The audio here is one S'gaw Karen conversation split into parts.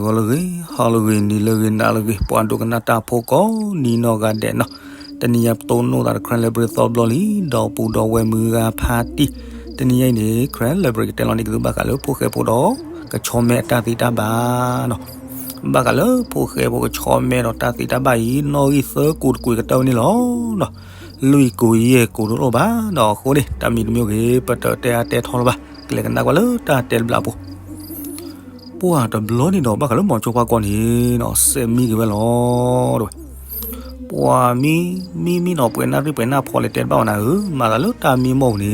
ဂီၤလၢအဂ့ၤ ဟါလၢအဂ့ၤ နံၤလၢအဂ့ၤ နၤလၢအဂ့ၤ ပှၤဒိကနၣ်တၢ်ဖိကိးနံၤနီၢ်ဂၤဒဲးနီၤ, တနံၤညါပတိၢ်နီၣ်သးဒီး Karen Library သီဘျီလံ, ဒီပုၢ်ဒီဝဲၢ်မုၢ်ဂၤဖးတံၢ်, တနံၤညါအံၤန့ၣ် Karen Library ကတဲလီၤန့ၢ်က့ၤသုဘၣ်ဃးလၢဖိၣ်ဃဲဖိဒီး ကဆီမဲအတၢ်သ့တၢ်ဘၣ်နီၤ, ဘၣ်ဃးလၢဖိၣ်ဃဲဖိကဆီမဲဒီးတၢ်သ့တၢ်ဘၣ်အံၤ နီၣ်ဂံၢ်သၢကိးတကွံာ်ကတၢၢ်ဝဲန့ၣ်လီၤ. လွံၢ်ကိးယဲၢ်ကိးတအိၣ်ဘၣ်နီၤ, အဃိန့ၣ် တၢ်မံၤတမံၤဂ့ၤ ပတတဲအါတဲထီလၢၤဘၣ်, ကလဲၤကနၣ်ကွၢ်လၢတၢ်တဲတဘျီအပူၤ ပှၤတဘျီန့ၣ်ဒီး ဘၣ်ဃးလၢမိၤဆိဖါကီၢ်န့ၣ်နီၤ စဲးမံက့ၤဝဲလီၤ တဲဝဲ, ပှၤမံ မံမံနီၤ ပှဲၤနၣ်ရံၣ်ပှဲၤနၣ်ဖီလဲၤတဲတဘၣ်ဝဲနၤဧၢ, မၤသးလၢတၢ်မံမီၢ်ပူၤန့ၣ်နီ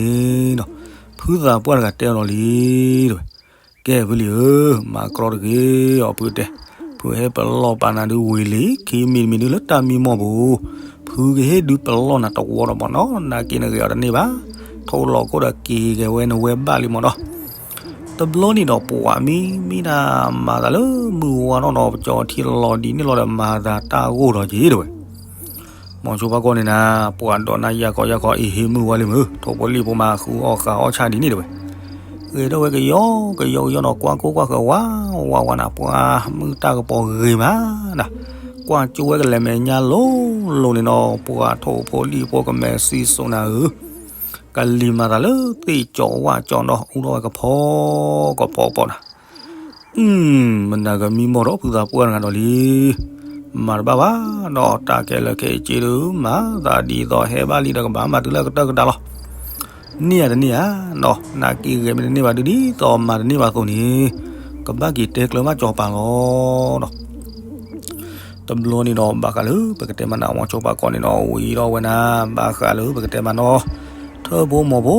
ၤ, ဖုသးပှၢ်တဂၤတဲအီၤလီၤလံ တဲဝဲ, ကဲဖုလံၤဧၢ, မၤကြီတဂ့ၤအီၤဖုတဲ, ဖုဟဲပလီၢ်ပာ်နၤဒုးဝံၤလံ ခံမံၤတမံၤဒုးလၢတၢ်မံမီၢ်ပူၤ, ဖုကဟ့ၣ်ဒုးပလီၢ်နၤတဝီဒီးမၢ်နီၤ, နာ်က့နဂဲၤအီၤတန့ၢ်ဘၣ်, ထိၣ်လီၤခိၣ်ဒီးက့ၤဂဲၤဝဲနဝဲဘၣ်လံမၢ်နီၤ တဘျီန့ၣ်ဒီး ပှၤမံမံဒၣ် မၤသးလၢမုၢ်ဝါထီၣ်နီၤ ပကၠီထံလီၤဒ်န့ၣ်လီၤဒီး မၤသးတၢ်ဂိၢ်ဒီးက့ၤ တဲဝဲ, မိၤဆိဖါကီၢ်န့ၣ်နၤ ပှၤဒိးနၢ်ယၢ်ကီယၢ်ကီ အ့ဟ့မုၢ်ဝါလံမုၢ် ထိၣ်ဖိလံၣ်ဖိမး ဃုအီၣ်ဃာ်အီၣ်ဆၣ်ဒ်န့ၣ် တဲဝဲ, ဂဲၤထီၣ်ဝဲကယီကယီကယီနီၤ ကွၢ်ကိၢ်ကွၢ်ဃၢၤဝးဝးဝးနၤ ပှၤမုၢ်တၢ်ကပီၤဂ့ၤမးနၤ, ကွၢ်ကၠိဝဲကလဲၤမဲာ်ညါလိၤလိၤန့ၣ်နီၤ ပှၤထိၣ်ဖိလံၣ်ဖိကမဲာ်စံစိၤနၤဧၢ ကလံၤမၤသးလၢသ့ၣ်ကၠီဝၣ်ကၠီနီၤ အူထီၣ်ဝဲကဖီကဖီကဖီနၤ, မနၤကမံမီၢ်ဒီးဖုသးပှၢ်တဂၤဒီးလံ, မၤတဘၣ်ဘၣ်နီၤ တၢ်ခဲလၢာ်ခဲဆ့ဒုး မၤသးဒ်သိးဟဲဘၣ်လံဒီးကဘၣ်မၤတုၤလၢကတၢၢ်ကဒါလီၤ, န့ၢ်ယၤတန့ၢ်ဧါနီၤ နာ်က့ဂဲၤမ့ၢ်တန့ၢ်ဘၣ်ဒုး ဒ်သိးမၤတန့ၢ်ဘၣ်အသိးန့ၣ် ကဘၣ်က့ၤတဲကျၢၤဘၣ်ကၠီပၤလီၤနီၤ တဘျီန့ၣ်ဒီး ဘၣ်ဃးလၢပကတဲမးနၤ မိၤဆိဖါကီၢ်န့ၣ်နီၤ ဝံၤဒီးဝဲနၤ ဘၣ်ဃးလၢပကတဲမးနီၤ ထၢဖိမိၢ်ဖိ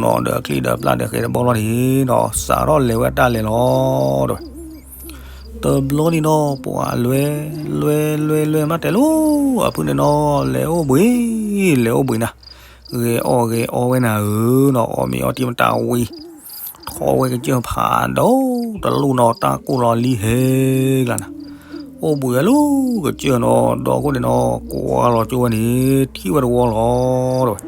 နီၤ ဒီးချံဒီးပျၢ်ဒီးဃဲၤတဘီလီၤန့ၣ်နီၤ စးထီၣ်လဲၤဝဲတၢ်လဲၤလီၤ တဲဝဲ, တဘျီန့ၣ်နီၤ ပှၤလွဲ လွဲ လွဲ လွဲမးတဲလိၤ အဖုန့ၣ်နီၤ လဲၤအိၣ်ဘှံး လဲၤအိၣ်ဘှံးနၤ, ဂဲၤအီၣ်ဂဲၤအီဝဲနၤဧၢနီၤ အီၣ်မ့ၤအီထံမတၤဝံၤ ထီၣ်ဝဲကစၢၢ်ဖးဒိၣ်တလူၢ်နီၤ တၢ်ကိၢ်လီၤလံဟဲကျါနၤ, အိၣ်ဘှံးဝဲလၢကစၢၢ်နီၤ ဒီခိၣ်န့ၣ်နီၤ ကွၢ်လီၤကၠိဝဲန့ၣ် ထံၣ်ဝဲတဝီလီၤ တဲဝဲ,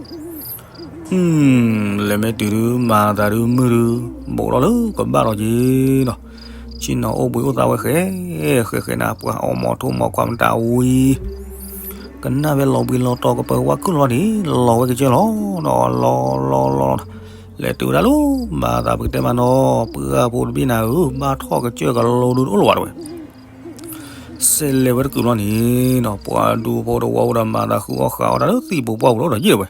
လဲၤမ့ၢ်တုၤဒုး မၤသးဒုးမုၢ်ဒုး ဘူးထီၣ်လၢကဘၣ်လီၤက့ၤနီၤ, ဆ့ၣ်နီၤအိၣ်ဘှံးအိၣ်သါဝဲဃဲ ဃဲဃဲနၤ ပှၤအီၣ်မီၤထိၣ်မီၤခွါမတၤဝံၤ ကနၣ်ဝဲလီၤဘှံးလီၤတီၤကပၢၤဝါခုၣ်လီၤန့ၣ် လီၤဝဲကစၢၢ်လီၤနီၤ လီၤလီၤလီၤလီၤ, လဲၤတုၤဝဲဒၣ်လၢ မၤသးပကတဲမးနီၤ ပှၤဖိတဘ့ၣ်နၤဧၢ ဘၣ်ထီၣ်ကစၢၢ်ကလိဒုးတအိၣ်လၢၤဘၣ်တဲဝဲ, စဲးလဲၤဝဲတကုာ်လီၤန့ၣ်နီၤ ပှၤဒူဖိတဝီအိၣ်ဒီးမၤသးဃုအီၣ်ဃာ်အီၣ်တၢ်လၢသံၣ်ပူၤပှၢ်ပူၤလီၤဒီးယံာ်တဲဝဲ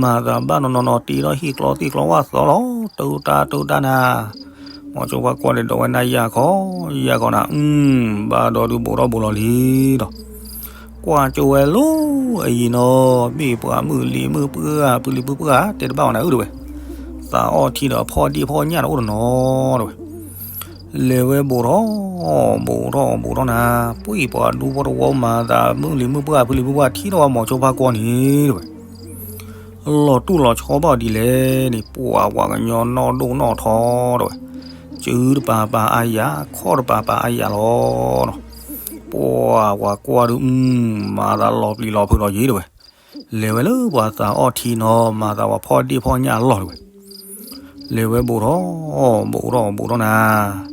မၤသးဘၣ်နီၤနီၤနီၤ တ့ထီၣ်ဟံၣ်ကျီသံၣ်ကျီဝၣ်သီလီၤ တၢ်တၢ်တၢ်တၢ်နၤ, မိၤဆိဖါကီၢ်န့ၣ် ဒီးဝဲနၤယၢ်ခီယၢ်ခီနၤ ဘၣ်ဒီးဒုးဘူးထီၣ်ဘူးလီၤလံဒီး, ကွၢ်ကၠိဝဲလၢအယံၤနီၤ မ့ၢ်ပှၤမုၢ်လံၤမုၢ်ပှၢ် ဖုလံၤဖုပှၢ် တဲတဘၣ်ဝဲနၤဧၢတဲဝဲ, သးအီၣ်ထံဒီးဖီၣ်ဒ့ၣ်ဖီၣ်ညၣ်တအိၣ်တနီၤတဲဝဲ လဲၤဝဲဘူးထီၣ် ဘူးထီၣ်ဘူးထီၣ်နၤ, ပှၤဒူဖိတဝီမၤသး မုၢ်လံၤမုၢ်ပှၢ် ဖုလံၤဖုပှၢ် ထံၣ်ထီၣ်ဝဲမိၤဆိဖါကီၢ်န့ၣ်တဲဝဲ, လီၤတူၢ်လီၤဆီဘၣ်ဒ်လဲၣ်န့ၣ် ပှၤပှၤကညီနီၢ်ဒိၣ်နီၢ်ထီတဲဝဲ, စုတပၤပၤအါယၤ ခီၣ်တပၤပၤအါယၤလီၤနီၤ, ပှၤပှၤကွၢ်ဒုး မၤသးလီၤပျံၤလီၤဖုးလီၤယံၤတဲဝဲ, လဲၤဝဲလၢပှၤသးအီၣ်ထံနီၤ မၤသးပှၤဖီၣ်ဒ့ၣ်ဖီၣ်ညၣ်အလီၢ်တဲဝဲ လဲၤဝဲဘူးထီၣ် ဘူးထီၣ်ဘူးထီၣ်နၤ,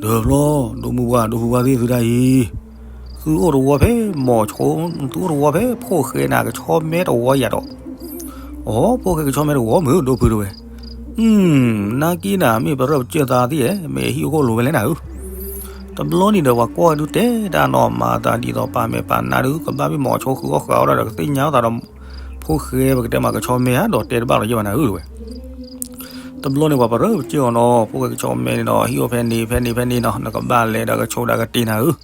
ဒီးဖျီ ဒိၣ်မုၢ်ပှၢ် ဒိၣ်ဖုပှၢ်သ့ၣ်သုတၢ်အံၤ, သုအိၣ်တဝီဖဲမိၤဆိ, သုအိၣ်တဝီဖဲဖိၣ်ဃဲနၤ ကဆီမဲတဝီယၤဒီး, အိ ဖိၣ်ဃဲကဆီမဲတဝီမုၢ် ဒိၣ်ဖုတဲဝဲ, နာ်က့နၤ မ့ၢ်ပရၢပစၢၢ်သးသ့ၣ်ဧဲ မ့ၢ်ဟံၣ်အိၣ်ခိၣ်လိၤဝဲလဲၣ်နၤဧၢ တဘျီန့ၣ်ဒီး ပှၤကွၢ်ဒုးတဲတၢ်နီၤ မၤသးဒ်သိးပာ်မဲာ်ပာ်နါဒုး ကဘၣ်မ့ၢ်မိၤဆိဃုအီၣ်ဃာ်အီၣ်ဒၣ်ဒီး ကသ့ၣ်ညါအသးဒီး ဖိၣ်ဃဲပကတဲမးကဆီမဲဧါ ဒီးတဲတဘၣ်လီၤယဲၢ်ဘၣ်နၤဧၢတဲဝဲ, တဘျီန့ၣ် ပှၤပရၢပစၢၢ်အီၤနီၤ ဖိၣ်ဃဲကဆီမဲန့ၣ်ဒီး ဟံၣ်အိၣ်ဖဲန့ၣ်ဖဲန့ၣ်ဖဲန့ၣ်နီၤ နကဘၣ်လဲၤဒီးကဆိးဒၣ်ကတ့ၢ်နၤဧၢ,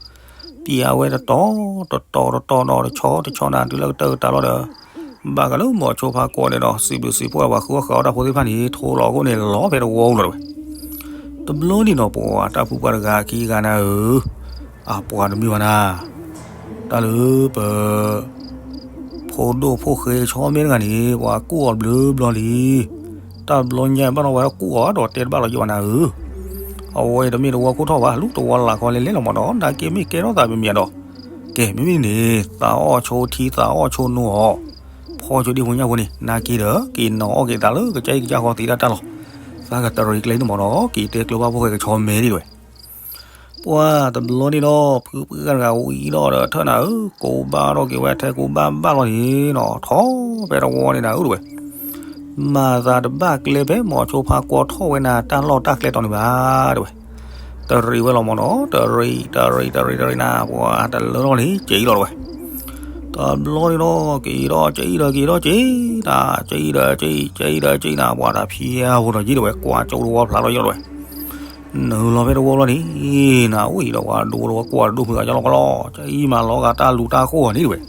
ပျံၤအဝဲတတီၤတတီၤတတီၤနီၤ တဆီတဆီနၤ တုၤလၢကတၢၢ်ကတၢၢ်လီၤဒီး, ဘၣ်ဃးလၢမိၤဆိဖါကွီၢ်န့ၣ်ဒီး စံးဘျုးစံးဖှိၣ်ပှၤဃုအီၣ်ဃာ်အီၣ်တၢ်ဖိသ့ၣ်တဖၣ်န့ၣ် ထိလီၤအခိၣ်န့ၣ်လီၤဖဲတဝီဧိၤလီၤတဲဝဲ, တဘျီန့ၣ်နီၤ ပှၤတၢ်ဖုပှၢ်တဂၤခံဂၤနၤဧၢ, အပှၤတမ့ၢ်ဘၣ်နၤ, တၢ်လၢပ ဖိဒိၣ်ဖိၣ်ဃဲကဆီမဲတဂၤန့ၣ် ပှၤကူၣ်အီၤဘျုးဘျီလံ, တၢ်ဘျီညါဘၣ်နီၤဝဲကူၣ်အီၤဒီးတဲတဘၣ်လီၤယဲၢ်ဘၣ်နၤဧၢ, အဝဲတမ့ၢ်တဝီခိၣ်ထီၣ်ဘၣ် လူတဝီလၢ်ခီလဲၤလဲၤလီၤမးဒီး နာ်က့မ့ၢ်ကဲထီၣ်သးပမံၤဒီး, ကဲ မ့မ့ၢ်န့ၣ် သးအီၣ်ဆိထံသးအီၣ်ဆိနိအီၤ, ဖီဆိဒ့ၣ်ဖိညၣ်ဖိန့ၣ် နာ်က့ဒီး က့ၤနီၤအီၣ်က့ၤသးလၢကစၢ်အံၤကစၢ်ဃီသ့တၢ်တၢ်လီၤ, သးကတရံးကျဲန့ၣ်မးဒီး က့ၤတဲကျၢၤဘၣ်ဖိၣ်ဃဲကဆီမဲဒ်တဲဝဲ ပှၤတဘျီန့ၣ်ဒီး ဖုပှၢ်တဂၤဝံၤဒီးဒီးထၢၣ်နၤဧၢ, ကိးဘၣ်ထီၣ်က့ၤဝဲထဲကိးဘၣ်ဘၣ်လီၤန့ၣ်နီၤ, ထီၣ်ဖဲတဝီန့ၣ်နၤဧၢတဝဲ, မၤသးတဘၣ်ကျဲဖဲမိၤဆိဖါကွီထီၣ်ဝဲနၤတၢ်လီၢ်တၢ်ကျဲတီၤန့ၣ်ဘၣ်တဝဲ, တရံးဝဲလီၤမၢ်နီၤ, တရံး တရံး တရံး တရံးနၤ, ပှၤတလၢထီၣ်န့ၣ် ကဲအံၤလီၤတဝဲ. တဘျီန့ၣ်ဒီး ကဲအံၤဒီး ကဲအံၤဒီး ကဲအံၤဒီး ကဲအံၤနၤ, ကဲအံၤဒီး ကဲအံၤ ကဲအံၤဒီး ကဲအံၤနၤ, ပှၤတဖံးအါဖိဒီးက့တဝဲ, ကွၢ်ကၠိတဝီဖျါထီၣ်ယီၢ်တဝဲ နုာ်လီၤဖဲတဝီလီၤန့ၣ်, နၤအိၣ်အံၤဒီးပှၤဒိတဝီကွၢ်တဒိၣ်ဖုးအယီၢ်လီၤကီလီၤ, ကဲအံၤမၤလီၤဂာ်တၢ်လူၤတၢ်ဃိၣ်အီၤန့ၣ်တဝဲ.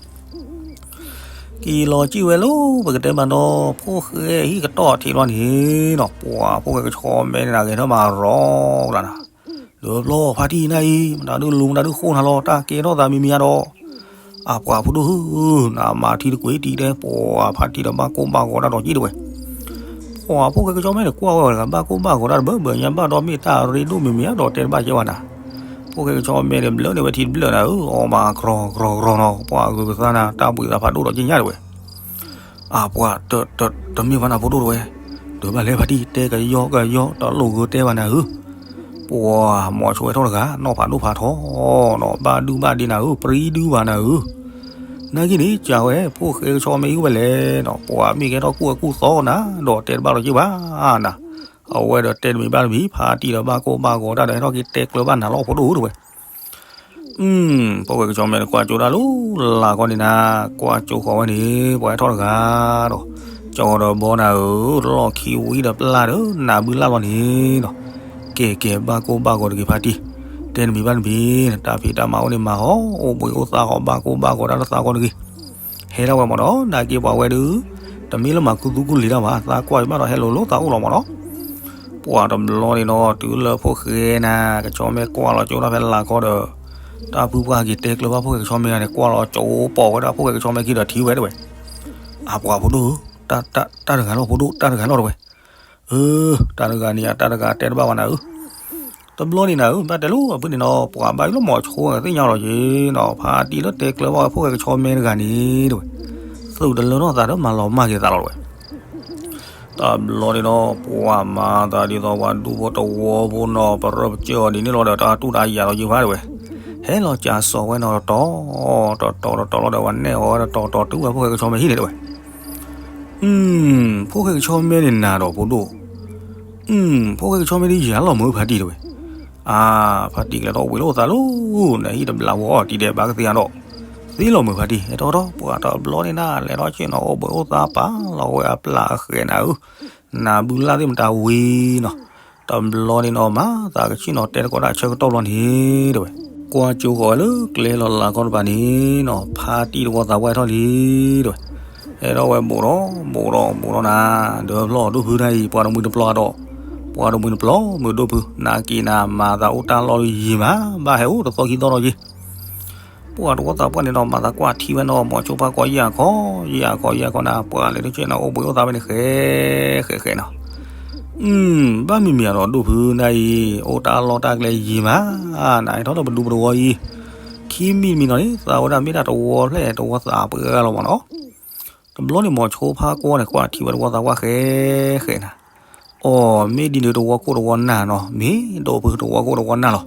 က့ၤလီၤစံၣ်ဝဲလၢပကတဲမးနီၤ, ဖိၣ်ဃဲဟံၣ်ကတီၢ်ထံးလီၤန့ၣ်နီၤ, ပှၤဖိၣ်ဃဲကဆီမဲန့ၣ်နၤ ဂဲၤထၢၣ်မၤရီၤကလးနၤ, ဒီးဖျီဖါတံၢ်နၤအံၤ မတၤဒုးလူၤ မတၤဒုးဃိၣ်နၤလီၤ, တၢ်ကဲထီၣ်သးမံၤမံၤဧါဒီး အပှၤဖိဒိၣ်ဧၢ, နမၤထံတကွံာ်တံၤဒဲး, ပှၤဖါတံၢ်ဒီးဘၣ်ကိၢ်ဘၣ်ဂီၤတၢ်ဒီးက့တဝဲ. ပှၤဖိၣ်ဃဲကဆီမဲန့ၣ် ကွၢ်ဝဲဝဲတဂၤ ဘၣ်ကိၢ်ဘၣ်ဂီၤတၢ်တဘၢဘၢညါဘၣ်ဒီး မ့ၢ်တၢ်ရ့ဒိၣ်မံၤမံၤဧါဒီး တဲတဘၣ်ကဲဘၣ်နၤ. ဖိၣ်ဃဲကဆီမဲန့ၣ် ဘျၢန့ၢ်ဝဲထံတဘျၢနၤဧၢ, အီၣ်မးကြီကြီကြီနီၤ, ပှၤအဂုၤကသါနၤ တၢ်ဘှံးသးဖးဒိၣ်ဒီးက့ညါတဝဲ. အပှၤ တမ့ၢ်ဘၣ်နၤဖိဒိၣ်တဝဲ, ဒုးဘၣ်လဲၤဖါတံၢ်တဲကယီကယီ တလိၣ်ဂုာ်တဲဘၣ်နၤဧၢ. ပှၤမိၤဆိဝဲထီၣ်တဂၤ နီၢ်ဖးဒိၣ်ဖးထီနီၤ, ဘၣ်ဒုဘၣ်ဒ့နၤဧၢ, ပြံဒုဘၣ်နၤဧၢ. နာ်က့န့ၣ် ကးဝဲ ဖိၣ်ဃဲကဆီမဲအံၤအိၣ်ဝဲလဲၣ်နီၤ, ပှၤမ့ၢ်ကဲထီၣ်ကူၣ်ဝဲကူၣ်သီနၤ ဒီးတဲတဘၣ်လီၤက့ဘၣ်နၤ. အဝဲဒီးတဲတမံၤဘၣ်တမံၤ ဖါတံၢ်ဒီးဘၣ်ကိၢ်ဘၣ်ဂီၤတၢ်ဒီး ဟဲထီၣ်က့ၤတဲကျၢၤဘၣ်နၤလီၤဖိဒိၣ်ဧၢတဝဲ. ဖိၣ်ဃဲကဆီမဲန့ၣ် ကွၢ်ကၠိတၢ်လၢလၢ်ကီန့ၣ်နၤ, ကွၢ်ကၠိဃီၤဝဲန့ၣ် ပှၤဟဲထီၣ်တဂၤဒီး ကၠီဒီးဘီနၤဧၢ, လီၢ်ခံဝံၤဒီးပျၢ်ဒီး နၤဘုလၢ်လီၤန့ၣ်နီၤ. ကဲကဲ ဘၣ်ကိၢ်ဘၣ်ဂီၤတဂ့ၤဖါတံၢ်, တဲတမံၤဘၣ်တမံၤ, တၢ်ဖံးတၢ်မၤအိၣ်န့ၣ်မၤဟီ, အိၣ်ဘှံးအိၣ်သါဃီ, ဘၣ်ကိၢ်ဘၣ်ဂီၤတၢ်လၢသးကီတဂ့ၤ. ဟဲထီၣ်ဝဲမၢ်နီၤ, နာ်က့ပှၤဝဲဒုး တမ့ၢ်လၢမၤခူသူၣ်ခူလံၤတၢ်ဘၣ်, သးကွၢ်ဘၣ်ဒီးဟဲလိၤလိၤသးအိၣ်လီၤမၢ်နီၤ. ပှၤတဘျီန့ၣ်နီၤ တုၤလၢဖိၣ်ဃဲနၤ ကဆီမဲကွၢ်လီၤကၠိတၢ်ဖဲလၢ်ကီဒီး တၢ်ဖုပှၢ်က့ၤတဲကျၢၤဘၣ်ဖိၣ်ဃဲကဆီမဲဂၤန့ၣ် ကွၢ်လီၤကၠိပိာ်ဝဲဒၣ်ဖိၣ်ဃဲကဆီမဲခံဒီးထံၣ်ဝဲတဝဲ. အပှၤဖိဒိၣ်ဧၢ, တၢ်တဂၤလီၤဖိဒိၣ် တၢ်တဂၤလီၤတဝဲ. အၢ, တၢ်တဂၤန့ၣ် တၢ်တဂၤတဲတဘၣ်ဘၣ်နၤဧၢ. တဘျီန့ၣ်နၤဧၢ ဘၣ်တဲလိာ်အဖုန့ၣ်နီၤ ပှၤဘၣ်ယိၣ်လၢမိၤဆိဂၤသ့ၣ်ညါလီၤက့ၤနီၤ ဖါတံၢ်လၢတဲကျၢၤဘၣ်ဝဲဖိၣ်ဃဲကဆီမဲတဂၤန့ၣ်တဝဲ. သုးတလၢထီၣ်သးဒီးမၤလီၤမၢ်က့ၤသးလီၤတဝဲ. တဘျီန့ၣ်ဒီး ပှၤမၤသးဒ်သိးပှၤဒူဖိတဝီဖိနီၤ ပရၢပစၢၢ်အီၤဒ်န့ၣ်လီၤဒီး တၢ်တူၢ်တၢ်ယၤလီၤက့ၤဖါတဝဲ. ဟဲလီၤကးစိာ်ဝဲနီၤတတီၤ, တတီၤတတီၤလီၤဒီး ပှၤနဲၣ်အီၤဝဲတတီၤတတီၤတုၤဝဲဖိၣ်ဃဲကဆီမဲဟံၣ်န့ၣ်တဝဲ. ဖိၣ်ဃဲကဆီမဲန့ၣ်နၤဒီးဖိဒိၣ်, ဖိၣ်ဃဲကဆီမဲဒ်ယၤလီၤမုာ်ဖါတံၢ်တဝဲ. အါ, ဖါတံၢ်ကလဲၤထီၣ်အိၣ်ဘှံးလိာ်သးလီၤ, နဟံၣ်တဘျးဝီအီၤတံၤဒဲးဘၣ်ကသ့ဧါဒီး, သ့လီၤမုာ်ဖါတံၢ် ဟဲထီၣ်ထီၣ် ပှၤတဘျီန့ၣ်နၤ လဲၤထီၣ်ဆ့ၣ်နီၤအိၣ်ဘှံးအိၣ်သါပာ်လီၤဝဲအပျၢ်အဃဲးနၤဧၢ, နၤဘုလၢ်သ့ၣ်မတၤဝံၤနီၤ. တဘျီန့ၣ်နီၤ မၤသးကဆ့ၣ်နီၤတဲသကိးတၢ်ဆၢကတီၢ်ဘျီန့ၣ်တဝဲ. ကွၢ်ကၠိဃီၤဝဲလၢကျဲလီၤလၢ်ကီတဖၣ်န့ၣ်နီၤ ဖါတံၢ်တဝီသးဝဲထီၣ်လံတဝဲ. ဟဲထီၣ်ဝဲဘူးဒီးဘူးဒီးဘူးဒီးနၤ, ဒၢဖျီၣ်ဒိၣ်ဖုတၢ်အံၤ ပှၤတမှံၤတပျီၤဒီး, ပှၤတမှံၤတပျီၤမုာ်ဒိၣ်ဖု နာ်က့နၤ မၤသးအိၣ်တၢ်လီၢ်လၢယံာ်မး ဘၣ်ဟဲအိၣ်တသီခံသီဒီးယံာ်. ပှၤတဝီသးပှၢ်န့ၣ်ဒီး မၤသးကွၢ်ထံဝဲနီၤ မိၤဆိဖါကွီၤယၢ်ခီ, ယၢ်ခီယၢ်ခီနၤ ပှၤလဲၤထီၣ်ဆ့ၣ်နီၤအိၣ်ဘှံးအိၣ်သါဝဲန့ၣ်ဃဲဃဲဃဲနီၤ. ဘၣ်မံၤမံၤအဒီးဒိၣ်ဖုနၤအံၤ အိၣ်တၢ်လီၢ်တၢ်ကျဲယံာ်မး, နဟဲထီၣ်လၢပဒူပတဝီအံၤ, ခံမံၤတမံၤနီၤန့ၣ် သးဝဲဒၣ်မ့ၢ်ဒၣ်တဝီဖျဲၣ်တဝီသးပှဲၤလီၤမၢ်နီၤ. တဘျီန့ၣ်မိၤဆိဖါကွီၤန့ၣ် ကွၢ်ထံဝဲတဝီသးပှၢ်ဃဲဃဲနၤ. အိၣ် မ့ၢ်ဒ်န့ၣ်တဝီခိၣ်တဝီနၢ်နီၤ, မ့ၢ်ဒိၣ်ဖုတဝီခိၣ်တဝီနၢ်လီၤ.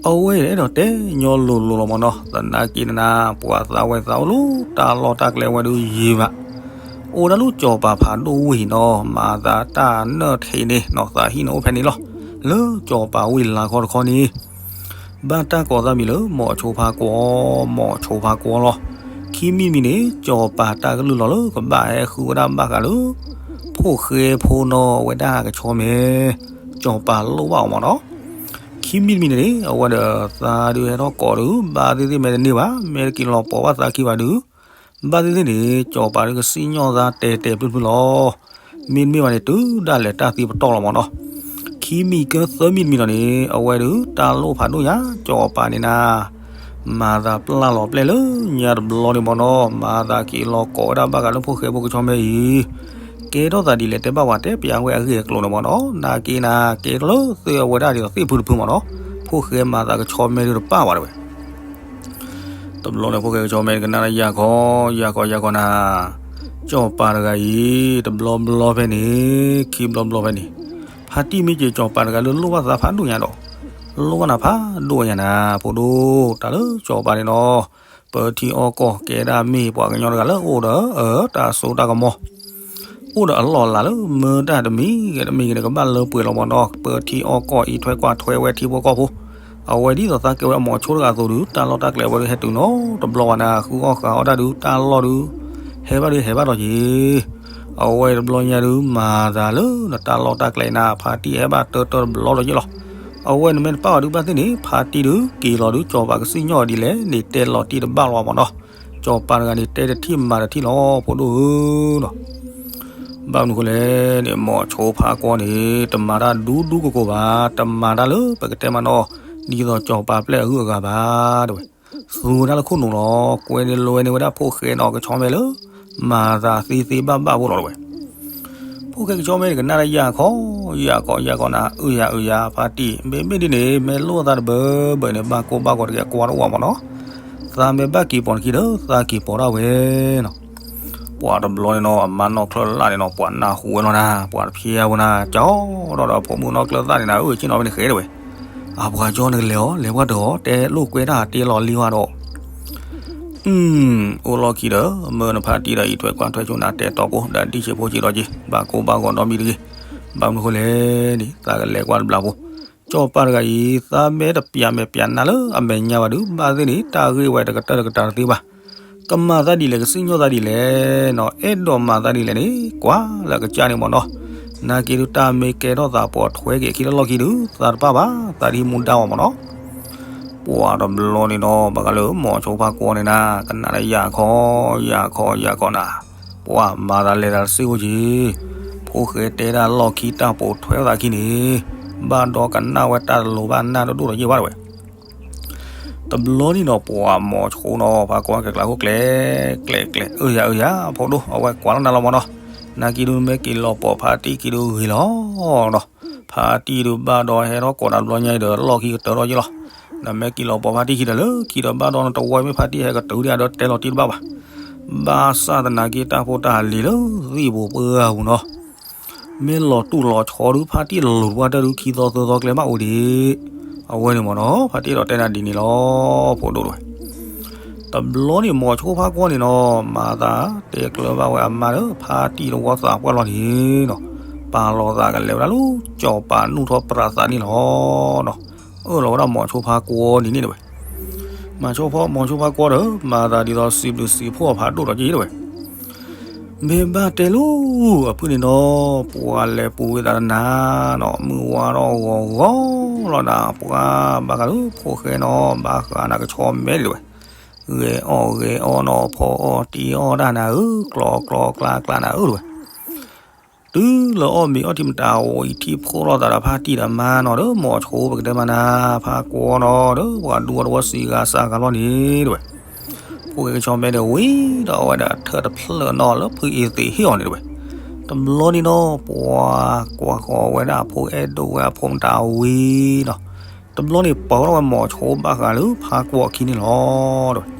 အဝဲအဲၣ်ဒိးတဲညီလိၤလိၤလီၤမၢ်နီၤ, သနာ်က့နၤ ပှၤသးဝဲသးအိၣ်လၢတၢ်လီၢ်တၢ်ကျဲဝဲဒုးယံာ်မး, အိၣ်ဒၣ်လၢစီၤပၤဖးဒိၣ်ဝ့ၢ်နီၤ မၤသးတၢ်နၢၣ်ထံးန့ၣ်နီၤ သးဟံၣ်န့ၣ်အိၣ်ဖဲန့ၣ်လီၤ. လၢစီၤပၤဝ့ၢ်လၤခီတခီန့ၣ် ဘၣ်တၢ်ကိးသးမံၤလၢ မိၤဆိဖါကွီၤ, မိၤဆိဖါကွီၤလီၤ. ခံမံၤမံၤန့ၣ် စီၤပၤတၢ်ကလုၢ်လီၤလၢကဘၣ်ဟဲဃုဝဲဒၣ်ဘၣ်ဃးလၢ ဖိၣ်ဃဲဖိနီၤ အဝဲဒၣ်ကဆီမဲ, စီၤပၤလိၣ်ဘၣ်အီၤမၢ်နီၤ. ခံမံၤတမံၤန့ၣ် အဝဲဒီးသးဒုးဟဲထီၣ်ကိးဒုး ဘၣ်သ့ၣ်သ့ၣ်မဲာ်တန့ၢ်ဘၣ်, မ့ၢ်တက့ၤလီၤပိာ်ဘၣ်သးခံဘၣ်ဒုး ဘၣ်သ့ၣ်သ့ၣ်န့ၣ် စီၤပၤဒုးကစံၣ်ညီၣ်သးတဲာ်တဲာ်ဖျုးဖျုးလီၤ. မ့တမ့ၢ်ဘၣ်န့ၣ် တုၤဒၣ်လဲာ်တၢ်သံပတီၢ်လီၤမၢ်နီၤ. ခံမံၤကသၢမံၤတမံၤလီၤန့ၣ် အဝဲဒုးတၢ်လိၣ်ဖးဒိၣ်ညါ စီၤပၤန့ၣ်နၤ မၤသးပျၢ်လီၤပျဲၢ်လၢညါတဘျီန့ၣ်မၢ်နီၤ, မၤသးက့ၤလီၤကိးဝဲဒၣ်ဘၣ်ဃးလၢဖိၣ်ဃဲဖိကဆီမဲအံၤ, ကဲထီၣ်သးဒ်လဲၣ်တဲဘၣ်ဝဲတဲပၠးဝဲအဂ့ၢ်အကျိၤန့ၣ်မၢ်နီၤ, နာ်က့နၤ ကဲထီၣ်လၢသ့ၣ်အဝဲဒၣ်ဒ်သိးသ့ၣ်ဖုတဖုမၢ်နီၤ, ဖိၣ်ဃဲမၤသးကဆီမဲဒုးတပၢ်ဝဲတဝဲ. တဘျီန့ၣ် ဖိၣ်ဃဲကဆီမဲကနၣ်လၢယၢ်ခီ, ယၢ်ခီယၢ်ခီနၤ, စီၤပၤတဂၤအံၤ တဘျီဘျီဖဲန့ၣ်, ခံဘျီဘျီဖဲန့ၣ်, ဖါတံၢ်မ့ၢ်က့ၤစီၤပၤတဂၤလၢလိၣ်ဘၣ်သးဖးဒိၣ်ညါဒီး, လိၣ်ဘၣ်နၤဖးဒိၣ်ညါနၤ ဖိဒိၣ် တၢ်လၢစီၤပၤန့ၣ်နီၤ, ပၢထံအီကီၢ်ကဲဒၣ်မ့ၢ်ပှၤကညီတဂၤလၢအိၣ်ဒီး အၢ တၢ်စိတၢ်ကမီၤ အိၣ်ဒီးအလီၢ်အလၤလၢမၢတၢ်တမံၤဂ့ၤတမံၤဂ့ၤန့ၣ် ကဘၣ်လၢပှဲၤလီၤမ့ၢ်နီၤ, ပၢထံအီကီၢ်အံးထွဲကွၢ်ထွဲဝဲထံဖိကီၢ်ဖိ, အဝဲဒ်သိးသးကဲဝဲအမိၤဆိတဂၤအသိးဒီး တၢ်လီၢ်တၢ်ကျဲဝဲဒုးဟဲတုၤနီတဘျီဘၣ်နၤ, ဃုအီၣ်ဃုအီတၢ်ဒုး တၢ်လီၢ်ဒုး ဟဲဘၣ်ဒုးဟဲဘၣ်ဒီးက့ၤ အဝဲတဘျီညါဒုး မၤသးလၢနတၢ်လီၢ်တၢ်ကျဲနၤ ဖါတံၢ်ဟဲဘၣ်တၢၢ်တၢၢ်တဘျီဒီးက့ၤလီၤ. အဝဲန့ၣ်မ့ၢ်တပၣ်ဘၣ်ဒုးဘၣ်သ့ၣ်န့ၣ် ဖါတံၢ်ဒုးက့ၤလီၤဒုး စီၤပၤကစံၣ်ညီၣ်ဒ်လဲၣ်န့ၣ် တဲလီၤတံၢ်တဘၣ်လီၤမ့ၢ်နီၤ, စီၤပၤတဂၤန့ၣ် တဲတထံၣ်မၤတထံၣ်လီၤ ဖိဒိၣ်ဧၢနီၤ. ဘၣ်မနုၤဃိလဲၣ်န့ၣ် မိၤဆိဖါကွီန့ၣ် တမၤတၢ်ဒူဒူကကိးဘၣ်, တမၤတၢ်လၢပကတဲမ့ၢ်နီၤ ဒ်သိးစီၤပၤပျဲၢ်အဂုၤအဂၤဘၣ် တဲဝဲ, သူဝဲဒၣ်လၢခိၣ်နူာ်လီၤ, ကွဲန့ၢ်လွဲန့ၢ်ဝဲဒၣ်ဖိၣ်ဃဲနီၤ ကဆီမဲလၢ မၤသးသ့သ့ဘၣ်ဘၣ်ဖိလီၤတဲဝဲ. ဖိၣ်ဃဲကဆီမဲန့ၣ် ကနၣ်တၢ်ယၢ်ခီ ယၢ်ခီ ယၢ်ခီနၤ အုယၤအုယၤ ဖါတံၢ် မ့မ့ၢ်ဒ်န့ၣ် မ့ၢ်လိၣ်သးတဘၢဘၢန့ၣ် ဘၣ်ကိၢ်ဘၣ်ဂီၤတဂ့ၤ အကွၢ်တအိၣ်ဘၣ်မ့ၢ်နီၤ, သးမ့ၢ်ဘၣ်က့ၤပိာ်နခံဒီး သးက့ၤပိာ်ဒၣ်ဝဲနီၤ. ပှၤတဘျီန့ၣ်နီၤ အမါနီၢ်ချၢၣ်လၢ်န့ၣ်နီၤ ပှၤနၢ်ဟူဝဲလီၤနၤ ပှၤတဖျဲးဝဲနၤ ကၠီဒီးဒီးဖိမုၣ်နီၢ်ချၢၣ်လၢ်န့ၣ်နၤ အၢ ဆ့ၣ်နီၤဖဲန့ၣ်ဃဲတဲဝဲ, အပှၤကၠီနကလဲၤအီၤ လဲၤပှၢ်တၢၢ်အီၤ တဲလိာ်ကွဲတၢ်တဲလီၤလံဝဲဒီး အိၣ်လီၢ်ခံဒီး မၢနဖါတံၢ်ဒီးအံးထွဲကွၢ်ထွဲဆိနၤ တဲတီဖိဒီးဒံၣ်ဆံးဖိဆံးဒီးက့ၤ ဘၣ်ကိၢ်ဘၣ်ဂီၤဒီးမံၤတဂ့ၤ, ဘၣ်မနုၤဃိလဲၣ်န့ၣ် သးကလဲၤကွၢ်တဘျီဖိ, စီၤပၤတဂၤအံၤ သးမ့ၢ်တပျးမဲာ်ပျးနါလၢအမဲာ်ညါဘၣ်ဒုး ဘၣ်သ့ၣ်န့ၣ် တၢ်ဂ့ၢ်ဝဲတကတၢၢ်တကတၢၢ်တသ့ဘၣ်. ကမၤသးဒ်လဲၣ် ကစံၣ်ညီၣ်သးဒ်လဲၣ်နီၤ အဲၣ်ဒိးမၤသးဒ်လဲၣ်န့ၣ် ကွၢ်လၢကစၢ်န့ၣ်မ့ၢ်နီၤ, နာ်က့ဒုးတၢ်မ့ၢ်ကဲထီၣ်သးပိာ်ထွဲက့ၤအခံလၢလီၢ်ခံဒုး သးတပၣ်ဘၣ် သးဒ်မူဒါအီၤမ့ၢ်နီၤ. ပှၤတဘျီန့ၣ်နီၤ ဘၣ်ဃးလၢမိၤဆိဖါကွီန့ၣ်နၤ ကနၣ်လၢယၢ်ခီ ယၢ်ခီ ယၢ်ခီနၤ, ပှၤမၤသးလဲၤသးတစ့ၢ်ဖိက့ၤ, ဖိၣ်ဃဲတဲဒၣ်လီၢ်ခံတၢ်ပိာ်ထွဲသးခံန့ၣ်, ဘၣ်ဒီးကနၣ်ဝဲတၢ်တလိၤဘၣ်နၢ်ဒိၣ်ဒိၣ်ဒီးယ့ၢ်ဘၣ်တဲဝဲ တဘျီန့ၣ်နီၤ ပှၤမိၤဆိနီၤ ဖါကွီကဲကျးခိၣ်ကျဲ ကျဲ ကျဲ အၢယၤ အၢယၤ ဖိဒိၣ် အဝဲကွၢ်လီၤနၤလီၤမ့ၢ်နီၤ, နာ်က့ဒုးနမ့ၢ်က့ၤလီၤပိာ်ဖါတံၢ်ခံဒုးဂ့ၤလီၤနီၤ, ဖါတံၢ်ဒုးဘၣ်ဒီးဟဲထီၣ်ကိးနၤတဘျီညါအံၤဒီး လီၢ်ခံကတၢၢ်ထီၣ်ယ့ၢ်လီၤ, နမ့ၢ်က့ၤလီၤပိာ်ဖါတံၢ်ခံဒီးလၢခံဒီးဘၣ်ဒီးနတဝီမ့ၢ်ဖါတံၢ်ဟဲကတၢၢ်ဒံး အဒီးတဲလီၤတံၢ်တဘၣ်ဘၣ်, ဘၣ်ဆၣ်သနာ်က့တၢ်ဖိတၢ်လံၤလၢသံၣ်ပူၤပှၢ်ပူၤနီၤ မ့ၢ်လီၤတူၢ်လီၤဆီဒုး ဖါတံၢ်လိၤတပှၢ်တၢၢ်ဒုး ခံသီသၢသီကျဲဘၣ်အိၣ်ဒံး, အဝဲန့ၣ်မ့ၢ်နီၤ ဖါတံၢ်ဒီးတဲနၤဒ်န့ၣ်လီၤ ဖိဒိၣ်တဲဝဲ, တဘျီန့ၣ်မိၤဆိဖါကွီန့ၣ်နီၤ မၤသးတဲကျၢၤဘၣ်ဝဲအမါဒီး ဖါတံၢ်တဝီသးပှၢ်လီၤန့ၣ်နီၤ, ပာ်လီၤသးကလဲၤဝဲဒၣ်လၢ စီၤပၤနူၢ်ထီၣ်ပြးသးန့ၣ်လီၤနီၤ, အၢၣ်လီၤဝဲဒၣ်မိၤဆိဖါကွီန့ၣ်န့ၣ်တဲဝဲ မၤဆိဖီ မိၤဆိဖါကွီဒီး မၤသးဒ်သိးစံးဘျုးစံးဖှိၣ်အဖးဒိၣ်ဒီးက့ၤတဲဝဲ, မ့ၢ်ဘၣ်တဲလူၤ အဖုၣ်န့ၣ်နီၤ ပှၤလဲၤပူၤဝဲသးတနၤနီၤ မုၢ်ဝါထီၣ်ဂီၤဂီၤလီၤနၤ ပှၤဘၣ်ဃးလၢဖိၣ်ဃဲနီၤ ဘၣ်ဃးနၤကဆီမဲဒ်တဲဝဲ, ဂဲၤအီၣ်ဂဲၤအီနီၤ ဖီအီၣ်တံၢ်အီၣ်တၢ်နၤဧၢ ကျီကျီကျါကျါနၤဧၢတဲဝဲ တုၤလၢအီၣ်မ့ၤအီထံမတၤ အဝံၤထံၣ်ဖှိၣ်လိာ်သးဒီးဖါတံၢ်ဒီးမါနီၤ ဒီးမိၤဆိပကတဲမၤနၤ ဖါကွီနီၤ ဒီးပှၤဒူဝီတဝီစံးဂၤစၢ်ဂၤလီၤန့ၣ်တဲဝဲ, ဖိၣ်ဃဲကဆီမဲဒီးဝံၤဒီးအဝဲဒၣ်ထၢၣ်တဖျၢၣ်နီၤလၢဖုအ့သ့ၣ်ဟ့ၣ်အီၤန့ၣ်တဲဝဲ, တဘျီန့ၣ်နီၤ ပှၤကွၢ်ဃီၤဝဲဒၣ်အဖိအဲၣ်ဒိးဝဲအဖိမတၤဝံၤနီၤ, တဘျီန့ၣ်ပာ်ဝဲဒၣ်ဝဲမိၤဆိဘၣ်ဃးလၢဖါကွီအခံန့ၣ်လီၤတဲဝဲ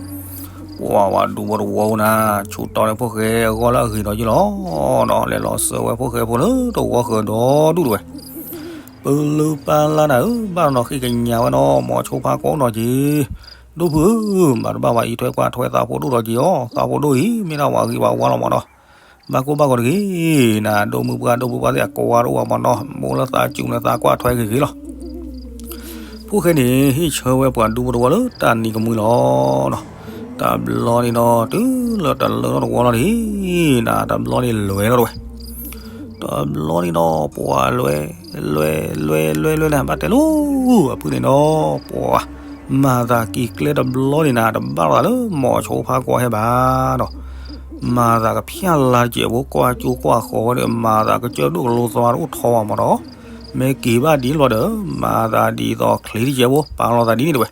ပှၤဝဲဒူဖိတဝီနၤ ဆူတီန့ၣ်ဖိၣ်ဃဲအဂီၢ်လၢအဂ့ၤဒီးယ့ၢ်လီၤနီၤ လဲၤလီၤစၢၤဝဲဖိၣ်ဃဲဖိလၢတဝီဃၢၤဒီဒူၣ်တဲဝဲ, ပလုၢ်ပၢ်လၢနၤဧၢ ဘၣ်နီၤဃ့ကညးဝဲနီၤ မိၤဆိဖါကွီနီၤက့ၤ, ဒိၣ်ဖုဧၢ မၤတဘၣ်ဝဲအံးထွဲကွၢ်ထွဲသးဖိဒိၣ်ဒီးက့ၤအီၤ သးဖိဒိၣ်အံၤ မ့ၢ်ဒၣ်ဝဲဂ့ၤဝဲဝါလီၤမးနီၤ ဘၣ်ကိၢ်ဘၣ်ဂီၤတဂ့ၤ နၤဒိၣ်မုၢ်ပှၢ်ဒိၣ်မုၢ်ပှၢ်သ့ၣ်အကိးဝဲတအိၣ်ဘၣ်မးနီၤ မိၢ်လၢသးစူၤန့ၣ်သးကွၢ်ထွဲဂ့ၤဂ့ၤလီၤ ဖိၣ်ဃဲန့ၣ် ဟ့ၣ်ဆၢဝဲပှၤဒူဖိတဝီလၢတၢ်နံၤကမှံလီၤနီၤ, တဘျီန့ၣ်ဒီး တုၤလၢတလၢထီၣ်တဝီလီၤန့ၣ် နၤတဘျီန့ၣ်လဲၤလီၤတဲဝဲ, တဘျီန့ၣ်ဒီး ပှၤလဲၤ လဲၤ လဲၤ လဲၤ လဲၤ လဲၤ ဘၣ်တဲလူၤ အဖုၣ်န့ၣ်ဒီး ပှၤ မၤသးက့ၤကျဲတဘျီန့ၣ်နၤ တဘၣ်လီၤသးလၢမိၤဆိဖါကွီဟဲဘၣ်ဒီး မၤသးကဖျါလၤတစဲးဖိ ကွၢ်ကၠိကွၢ်ဃီၤဝဲဒီး မၤသးကစၢၢ်ဒိၣ်ကလိသီတအိၣ်ထီဘၣ်မးဒီး မ့ၢ်က့ၤဘၣ်ဒ်လီၤဒီး မၤသးဒ်သိးချ့တစဲးဖိ ပာ်လီၤသးဒ်န့ၣ်တဲဝဲ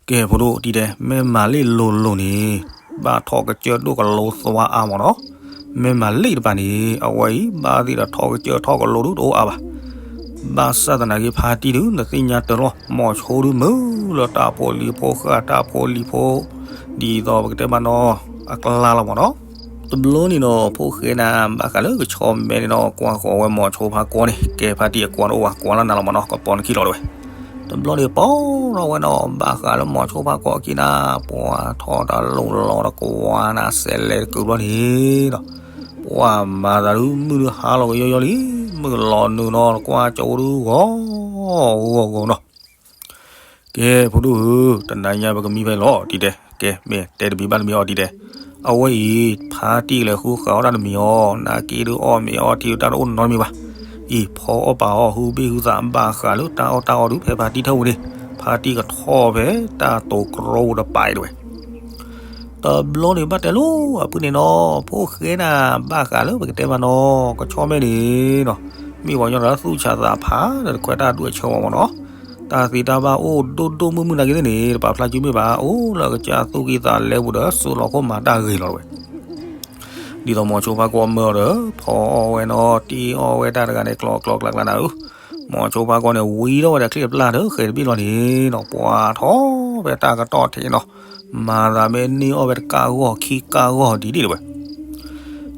ကဲဖိဒိၣ်တံၤတဲ မ့ၢ်မၤလ့ၣ်လိၤလိၤန့ၣ် ဘၣ်ထီၣ်ကစၢၢ်ဒိၣ်ကလိသီအါမးဒီး မ့ၢ်မၤလ့ၣ်တပၤန့ၣ် အဝဲအံၤ ဘၣ်သ့ၣ်ဒီးထီၣ်ကစၢၢ်ထီၣ်ကလိဒုတအိၣ်အါဘၣ် ဘၣ်ဆၣ်သနာ်က့ဖါတံၢ်ဒု နသ့ၣ်ညါတၢ်လီၤ မိၤဆိဒုမုၢ်လၢတၢ်ဖိလံၤဖိဃာ်တၢ်ဖိလံၤဖိ ဒ်သိးပကတဲမးနီၤ အကျါလီၤမးနီၤ တဘျီန့ၣ်နီၤ ဖိၣ်ဃဲနၤ ဘၣ်ဃးလၢကဆီမဲန့ၣ်နီၤ ကွၢ်ဃီၤဝဲမိၤဆိဖါကွီန့ၣ် ကဲဖါတံၢ်အကွၢ်တအိၣ်ဘၣ် ကွၢ်လၢနၤလီၤမးနီၤ ကပီၤနခံလီၤတဲဝဲ တ တဘျီန့ၣ်ပိာ်ထီၣ်ဝဲနီၤ ဘၣ်ဃးလၢမိၤဆိဖါကီၢ်ခံနၤ ပှၤထီၣ်တၢ်လိၣ်လီၤတကွၢ်နၤ စဲးလဲၤတကုာ်ဘျီန့ၣ်နီၤ, ပှၤမၤသးဒုးမုၢ်ဒုးဟါလီၤကယီယီလံ, မုၢ်လီၤနုာ်နီၤ တကွၢ်ကၠိဒုးဂီၤဂီၤဂီၤနီၤ. ကဲ ဖိဒိၣ်ဧၢ, တနၤညါပကမံဖဲလီၤတံၢ်တဲ, ကဲမ့ၢ်တဲတမံၤဘၣ်တမံၤအီၤတံၢ်တဲ, အဝဲအံၤ ဖါတံၢ်ကလဲၤဃုဃာ်အီၣ်တၢ်တမံၤအီၤ, နာ်က့ဒုးအီၣ်မ့ၤအီထံဒုးတၢ်တအိၣ်နီတမံၤဘၣ်. အံၤဖီအီၣ်ပာ်အီၣ် ဟုဘ့ၣ်ဟုသးဘၣ်ဃးလၢတၢ်အီၣ်တၢ်အီဒုး ဖဲဖါတံၢ်ကထီၣ်ဖဲတၢ်တိၤကြီတပၤအံၤတဝဲ တဘျီန့ၣ်ဘၣ်တဲလိာ်အပုၢ်န့ၣ်နီၤ, ဖိၣ်ဃဲနၤ ဘၣ်ဃးလၢပကတဲမးနီၤ, ကဆီမဲာ်န့ၣ်နီၤ, မ့ၢ်ပှၤကညီဒီးသူၣ်ဆးသးဖးဒီးတခွဲးတၢ်ဒွဲၣ်ဆၢမးမးနီၤ, တၢ်သ့တၢ်ဘၣ်အိၣ်ဒိၣ်ဒိၣ်မုၢ်မုၢ်နာ်က့သ့ၣ်န့ၣ် တပာ်ဖျါစုမ့ၢ်ဘၣ်, အိၣ်လၢအကစၢ်သူၣ်ကံၢ်သးလဲပူၤဒီး စိးလီၤခိၣ်မၤတၢ်ဂ့ၤလီၤတဝဲ ဒ်သိးမိၤဆိဖါကီၢ်မၢအီၤဒီး ဖီအီၣ်ဝဲနီၤ, တ့အီၣ်ဝဲတၢ်တဂၤန့ၣ် ကျီကျီကျါကျါနၤဧၢ, မိၤဆိဖါကီၢ်န့ၣ် ဝံထီၣ်ဝဲဒီးချံၣ်အပျၢ်တဃဲးတဘ့ၣ်လီၤန့ၣ်နီၤ, ပှၤထီၣ်ဖဲတၢ်ကတီၢ်ထံးနီၤ, မၤသးမ့ၢ်န့ၢ်အီၣ်ဝဲတကၢ်ဂီၢ်ခံကၢ်ဂီၢ်ဒ်န့ၣ်တဝဲ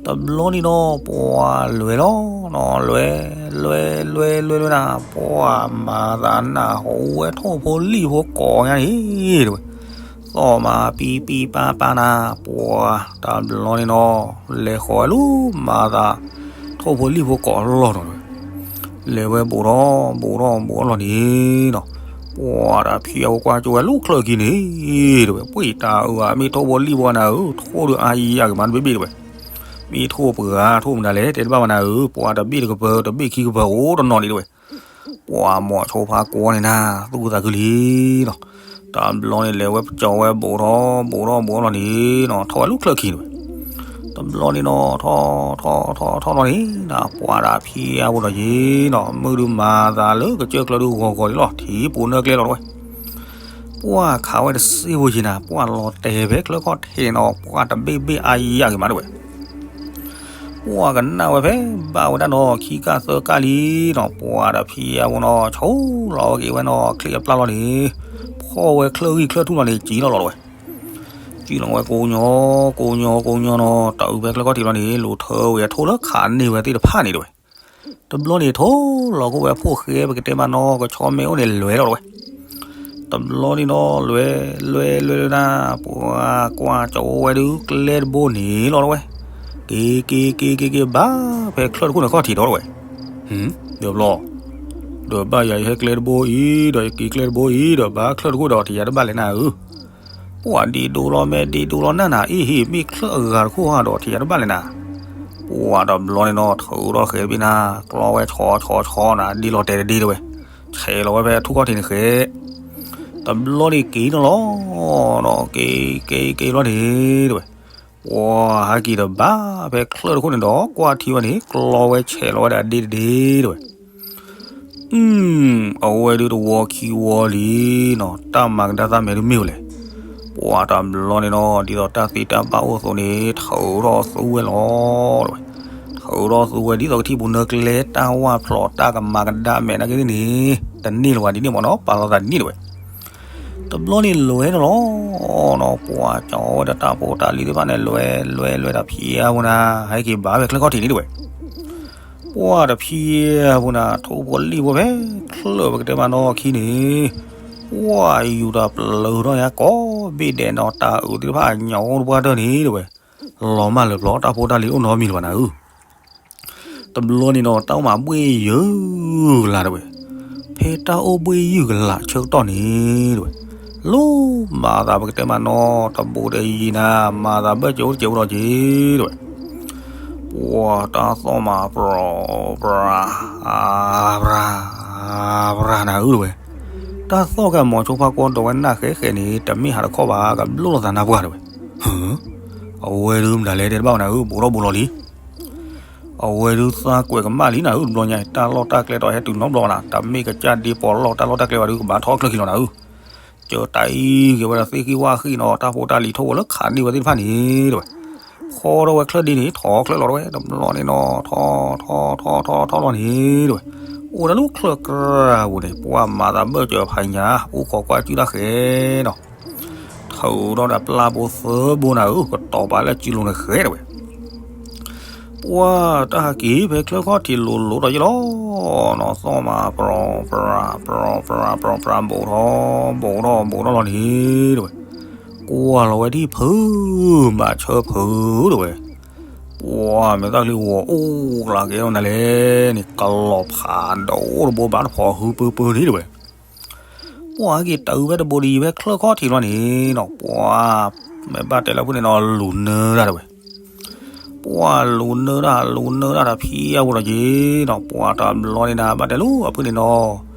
တဘျီန့ၣ်နီၤ ပှၤလဲၤလီၤနီၤ, လဲၤ လဲၤ လဲၤ လဲၤ လဲၤနၤ, ပှၤမၤသးနၢ်ဟူဝဲထိၣ်ဖိလံၣ်ဖိကိးညါန့ၣ်တဝဲ, သီၣ်မၤပံပံပၤပၤနၤ, ပှၤတဘျီန့ၣ်နီၤ, လဲၤဃီၤဝဲလၢမၤသး ထိၣ်ဖိလံၣ်ဖိကိးလီၢ်နီၤတဝဲ လဲၤဝဲဘူးထီၣ်ဘူးထီၣ်ဘူးထီၣ်လီၤန့ၣ်နီၤ, ပှၤတၢ်ဖံးအဝဲကွၢ်ကၠိဝဲလၢချၢၣ်ခံန့ၣ်တဝဲ, ပှၤတၢ်အၢမ့ၢ်ထိၣ်ဖိလံၣ်ဖိနၤဧၢ, ထိၣ်ဒီးအါယံၤယံၤကမၤတဘ့ၣ်ဘ့ၣ်တဝဲ, မ့ၢ်ထိၣ်ပှၤထိၣ်မနုၤလဲၣ် တဲတဘၣ်ဘၣ်နၤဧၢ, ပှၤတဘ့ၣ်တကပၤ တဘ့ၣ်ခံကပၤအိၣ်တနီၤန့ၣ်တဝဲ ပှၤမိၤဆိဖါကီၢ်န့ၣ်နၤ သူၣ်ခုသးခုလံနီၤ, တဘျီန့ၣ် လဲၤဝဲပကၠီဝဲဘူးထီၣ်ဘူးထီၣ်ဘူးထီၣ်လီၤန့ၣ်နီၤ, ထီၣ်ဝဲလၢချၢၣ်ခံန့ၣ်ဝဲ, တဘျီန့ၣ်နီၤ ထီၣ်ထီၣ်ထီၣ်ထီၣ်လီၤန့ၣ်နၤ, ပှၤတၢ်ဖံးအဝဲဒီးယံၤနီၤ, မုၢ်ဒုးမၤသးလၢကစၢၢ်ချၢဒုးဂီၤဂီၤန့ၣ်လီၤ, ထံပူၤနၢကျဲလီၤတဝဲ ပှၤခးဝဲတစ့ဖိယံၤနၤ, ပှၤလီၤတဲာ်ဖဲချၢၣ်ခီၣ်ထံးနီၤ, ပှၤတဘ့ၣ်ဘ့ၣ်အါယံၤယံၤကမၤတဝဲ ပှၤကနၣ်ဝဲဖဲဘၣ်ဝဲဒၣ်နီၤ, ခံကၢ်သၢကၢ်လံနီၤ, ပှၤတၢ်ဖံးအဝဲနီၤ ဆိလီၤက့ၤဝဲနီၤ, ချံၣ်အပျၢ်လီၤန့ၣ်, ဖီၣ်ဝဲချၢၣ်ဂံၢ်ချၢၣ်ထူၣ်လီၤန့ၣ် စံၣ်လီၤလီၤတဝဲ, စံၣ်လီၤဝဲကိးညီ ကိးညီကိးညီနီၤ, တၢ်အုးဖဲချၢၣ်ခီၣ်ထံးလီၤန့ၣ် လူၤထၢဝဲအထိၣ်လၢခးန့ၢ်ဝဲသ့ၣ်တဖၣ်န့ၣ်တဝဲ တဘျီန့ၣ် ထိၣ်လီၤကအိၣ်ဝဲဖိၣ်ဃဲ ပကတဲမးနီၤ, ကဆီမဲာ်အိၣ်န့ၣ် လဲၤလီၤတဝဲ, တဘျီန့ၣ်နီၤ လဲၤ လဲၤ လဲၤ လဲၤနၤ, ပှၤကွၢ်ကၠီဝဲဒုးကျဲတဘိန့ၣ်လီၤတဝဲ, က့ၤ က့ၤ က့ၤ က့ၤ က့ၤ ဘၣ်ဖဲချၢၣ်တခိၣ်န့ၣ်ခီၣ်ထံးဒီးတဝဲ, ဒီးဘျီ ဒီးဘၣ်ယၤယဟဲကျဲတဘိအံၤ ဒီးယက့ၤကျဲတဘိအံၤ ဒီးဘၣ်ချၢၣ်တခိၣ်ဒီးထံၣ်ယၤတဘၣ်လဲၣ်နၤဧၢ, ပှၤဒ့ဒိလီၤမဲာ်ဒ့ဒိလီၤနၢ်နၤ, အ့ဟ့ၣ် မ့ၢ်ချၢၣ်အဂၤတခိၣ်ဧါဒီးထံၣ်ယၤတဘၣ်လဲၣ်နၤ, ပှၤတဘျီန့ၣ်နီၤ ထုးထီၣ်ဃဲၤတဘ့ၣ်နၤ, ကျီဝဲဆီဆီဆီနၤ, ဒ့လီၤတဲာ်တဒ့တဝဲ, ဆဲးလီၤဝဲဖဲထူၣ်ခီၣ်ထံးန့ၣ်ဃဲၤ, တဘျီန့ၣ်က့ၤနီၤလီၤ, ဒီးက့ၤ က့ၤ က့ၤလီၤန့ၣ်တဝဲ, ပှၤဟဲက့ၤဒီးဘၣ်ဖဲချၢၣ်တခိၣ်န့ၣ်ဒီး ကွၢ်ထံဝဲန့ၣ် ကျီဝဲဆဲးလီၤဝဲဒၣ်ဒ့တဒ့တဝဲ အဝဲဒုးတဝီခံဝီလံနီၤ, တၢ်မၤကဒါသၣ်မဲာ်ဒုးမ့ၢ်ဝဲလဲၣ်, ပှၤတဘျီန့ၣ်နီၤ ဒ်သိးတၢ်သ့တၢ်ဘၣ်အိၣ်အသိးန့ၣ် ထုးထီၣ်သူဝဲလီၤတဝဲ, ထုးထီၣ်သူဝဲဒ်သိးကထံၣ်ပူၤနၢကျဲ တၢ်ဝၢ်ဖျိးတၢ်ကမၤကဒါမဲာ်နာ်က့န့ၣ်, တန့ၢ်လၢၤဘၣ်ဒ်န့ၣ်မ့ၢ်နီၤ ပာ်လီၤသးဒ်န့ၣ်တဝဲ တဘျီန့ၣ်လဲၤနီၤလီၤ, နီၤ ပှၤကၠီဝဲဒီးတၢ်ဖိတၢ်လံၤသ့ၣ်တဖၣ်န့ၣ် လဲၤ လဲၤ လဲၤဒီးဖံးအါဝဲနၤ, ဟဲက့ၤဘၣ်ဖဲချၢၣ်ခီၣ်ထံးန့ၣ်တဝဲ ပှၤတဖံးအါဝဲနၤ ထိၣ်ဖိလံၣ်ဖိဖဲချၢၣ်ပကတဲမးနီၢ်ခံန့ၣ်, ပှၤယူၤဒီးပျၢၤထီၣ်ညါကိးဘ့ၣ်ဒဲးနီၤ တၢ်အုးသ့ၣ်တဖၣ်ညါအိၣ်တပှၢ်တၢၢ်န့ၣ်တဝဲ, လီၤမၢ်လၢာ်ပျီ တၢ်ဖိတၢ်လံၤအိၣ်နီတမံၤလၢၤဘၣ်နၤဧၢ တဘျီန့ၣ်နီၤ တၢ်အိၣ်မးဘှ့ၣ်ယုၢ်ကလာ်တဝဲ, ဖဲတၢ်အိၣ်ဘှ့ၣ်ယုၢ်ကလာ်ဆၢကတီၢ်န့ၣ်တဝဲ, လီၤမၤသးပကတဲမးနီၤ တဘူးတယံၤနၤ မၤသးဘၢၣ်စၢၤအိၣ်တစဲးဖိဒီးက့ၤတဝဲ, ပှၤတၢ်သီၣ်မးပြၤ ပြၤ ပြၤ ပြၤနၤဧၢတဝဲ, တၢ်သီၣ်ကဲမိၤဆိဖါကွီဒီးဝဲနၢ်ဃဲဃဲန့ၣ် တမ့ၢ်ဟးတခီဘၣ် ကဘျိၣ်လိာ်သးနၢ်ပှၢ်တဝဲ အဝဲဒုးမတၤလဲၣ်တဲတဘၣ်ဝဲနၤဧၢ ဘူးထီၣ်ဘူးလီၤလံ အဝဲဒုးသးကွဲးကမၣ်လံနၤဧၢ တဘျီညါ တၢ်လီၢ်တၢ်ကျဲဒီးဟဲတုၤနီတဘျီဘၣ်နၤ တမ့ၢ်ကစၢ်ဒ့ပီးလီၢ်တၢ်လီၢ်တၢ်ကျဲဘၣ်ဒုး ကဘၣ်ထီၣ်ချၢၣ်ခံလီၤနၤဧၢ, ကၢၤတၢ်အံၤက့ၤဝဲဒီးသ့ၣ်ဃံဝၣ်ဃံနီၤ တၢ်ဖိတၢ်လံၤထီၣ်ဝဲလၢခးန့ၢ်ဝဲသ့ၣ်တဖၣ်န့ၣ်တဝဲ, ဖီထီၣ်ဝဲချၢၣ်ဒ့န့ၣ် ထီၣ်ချၢၣ်လီၤတဝဲ တဘျီန့ၣ်နီၤ ထီၣ်ထီၣ်ထီၣ်ထီၣ်ထီၣ်ထီၣ်လီၤန့ၣ်တဝဲ, အိၣ်ဒၣ်လၢချၢၣ်ကြၢးပူၤန့ၣ် ပှၤမၤသးဘၢၣ်စၢၤဖးညါ အိၣ်ခိးကွၢ်စုတၢ်ဃဲနီၤ ထုးထီၣ်ဒီးပျၢ်ဘိသၢဘိနၤဧၢ ကတီၤပာ်လၢစုလိၤန့ၣ်ဃဲတဝဲ, ပှၢ်တၢ်ဟးက့ၤဖဲချၢခီၣ်ထံးလိၤလိၤဒီးယ့ၢ်လီၤနီၤ, သီၣ်မး ပြီၤပြၤ ပြီၤပြၤ ပြီၤပြၤ ဘူးထီၣ် ဘူးထီၣ် ဘူးထီၣ်လီၤန့ၣ် တဲဝဲ, ကွၢ်လီၤဝဲဒ်ဖုး ဘၣ်ဆၢဖုး တဲဝဲ, ပှၢ်မဲာ်သၣ်ချံဂီၤအိၣ်ကျးကဲထီၣ်နၤလဲၣ်န့ၣ် ကလီၤဖးဒိၣ်တဘိဘၣ်တဖီၣ်ဟုပၢပၢန့ၣ် တဲဝဲ. ပှၢ်ဟဲက့ၤတၢ်အုးဖဲတဘိဒံးဖဲချၢခီၣ်ထံးလီၤန့ၣ်နီၤ, ပှၢ် မ့ၢ်ဘၣ်တဲလၢဖုန့ၣ်နီၤ လူၤနၢတၢ် တဲဝဲ. ပှၢ်လူၤနၢတၢ် လူၤနၢတၢ်တဖံအပူၤဒီးက့ၤနီၤ, ပှၢ်တဘျီန့ၣ်နၤ ဘၣ်တဲလၢအဖုန့ၣ်နီၤ,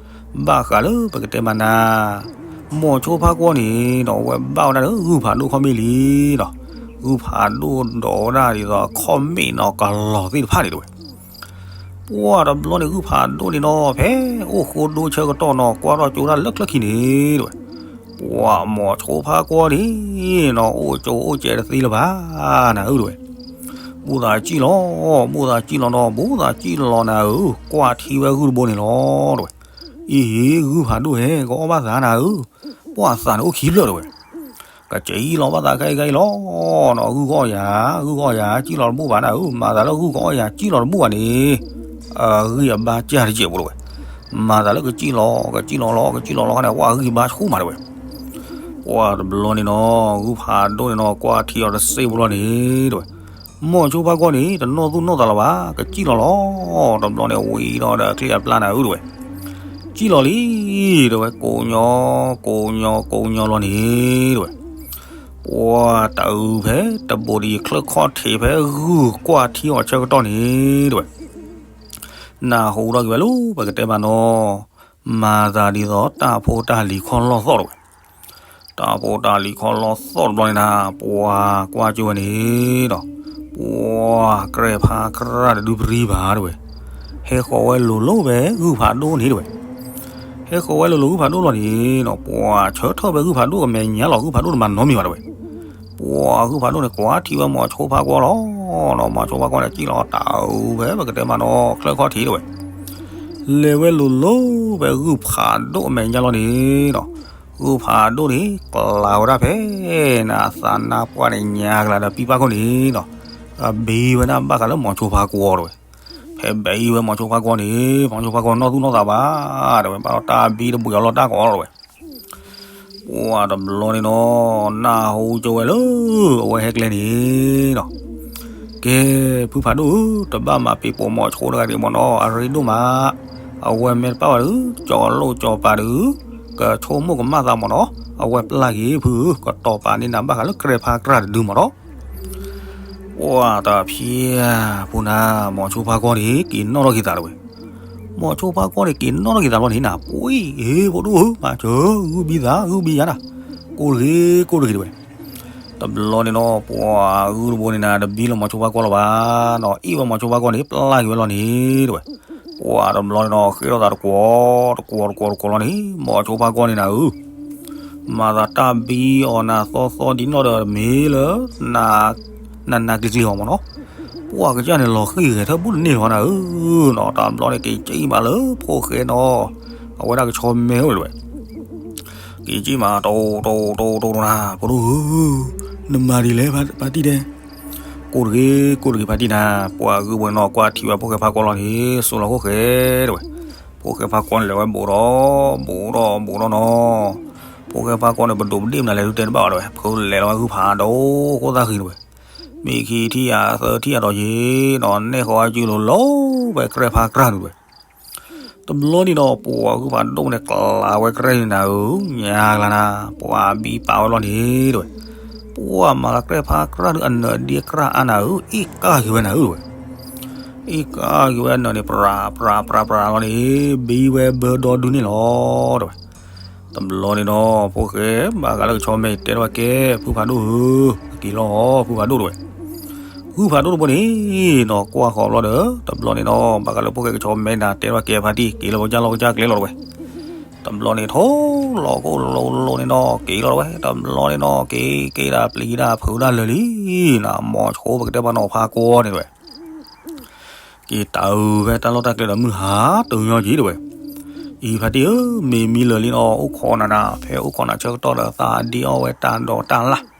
ဘၣ်ဃးလၢပကတဲမးနၤ, မိၤဆိဖါကွီၢ်န့ၣ်နီၤ အဝဲဘၣ်ဝဲဒၣ်လၢဂုၢ်ဖးဒိၣ်ခီၣ်မ့ၣ်လံနီၤ, ဂုၢ်ဖးဒိၣ်ဒိးဝဲဒၣ်ဒ်သိးခီၣ်မ့ၣ်နီၤ ကလီၤသ့ၣ်တဖၣ်န့ၣ် တဲဝဲ. ပှၢ်တဘျီန့ၣ် ဂုၢ်ဖးဒိၣ်န့ၣ်နီၤ ဖဲအိၣ်ဃိဒိဆၢကတီၢ်နီၤ ကွၢ်ထီၣ်ကၠိဒၣ်လၢချၢခံန့ၣ် တဲဝဲ. ပှၢ်မိၤဆိဖါကွီၢ်န့ၣ်နီၤ အိၣ်ကၠိအိၣ်ကဲတသ့လၢၤဘၣ်နၤဧၢ တဲဝဲ. ဘၣ်သးစံၣ်လီၤ, ဘၣ်သးစံၣ်လီၤနီၤ, ဘၣ်သးစံၣ်လီၤနၤဧၢ, ကွၢ်ထံဝဲဂုၢ်တဘိန့ၣ်လီၤ တဲဝဲ. အံၤ ဂုၢ်ဖးဒိၣ်ဟဲ ကအီၣ်ဘၣ်သးနၤဧၢ, ပှၢ်သးန့ၣ်အိၣ်ခံဖျၢၣ် တဲဝဲ. ကစံၣ်လီၤဘၣ်သးခဲအံၤခဲအံၤလီၤနီၤ, ဂုၢ်ကအီၣ်ယၤ, ဂုၢ်ကအီၣ်ယၤ စံၣ်လီၤတဘူၣ်ဘၣ်နၤဧၢ, မၤသးလၢဂုၢ်ကအီၣ်ယၤ စံၣ်လီၤတဘူၣ်ဘၣ်န့ၣ် အဂံၢ်အဘါစၢ်တစဲးဖိ တဲဝဲ. မၤသးလၢကစံၣ်လီၤ ကစံၣ်လီၤလီၤ ကစံၣ်လီၤလီၤခါန့ၣ် ပှၢ်အဂံၢ်ဘါဆူၣ်မး တဲဝဲ. ပှၢ်တဘျီန့ၣ်နီၤ ဂုၢ်ဖးဒိၣ်န့ၣ်နီၤ ကွၢ်ထံအီၤတစဲးဖိလီၤန့ၣ် တဲဝဲ. မိၤဆိဖါကွီၢ်န့ၣ် တနီၣ်သူၣ်နီၣ်သးလၢၤဘၣ်, ကစံၣ်လီၤလီၤ, တဘျီန့ၣ်ဝံၤဒီးဒီးအချံအပျၢ်နၤဧၢ တဲဝဲ. စံၣ်လီၤလံ တဲဝဲ, ကိးညီ ကိးညီ ကိးညီလီၤန့ၣ် တဲဝဲ. ပှၢ်တၢ်အုးဖဲတဘိဒံးချၢခီၣ်ထံးဖဲဂုၢ်ကွၢ်ထံအီၤဆၢကတီၢ်န့ၣ် တဲဝဲ. နၢ်ဟူထီၣ်က့ၤဝဲလၢပကတဲမးနီၤ, မၤသးဒ်သိးတၢ်ဖိတၢ်လံၤခီၣ်လီၢ်သီၣ် တဲဝဲ. တၢ်ဖိတၢ်လံၤခီၣ်လီၢ်သီၣ်တဘျီန့ၣ်နၤ ပှၢ်ကွၢ်ကၠိဝဲန့ၣ်ဒီး ပှၢ်ကြဲၢ်ဖါကြၢ်တဒုပရံဘၣ် တဲဝဲ. ဟဲဃီၤဝဲလိၤလိၤဖဲဂုၢ်ဖးဒိၣ်န့ၣ် တဲဝဲ. ဟဲဃီၤဝဲလိၤလိၤဂုၢ်ဖးဒိၣ်လီၤန့ၣ်ဒီး ပှၢ်ဆၢထၢၣ်ဖဲဂုၢ်ဖးဒိၣ်အမဲာ်ညါလီၤ, ဂုၢ်ဖးဒိၣ်န့ၣ်မၤနီတမံၤဘၣ် တဲဝဲ. ပှၢ်ဂုၢ်ဖးဒိၣ်န့ၣ် ကွၢ်ထံဝဲမိၤဆိဖါကွီၢ်လီၤနီၤ, မိၤဆိဖါကွီၢ်န့ၣ် စံၣ်လီၤတၢ်အုးဖဲပကတဲမးနီၤ ချၢခီၣ်ထံး တဲဝဲ. လဲၤဝဲလိၤလိၤဖဲဂုၢ်ဖးဒိၣ်အမဲာ်ညါလီၤန့ၣ်ဒီး ဂုၢ်ဖးဒိၣ်န့ၣ် ကျးဝဲဒၣ်ဖဲနၤသးနါပှၢ်န့ၣ်ညါကလၤဒီးပံပၢ်ခိၣ်န့ၣ်ဒီး ဘံဝဲဒၣ်ဘၣ်ဃးလၢမိၤဆိဖါကွီၢ် တဲဝဲ. ဖဲဘံဝဲမိၤဆိဖါကွီၢ်န့ၣ် မိၤဆိဖါကွီၢ်နီၣ်သူၣ်နီၣ်သးဘၣ် တဲဝဲ, ဘၣ်ဒီးတၢ်ဘံတဘှံးအီၤလီၤတၢ်ကီးလီၤ တဲဝဲ. ပှၢ်တဘျီန့ၣ်နီၤ နၢ်ဟူကၠိဝဲလၢ အဝဲဟဲကျဲန့ၣ်ဒီး ကဲ ဖုဖးဒိၣ်ဧၢ, တဘၣ်မၤပ့ၤပိာ်မိၤဆိတဂၤဒံးမ့ၢ်နီၤ, အရ့ဒိၣ်မး, အဝဲမ့ၢ်တပၣ်ဝဲဒီး ကၠီလိၣ်ကၠီပၤဒီး ကဆိကမိၣ်ကမၣ်သးမ့ၢ်နီၤ, အဝဲပျၢ်က့ၤဖုဧၢ, ကတီၤပာ်န့ၢ်နၤဘၣ်ဃးလၢကြဲၢ်ဖါကြၢ်တဒုမ့ၢ်နီၤ. ပှၢ်တဖံဖုနၤ မိၤဆိဖါကွီၢ်န့ၣ် က့ၤနီၣ်ထီၣ်က့ၤသး တဲဝဲ. မိၤဆိဖါကွီၢ်န့ၣ် က့ၤနီၣ်ထီၣ်က့ၤသးဘျီန့ၣ်နၤ ပှ့ၤ ဟ့ ဖိဒိၣ်ဧၢ, မၤစၢၤ ဂုၢ်ဘံသး ဂုၢ်ဘံယၤနၤ, ကိၢ်တဂ့ၤ ကိၢ်တဂ့ၤ တဲဝဲ. တဘျီန့ၣ်နီၤ ပှၢ်ဂုၢ်တဘိန့ၣ်နၤ တဘံလၢမိၤဆိဖါကွီၢ်လၢၤဘၣ်နီၤ, အ့ၣ်ဝဲမိၤဆိဖါကွီၢ်န့ၣ် ပျၢ်က့ၤဝဲလီၤန့ၣ် တဲဝဲ. ပှၢ်တဘျီန့ၣ်နီၤ ဃ့ထီၣ်သးတကွီၤ တကွီၤ တကွီၤ တကွီၤလီၤန့ၣ် မိၤဆိဖါကွီၢ်န့ၣ်နၤဧၢ မၤသးတၢ်ဘံအီၤနၤသီသီဒ်နီၣ်ဒီးမ့ၢ်လၢ နးနးကျံၤကျံၤအီၤမ့ၢ်နီၤ, ပှၢ်ကစၢ်န့ၣ်လီၤဃံၢ်ဂဲၤထၢၣ်ဘူးတန့ၢ်လီၤနၤဧၢနီၤ, တဘျီန့ၣ်က့ၤကၠံၣ်မးလၢဖိၣ်ဃဲနီၤ, အဝဲဒၣ်ကဆီမဲအိၣ်လၢၤဝဲ က့ၤကၠံၣ်မး တိၢ်တိၢ်တိၢ်တိၢ်နၤ ဖိဒိၣ်ဧၢ, နမၤဒ်လဲၣ်ဖါတံၢ်တဲ, ကိၢ်တဂ့ၤ ကိၢ်တဂ့ၤဖါတံၢ်နၤ, ပှၢ်ဂုၢ်ဘိန့ၣ်နီၤ ကွၢ်ထံၣ်ဝဲဖိၣ်ဃဲဖါကွီၢ်လီၤန့ၣ် စိၤလီၤခိၣ်ဃဲ တဲဝဲ. ဖိၣ်ဃဲဖါကွီၢ်န့ၣ်လဲၤဝဲဘူးဒီး ဘူးဒီး ဘူးဒီးနီၤ, ဖိၣ်ဃဲဖါကွီၢ်န့ၣ် ပဒိးပဒ့ၣ်မနုၤလဲၣ်ဒုးတဲတဘၣ်ဘၣ် တဲဝဲ, ဖုလဲၤလီၤဝဲဂုၢ်ဖးဒိၣ်ခိၣ်သၣ်ဃံ တဲဝဲ, မ့ၢ်ခံထံၣ်ယၤသၢထံၣ်ယၤဒီးယ့ၤ ဒီးနဲၣ်ဃီအစုလိၤလိၤ ဝဲကြဲၢ်ဖါကြၢ်န့ၣ် တဲဝဲ. တဘျီန့ၣ်ဒီး ပှၢ်ဂုၢ်ဖးဒိၣ်န့ၣ် ကျးဝဲကြဲၢ်န့ၣ်နၤဧၢ, ညါကလၤနၤ, ပှၢ်ဘံပာ်ဝဲလီၤန့ၣ် တဲဝဲ. ပှၢ်မၤသးကြဲၢ်ဖါကြၢ်န့ၣ် အနၢၤဒ့ကြၢ်အါနၤဧၢ, အ့ၣ်ကၢ်က့ၤဝဲနၤဧၢ တဲဝဲ. အ့ၣ်ကၢ်က့ၤဝဲအနၢၤန့ၣ် ပြးပြးပြးပြးလီၤန့ၣ် ဘံဝဲဘၢဒီဒုန့ၣ်လီၤ တဲဝဲ. တဘျီန့ၣ်ဒီး ဖိၣ်ဃဲဘၣ်ဃးလၢကဆီမဲအံၤတဲထီၣ်ဝဲကဲ ဖုဖးဒိၣ်ဧၢ, က့ၤလီၤ ဖုဖးဒိၣ် တဲဝဲ. ဂုၢ်ဖးဒိၣ်တဘိန့ၣ်နီၤ ကွၢ်ဃီၤဘျီဒီး တဘျီန့ၣ်ဒီး ဘၣ်ဃးလၢဖိၣ်ဃဲကဆီမဲနၤတဲထီၣ်ဝဲကဲဖါတံၢ် က့ၤလီၤကစၢ်လီၢ်ကစၢ်ကျဲလီၤ တဲဝဲ. တဘျီန့ၣ် ထိၣ်လီၤခိၣ်လိၤလိၤန့ၣ်နီၤ က့ၤလီၤ တဲဝဲ. တဘျီန့ၣ်နီၤ က့ၤက့ၤဒၣ်ပျံၤဒၣ်ဖုးဒၣ်လၢာ်လံနၤ, မိၤဆိပကတဲဘၣ်နီၤဖါကွီၢ်န့ၣ် တဲဝဲ. က့ၤတၢ်အုးဖဲတၢ်လီၢ်တၢ်ကျဲဒီးမုၢ်ဟါတနံၤက့ၤ တဲဝဲ. အံၤဖါတံၢ်ဧၢ, မ့ၢ်မံလၢာ်လံနီၤ, အိၣ်ခိးနၤနၤ, ဖဲအိၣ်ခိးနၤဆၢကတီၢ်ဒီးသးဒ့အီၣ်ဝဲတၢ်ဒိးတၢ်လၢ်, ဒ်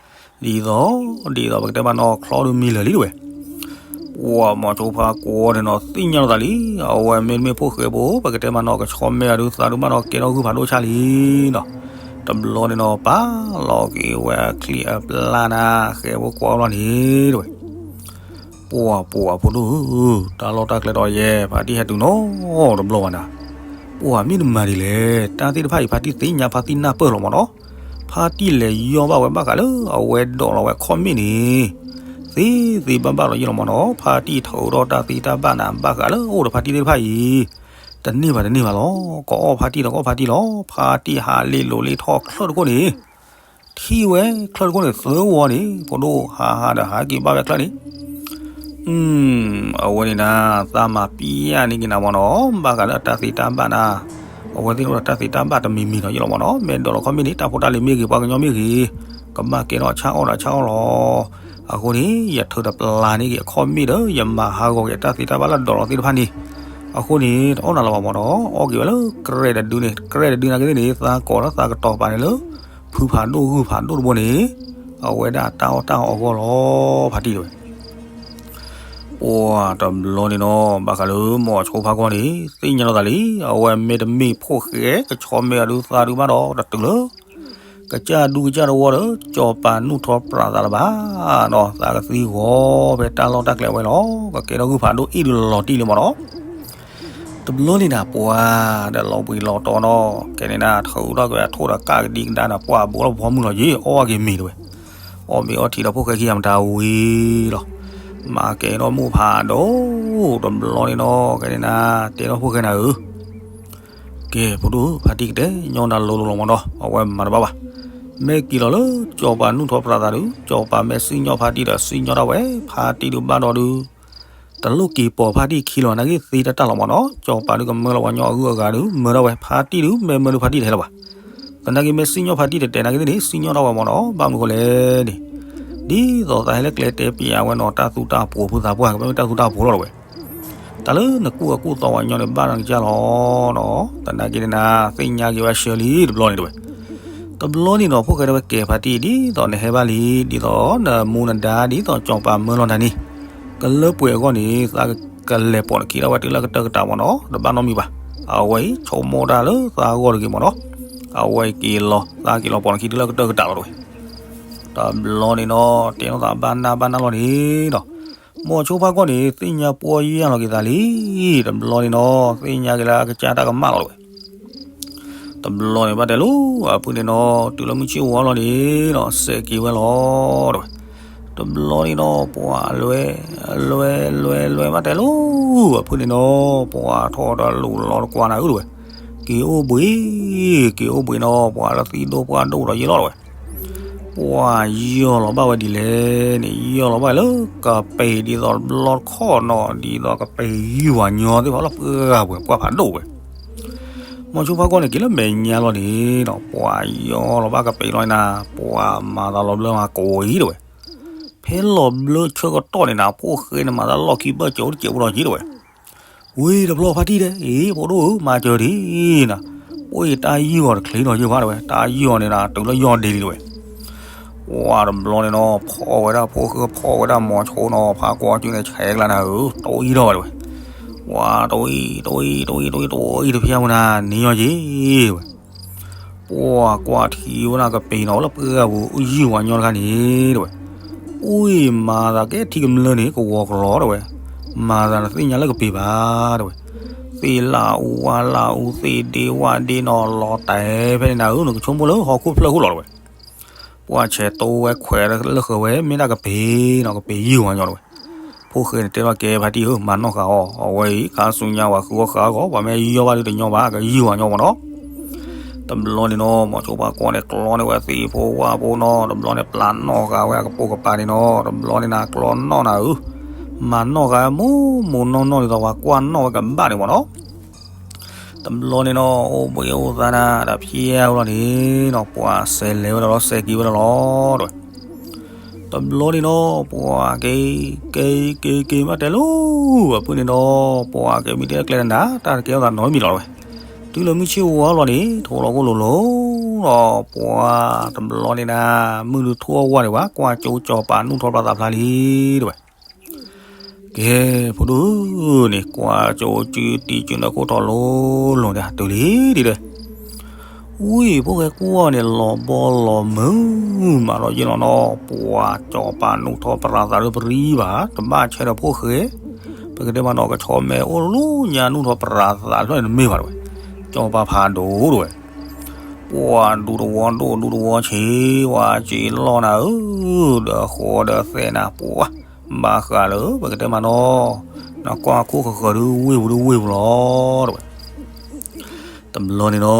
သိး ဒ်သိးပကတဲဘၣ်နီၤ ချီဒုးမံလၢာ်လံ တဲဝဲ. ပှၤမိၤဆိဖါကွီန့ၣ်နီၤ သ့ၣ်ညါလီၤသးလံ, အဝဲမ့တမ့ၢ်ဖိၣ်ဃဲဖိ ပကတဲမးနီၤ ကဆီမဲအဒုးသးဒုးဘၣ်နီၤ ကဲထီၣ်ဂုၢ်ဖးဒိၣ်ဆါလံနီၤ. တဘျီန့ၣ်နီၤ ပာ်လီၤက့ၤဝဲအချံအပျၢ်နၤ ဃဲဖိကွၢ်လီၤန့ၣ်တဝဲ ပှၤပှၤဖိဒိၣ်ဧၢ, တၢ်လီၢ်တၢ်ကျဲဒီးယဲ ဖါတံၢ်ဟဲတုၤနီတဘျီဘၣ်နၤ, ပှၤမ့ၢ်တမၤဒ်လဲၣ်, တၢ်သ့ၣ်တဖၣ်အံၤ ဖါတံၢ်သ့ၣ်ညါဖါတံၢ်နၢ်ပၢၢ်လီၤမးနီၤ, ဖါတံၢ်လဲၤယီၢ်ဘၣ်ဝဲဘၣ်ဃးလၢ အဝဲဒိးလီၤဝဲခီၣ်မ့ၣ်န့ၣ် သ့သ့ဘၣ်ဘၣ်လီၤယံာ်လီၤမးနီၤ, ဖါတံၢ်ထုးထီၣ်တၢ်သ့တၢ်ဘၣ်နၤ ဘၣ်ဃးလၢအိၣ်ဒီးဖါတံၢ်သ့ၣ်တဖၣ်အံၤ တန့ၢ်ဘၣ်တန့ၢ်ဘၣ်လီၤ, ကအီၣ်ဖါတံၢ်ဒီးကအီၣ်ဖါတံၢ်လီၤ, ဖါတံၢ်ဟးလ့လိာ်လ့ထီၣ်ချၢၣ်တခိၣ်န့ၣ် ထံၣ်ဝဲချၢၣ်တခိၣ်န့ၣ် သၢဝီန့ၣ် ဖိဒိၣ်ဟးဟးဒီးဟးက့ၤဘၣ်ဝဲချၢၣ်န့ၣ်, အဝဲန့ၣ်နၤ သးမၤပျၢ်န့ၢ်က့ၤနၤမးနီၤ, ဘၣ်ဃးလၢတၢ်သ့တၢ်ဘၣ်နၤ, အဝဲသ့ၣ်အိၣ်ဒီးတၢ်သ့တၢ်ဘၣ်တမံၤမံၤလီၤယံာ်လီၤမးနီၤ, မ့ၢ်ဒိးလီၤခီၣ်မ့ၣ်န့ၣ် တၢ်ဖိတၢ်လံၤမ့ၢ်ဂ့ၤ ပှၤကညီမ့ၢ်ဂ့ၤ ကဘၣ်ကဲထီၣ်ဆၣ်အီၣ်ဒီးဆၣ်အီၣ်လီၤ. အဃိန့ၣ် ယထုးဒီးပျၢ်န့ၢ်က့ၤအခီၣ်မ့ၣ်ဒီး ယမၤဟးဂီၤက့ၤတၢ်သ့တၢ်ဘၣ်လၢဒိးလီၤသ့ၣ်တဖၣ်န့ၣ်, အဃိန့ၣ် တအီၣ်နၤလၢၤဘၣ်မးနီၤ, အီၣ်က့ၤဝဲလၢကရဲၣ်တဒုန့ၣ်, ကရဲၣ်တဒုနာ်က့သ့ၣ်န့ၣ် သးကိးလၢသးကတီၤပာ်န့ၣ်လၢ ဖုဖးဒိၣ်ဂုၢ်ဖးဒိၣ်တဘိန့ၣ်, အဝဲဒၣ်တၢ်အီၣ်တၢ်အီအဂီၢ်လီၤ ဖါတံၢ်တဝဲ ပှၤတဘျီန့ၣ်နီၤ ဘၣ်ဃးလၢမိၤဆိဖါကွီန့ၣ် သ့ၣ်ညါလီၤသးလံ, အဝဲမ့တမ့ၢ်ဖိၣ်ဃဲ ကဆီမဲအဒုးသးဒုးဘၣ်ဒီး တတုၤလၢ ကစၢ်ဒူကစၢ်တဝီဒီး ကၠီၤပၤနုၢ်ထီပြးသးလၢၤဘၣ်နီၤ, သးကသံဂီၤဖဲတၢ်လီၢ်တၢ်ကျဲဝဲလီၤ, ကကဲထီၣ်ဂုၢ်ဖးဒိၣ်အ့ၣ်ဒုးလီၤတံၢ်လံမးနီၤ တဘျီန့ၣ်နၤ ပှၤဒီးလီၤဘှံးလီၤတီၤနီၤ, ကဲန့ၣ်နၤ ထုးထီၣ်က့ၤအထိၣ်ဒီးကၣ်ကဒံကဒါနၤ ပှၤဘူးလီၤပဖီမုၢ်လီၤ ယ့ၣ်အီၣ်ဝဲက့ၤမ့ၤတဝဲ, အီၣ်မ့ၤအီထံဒီးဖိၣ်ဃဲခံဂၤမတၤဝံၤလီၤ, မၤကဲထီၣ်မိၢ်ဖးဒိၣ်, တဘျီန့ၣ်နီၤ ကဲန့ၣ်နၤ တဲထီၣ်ဖိၣ်ဃဲနၤဧၢ ကဲ ဖိဒိၣ်ဧၢ ဖါတံၢ်ကတဲညီနၤလိၤလိၤလီၤမးနီၤ, အဝဲမၤတဘၣ်ဘၣ်, မ့ၢ်က့ၤလီၤလၢ ကၠီၤပၤနုၢ်ထီပြးသးဒုး, ကၠီၤပၤမ့ၢ်စံၣ်ညီၣ်ဖါတံၢ်ဒီး စံၣ်ညီၣ်ဒၣ်ဝဲ, ဖါတံၢ်ဒုးဘၣ်ဒီးဒုး တလိၣ်က့ၤပိာ်ဖါတံၢ်ခံလီၤ, နာ်က့သ့တၢ်တၢ်လီၤမးနီၤ, ကၠီၤပၤဒုးကမၢလီၤပှၤညီအဂုၤအဂၤဒုး မၢဒၣ်ဝဲ, ဖါတံၢ်ဒုး မ့ၢ်မၢဒုးဖါတံၢ်တဟဲလၢၤဘၣ်, သနာ်က့မ့ၢ်စံၣ်ညီၣ်ဖါတံၢ်တတဲနာ်က့သ့ၣ်န့ၣ် စံၣ်ညီၣ်ထီၣ်ဝဲမးနီၤ, ဘၣ်မနုၤဃိလဲၣ်န့ၣ်, ဒ်သိးသးဟဲလၢကျဲတဲပျးဝဲနီၤ တၢ်သူတၢ်ပှိၤဖုသးပှၢ် ကမ့ၢ်တၢ်သူတၢ်ပှိၤလီၤတဝဲ တၢ်လၢနကူၣ်အကူၣ်သီပှၤညီန့ၣ် ဘၣ်နကစၢ်လီၤနီၤ, သနာ်က့န့ၣ်နၤ သ့ၣ်ညါက့ၤဝဲဆှၢလံတဘျီန့ၣ်တဝဲ, တဘျီန့ၣ်နီၤ ဖိၣ်ဃဲတဲဝဲ ကဲဖါတံၢ် ဒ်သိးနဟဲဘၣ်လံ, ဒ်သိးနမူနဒါ ဒ်သိးကၠီၤပၤမၢလီၤနၤန့ၣ်, ကလၢပှဲၤအဂီၢ်န့ၣ် သးကလဲၤပိာ်နခံဒၣ်ဝဲတုၤလၢကတၢၢ်ကတၢၢ်မးနီၤ, တဘၣ်နီတမံၤဘၣ်, အဝဲအံၤ ဆိကမိၣ်တၢ်လၢသးအဂီၢ်တဂ့ၤမးနီၤ, အဝဲအံၤက့ၤလီၤ သးက့ၤလီၤပိာ်နခံတုၤလၢကတၢၢ်ကတၢၢ်လီၤတဝဲ တဘျီန့ၣ်နီၤ တဲနီၢ်သးဘၣ်နၢ်ဘၣ်နၢ်လီၤန့ၣ်နီၤ, မိၤဆိဖါကွီၢ်န့ၣ် သ့ၣ်ညါပီၢ်ယၢ်လီၤက့ၤသးလံ, တဘျီန့ၣ်နီၤ သ့ၣ်ညါက့ၤလၢအကစၢ်တၢ်ကမၣ်လီၤတဝဲ, တဘျီန့ၣ်ဘၣ်တဲလိၤ အဖုန့ၣ်နီၤ တုၤလၢမုၢ်ဆ့ၣ်ဝါလီၤန့ၣ်နီၤ စဲးက့ၤဝဲလီၤတဝဲ, တဘျီန့ၣ်နီၤ ပှၤလွဲ လွဲ လွဲ လွဲဘၣ်တဲလိၤ အဖုန့ၣ်နီၤ ပှၤထီၣ်တလူၤလီၤတကွၢ်နၤအုၣ်တဝဲ, က့ၤအိၣ်ဘှံး က့ၤအိၣ်ဘှံးနီၤ ပှၤလၢသံဒိၣ်ပှၢ်ဒိၣ်ဒီးယ့ၢ်လီၤတဝဲ ပှၤယီၢ်လီၤဘၣ်ဝဲဒ်လဲၣ်န့ၣ် ယီၢ်လီၤဘၣ်လၢကပ့ၤဒ်သိးဘျီတခီၣ်နီၤ ဒ်သိးကပ့ၤယုၢ်ဝၤညီသ့ၣ်တဖၣ်လၢပှၤဂၤပှဲၤပှၢ်ဖးဒိၣ်ဝဲ, မိၤဆိဖါကွီၢ်န့ၣ် က့ၤလၢမဲာ်ညါလီၤန့ၣ်နီၤ ပှၤယီၢ်လီၤဘၣ်ကပ့ၤလီၤန့ၣ်နၤ ပှၤမၤသးလီၤဘျၢမၤကိးအံၤတဝဲ, ဖဲလီၤဘျၢဆၢကတီၢ်န့ၣ်နၤ ဖိၣ်ဃဲန့ၣ်မၤသးလီၢ်ခံဘၢၣ်စၢၤအိၣ်တစဲးဖိဒီးယ့ၢ်တဝဲ ဝံၤတဘျီဖါတံၢ်တဲ အ့ ဖိဒိၣ်ဧၢ မၤစၢၤဒံးနၤ, အိၣ်အံၤတၢ်ယုၢ်အီၤတချ့နီၤယုၢ်ဘၣ်တဝဲ တၢ်ယုၢ်အီၤန့ၣ်နၤ တုၤလၢယီၢ်ဒ့လံတဝဲ, ပှၤတဘျီန့ၣ်နီၤ ဖီၣ်ဝဲဒၣ်ဖိၣ်ဃဲ ဖီၣ်ဝဲဒၣ်မိၤဆိနီၤ ဖါကွီၢ်စုန့ၣ် ဆဲးကျါနၤဧၢ တအိၣ်အံၤထီၣ်ဝဲတဝဲ, ပှၤတအိၣ်အံၤ တအိၣ်အံၤ တအိၣ်အံၤ တအိၣ်အံၤ တဖျါဝဲနၤ နံၤညီယ့ၢ်ဝဲ ပှၤကွၢ်ထံဝဲဒၣ်ကပ့ၤနီၤ လၢပှၤဂၤပူၤ ယုၢ်ဝၤညီတခါန့ၣ်တဝဲ, အိၣ်အံၤမၤသးကဲထံကမျၢၢ်န့ၣ် ကဝီၤကလီၤတဝဲ, မၤသးနသ့ၣ်ညါလၢကပ့ၤဘၣ်တဝဲ, သ့ၣ်လၢအူဝါလၢအူ သ့ၣ်ဒ့ဝၣ်ဒ့နီၤ လီၤတဲာ်ဖဲန့ၣ်နၤဧၢ နကဆိကမိၣ်လၢဟီၣ်ခိၣ်ဖျၢၣ်ဃိလီၤတဝဲ ပှၤဆဲးတိဝဲခွဲးလၢဃၢၤဝဲ မ့ၢ်ဒၣ်ကပ့ၤနီၤ ကပ့ၤယုၢ်ဝၤညီတဝဲ, ဖိၣ်ဃဲန့ၣ်တဲဘၣ်ကဲဖါတံၢ်ဧၢ မၤနီၣ်ဃာ်အီၤ အဝဲအံၤ ခါဆူညါပှၤဃုအီၣ်ဃာ်အီၤ ပှၤမ့ၢ်ယီၢ်ဘၣ်ဒုးတညီဘၣ် ကယုၢ်ဝၤညီမးနီၤ, တဘျီန့ၣ်နီၤ မိၤဆိဖါကွီၢ်န့ၣ် ကျီန့ၢ်ဝဲသ့ၣ်ဖိဝၣ်ဖိနီၤ တဘျီန့ၣ် ပျၢ်နီၣ်ဃာ်ဝဲအကပိာ်ကပၤန့ၣ်နီၤ တဘျီန့ၣ်နၤ ကျီနီၣ်နၤဧၢ, မၤနီၣ်ဃာ်ဝဲမိၢ်မိၢ်နီၢ်နီၢ်ဒ်သိးပှၤကွၢ်နီၣ်ဝဲကဘၣ်န့ၣ်မးနီၤ တဘျီန့ၣ်နီၤ အိၣ်ဘှံးအိၣ်သါနၤ ဒီးဖျဲဝဲလီၤန့ၣ်နီၤ ပှၤစဲးလဲၤဝဲဒၣ်လီၤစဲးက့ၤဝဲဒၣ်လီၤတဝဲ, တဘျီန့ၣ်နီၤ ပှၤက့ၤ က့ၤ က့ၤ က့ၤ မ့ၢ်တဲလိၤ အဖုန့ၣ်နီၤ ပှၤက့ၤမ့ၢ်တဲကျဲနၤ တၢ်တကဲထီၣ်သးနီတမံၤလီၤတဝဲ, တုၤလၢမုၢ်ဆ့ၣ်ဝါလီၤန့ၣ် ထိၣ်လီၤကိၣ်လိၤလိၤနီၤ ပှၤတဘျီန့ၣ်နၤ မုၢ်ဒုးထူၣ်အီၣ်ဝါန့ၣ် ပှၤကွၢ်ကၠိကၠီၤပၤနုၢ်ထီၣ်ပျၢ်သးဖျါလံတဝဲ က ကဲ, ဖိဒိၣ်န့ၣ် ကွၢ်ကၠိကၠူတံၢ်ကၠူနခိၣ်ထီၣ်လိၤလိၤဒီး တုၤလံဒ်ဒီး, ဝံၢ်ဖိၣ်ဃဲကွၢ်န့ၣ် လီၤဘီလီၤမုာ်မးဒီးယဲလီၤနီၤ, ပှၤစီၤပၤနူၢ်ထီၣ်ပြးသးဒီးပရံဘၣ် တဘၣ်ဆဲဒီးဖိၣ်ဃဲ, ပကတဲမးနီၤ ကဆီမဲအိၣ်လၢညါနူၢ်ထီၣ်ပြးသးဖျၢၣ်န့ၣ်တမ့ၢ်ဘၣ်တဝဲ, စီၤပၤဖးဒိၣ်တဝဲ ပှၤဒူတဝီဒိၣ်ဒူတဝီဆံး ဝဲစ့လီၢ်နၤဧၢ, ဒီးဃီဒီးသဲးနၤ ပှၤ ဘၣ်ဃးလၢ ပကတဲမးနီၤ, နကွၢ်ခိၣ်ဃၢၤဃၢၤဒုးဝ့ၢ်ပူၤဒုးဝ့ၢ်ပူၤလီၤတဝဲ. တဘျီန့ၣ်နီၤ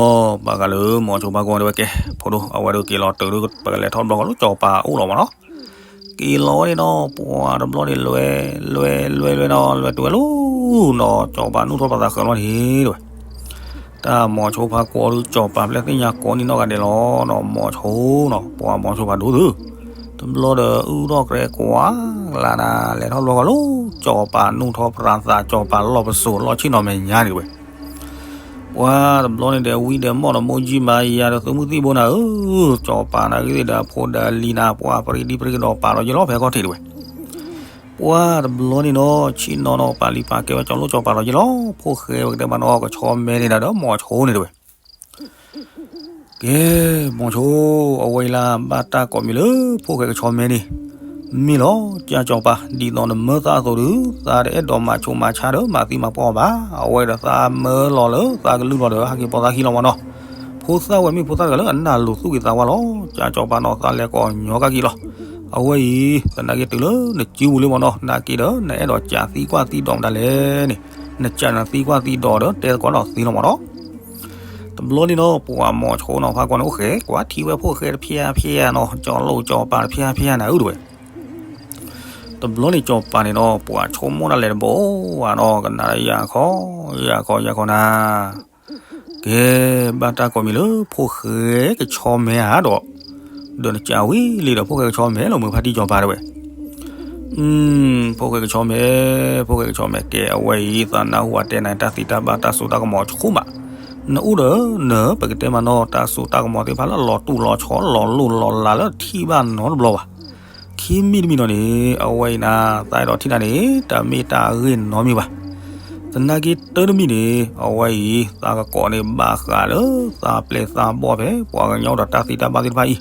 ဘၣ်ဃးလၢမိၤဆိဖးကွၢ်တဲဝဲကဲ, ဖိဒိၣ် အဝဲဒုးက့ၤလီၤတုၤဒုး ပကလဲၤထီၣ်ဘျီဃီလၢစီၤပၤအိၣ်လီၤမးနီၤ, က့ၤလီၤဝဲန့ၣ်နီၤ ပှၤတဘျီန့ၣ်လွဲ, လွဲလွဲလွဲနီၤ လွဲတုၤဝဲလီၤနီၤ စီၤပၤနူၢ်ထီၣ်ပြးသးဃၢၤလီၤန့ၣ်တဝဲ တၢ်မိၤဆိဖးကွၢ်ဒုး စီၤပၤပျဲၢ်သ့ၣ်ညါကိးနံၤနီၢ်ဂၤဒဲးလီၤနီၤ မိၤဆိနီၤ ပှၤမိၤဆိဖးဒိၣ်သု, တဘျီဒီးအုၣ်ထီၣ်ကြဲကွၢ်ကလးနၤ လဲၤထီၣ်ဘျီဃီလၢ စီၤပၤနူၢ်ထီၣ်ပြးသး စီၤပၤလီၢ်ပစိာ်လီၢ်ဆ့ၣ်နီၤမဲာ်ညါန့ၣ်တဝဲ ပှၤတဘျီန့ၣ်ဒီး ဝံဒီးမီၢ်ဒီးမိၢ်ကၠံမၤယၤဒီးသုးမုၢ်သံၣ်ဘိနၤဧၢ, စီၤပၤနၤဂ့ၤသ့ၣ်ဒီးဖိဒီးလံၤနၤ ပှၤပရံဒံပရံကဒီးပာ်လီၤယဲလီၤ ဖဲခီၣ်ထံးတဝဲ ပှၤတဘျီန့ၣ်နီၤ ဆ့ၣ်နီၤနီၤ ပာ်လံၤပာ်ကဲဝဲ ကၠီလိၣ်စီၤပၤလီၤယဲလီၤ ဖိၣ်ဃဲဝဲကတဲမးနီၤ ကဆီမဲန့ၣ်ဒီး မိၤဆိန့ၣ်တဝဲ ကဲ, မိၤဆိ, အဝဲအံၤလၢဘၣ်တၢ်ကိးမံၤလၢ ဖိၣ်ဃဲကဆီမဲန့ၣ်, မ့ၢ်လီၤ ကၠၢ်စီၤပၤ ဒ်သိးနမၢသးအသိးဒုး သးတအဲၣ်ဒိးမၤဆိမၤဆါဒီး မၤသံမၤပှၢ်အီၤဘၣ်. အဝဲဒီးသးမၢလီၤလၢ သးကလုၢ်လီၤဒီး ဟဲက့ၤပိာ်သးခံလီၤမးနီၤ. ဖိသၣ်ဝဲမ့ၢ်ဖိသၣ်တဂၤလၢအနၢ်လိၤသူၣ်က့ၤသးဝါလီၤ. ကၠၢ်စီၤပၤနီၤ သးလဲၤကိးညီကၣ်က့ၤလီၤ. အဝဲအံၤ သနာ်က့တုၤလၢနစုပူၤလံမးနီၤ, နာ်က့ဒီး နအဲၣ်ဒိးကးသံကွၢ်သံဒိးမတၤလဲၣ်န့ၣ်, နကးနသံကွၢ်သံဒိးဒီး တဲသကိးဒီးသ့လီၤမးနီၤ. တဘျီန့ၣ်နီၤ ပှၤမိၤဆိနီၤ ဖးကွၢ်န့ၣ်အိၣ်ဃဲကွၢ်ထံဝဲဖိၣ်ဃဲတဖျၢၣ်ဖျၢၣ်နီၤ, ကၠီလိၣ်ကၠီပၤတဖျၢၣ်ဖျၢၣ်နၤဧၢတဝဲ. တဘျီန့ၣ်ကၠီပၤန့ၣ်နီၤ ပှၤဆိကမိၣ်တၢ်လဲၤတဘိဝဲနီၤ, ကနၣ်ဒီးယၤခီ, ယၤခီ ယၤခီနၤ, ကဲ, ဘၣ်တၢ်ကိးမံၤလၢဖိၣ်ဃဲကဆီမဲဧါဒီး, ဒီးနကးဝံၤလံဒီးဖိၣ်ဃဲကဆီမဲလီၤ မုၢ်ဖါတံၢ်ကၠီပၤတဝဲ. ဖိၣ်ဃဲကဆီမဲ, ဖိၣ်ဃဲကဆီမဲ ကဲ အဝဲအံၤ သးနၢ်ဟူဝဲတဲနၤတၢ်သံတၢ်ဘၣ်တၢ်စိတၢ်ကမီၤဆိမး, နအိၣ်ဒီးနပကတဲမးနီၤ တၢ်စိတၢ်ကမီၤသ့ၣ်တဖၣ်လၢအလီၤတူၢ်လီၤဆီ လီၤလိၢ်လီၤလးလၢထံၣ်ဘၣ်နီတဘျီဘၣ်. ခံမံၤတမံၤနီၤန့ၣ် အဝဲအံၤနၤ သးအဲၣ်ဒိးထံၣ်နၤန့ၣ် တမ့ၢ်တၢ်အဂ့ၢ်နီတမံၤဘၣ်. သနာ်က့တၢ်တမံၤန့ၣ် အဝဲအံၤ သးကကိးန့ၣ်ဘၣ်ဃးလၢ သးပျဲၢ်သးဘီၣ်ဖဲ ပှၤကညီဒီးတၢ်သံတၢ်ဘၣ်သ့ၣ်တဖၣ်အံ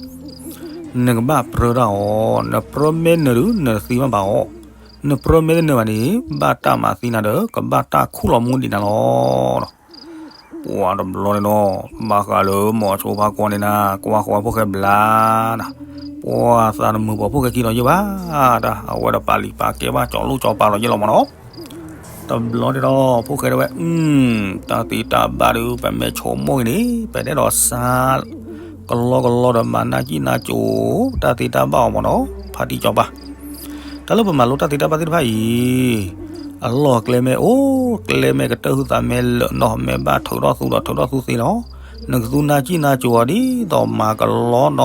ၤ, နကဘၣ်ပြၢတၢ်အီၤ, နပြၢမဲနၢၤဒုး နသံဘၣ်ဘၣ်အီၤ, နပြၢမဲတနၢၤဘၣ်န့ၣ် ဘၣ်တၢ်မၤသံနၤဒီး ကဘၣ်တၢ်ခူၣ်လီၤမူဒံးနၤလီၤ. ပှၤတဘျီန့ၣ်နီၤ ဘၣ်ဃးလၢမိၤဆိဖးကွၢ်န့ၣ်နၤ ကွၢ်ဃီဖိၣ်ဃဲဘျါနၤ, ပှၤသးတမုာ်ပှၤဖိၣ်ဃဲခံဒီးယဲဘၣ်, တၢ်အဝဲဒီးပာ်လံာ်ပာ်ကဲဘၣ် ကၠီလိၣ်ကၠီပၤလီၤယဲလီၤမးနီၤ. တဘျီန့ၣ်ဒီး ဖိၣ်ဃဲတဲဝဲ, တၢ်သံတၢ်ဘၣ်ဒုး ပမ့ၢ်ဆိကမိၣ်ဂ့ၤန့ၣ် ပတအဲၣ်ဒိးစါ ကလီကလီဒီးမၤနၢ်ကံၣ်နၢ်ကိၤ တၢ်သံတၢ်ဘၣ်အီၤမးနီၤ ဖါတံၢ်ကၠီပၤ တၢ်လၢပမၤလိတၢ်သံတၢ်ဘၣ်သ့ၣ်တဖၣ်အံၤ, အလီၢ်ကျဲမ့ၢ်အိၣ် ကျဲမ့ၢ်ကတၢၢ် ဟုသးမ့ၢ်လၢာ်နီၤ မ့ၢ်ဘၣ်ထုးထီၣ်သူဒီးထုးထီၣ်သူသ့လီၤ. နကသူနၢ်ကံၣ်နၢ်ကိၤအီၤဒ်သိးမၤကလီနီၤ, ဒ်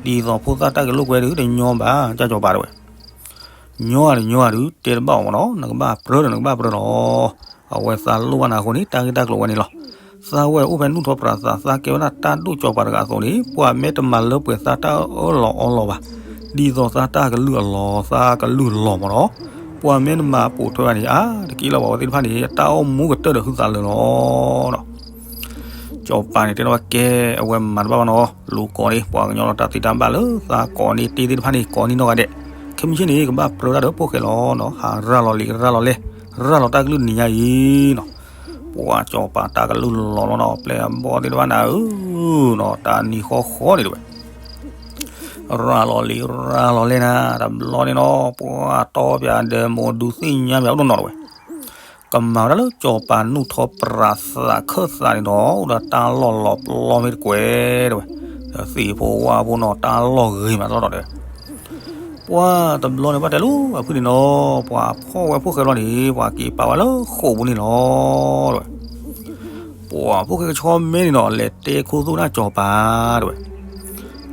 သိးဖိသၣ်တၢ်ဂဲၤလိာ်ကွဲဒုး တညီဘၣ် ကၠၢ်ကၠီၤပၤတဝဲ. ညီဧါတညီဧါဒုး တဲတဘၣ်အီၤမးနီၤ နကဘၣ်ပြၢဒီးနကဘၣ်ပြၢလီၤ. အဝဲသးလိၣ်ဘၣ်နၤအဃိန့ၣ် တၢ်ဂ့ၢ်တၢ်ကျိၤဝဲန့ၣ်လီၤ. သးဝဲအိၣ်ဖဲနူၢ်ထီၣ်ပြးသး သးကဲဝဲဒၣ်တၢ်ဒိၣ်ကၠီၤပၤတဂၤအသိးန့ၣ် ပှၤမ့ၢ်တမၤလၢပှဲၤသးတၢ်အၢၣ်လီၤအီလီၤဘၣ်, ဒ်သိးသးတၢ်ကလုၢ်အလီၤ သးကလုၢ်လီၤမးနီၤ, ပှၤမ့ၢ်တမၤပိာ်ထွဲဘၣ်န့ၣ် အါတက့ၢ်လၢပှၤဝဲသ့ၣ်တဖၣ်န့ၣ် တၢ်အိၣ်မူကတၢၢ်ဒီးဟုသးလၢာ်လီၤ. ကၠီၤပၤန့ၣ်တဲထီၣ်ဝဲကဲ အဝဲမၤတဘၣ်ဘၣ်နီၤ, လူၤကိးန့ၢ် ပှၤကညီလီၤတၢ်သံတၢ်ဘၣ်လၢသးကိးန့ၢ်တ့ၢ်သ့ၣ်တဖၣ်န့ၣ် ကိးန့ၢ်နီၢ်ဂၤဒဲး, ခဲမုၢ်ဆ့ၣ်န့ၣ် ကဘၣ်ပြၢတၢ်ဒီးဖိၣ်ဃဲလီၤနီၤ, ဟးရၤလီၤလံ ရၤလီၤလဲၣ်, ရၤလီၤတၢ်ကလုၢ်နံၤညါအံၤနီၤ, ပှၤကၠီၤပၤတၢ်ကလုၢ်လီၤလီၤနီၤ, ပျဲၢ်အဘီၣ်သ့ၣ်တဖၣ်နၤဧၢနီၤ, တၢ်နံၤဃီဃီန့ၣ်တဝဲ ရၤလီၤလံ ရၤလီၤလဲၣ်နၤ, တဘျီန့ၣ်နီၤ ပှၤတီပၠးဒဲးမိၢ်ဒုးသ့ၣ်ညါပၠးအိၣ်နီၢ်နီၢ်တဝဲ, ကမၤဝဲဒၣ်လၢကၠီၤပၤနူၢ်ထီၣ်ပြးသးခၢၣ်သးန့ၣ်ဒီး အိၣ်ဒီးတၢ်လီၢ်လီၤပျီမ့ၢ်တကွဲးတဝဲ, ဒီးသ့ၣ်ဖိဝၣ်ဖိနီၤ တၢ်လီၢ်ဂ့ၤမးလီၤဒီး ပှၤတဘျီန့ၣ်ဘၣ်တဲလၢအဖုၣ်န့ၣ်နီၤ, ပှၤဖီၣ်ဝဲဖိၣ်ဃဲဘျီန့ၣ် ပှၤက့ၤပာ်ဝဲလၢဃိာ်ပူၤန့ၣ်လီၤတဝဲ. ပှၤဖိၣ်ဃဲကဆီမဲန့ၣ်နီၤ လဲၤတဲခိၣ်သူၣ်နၢ်ကၠီၤပၤတဝဲ,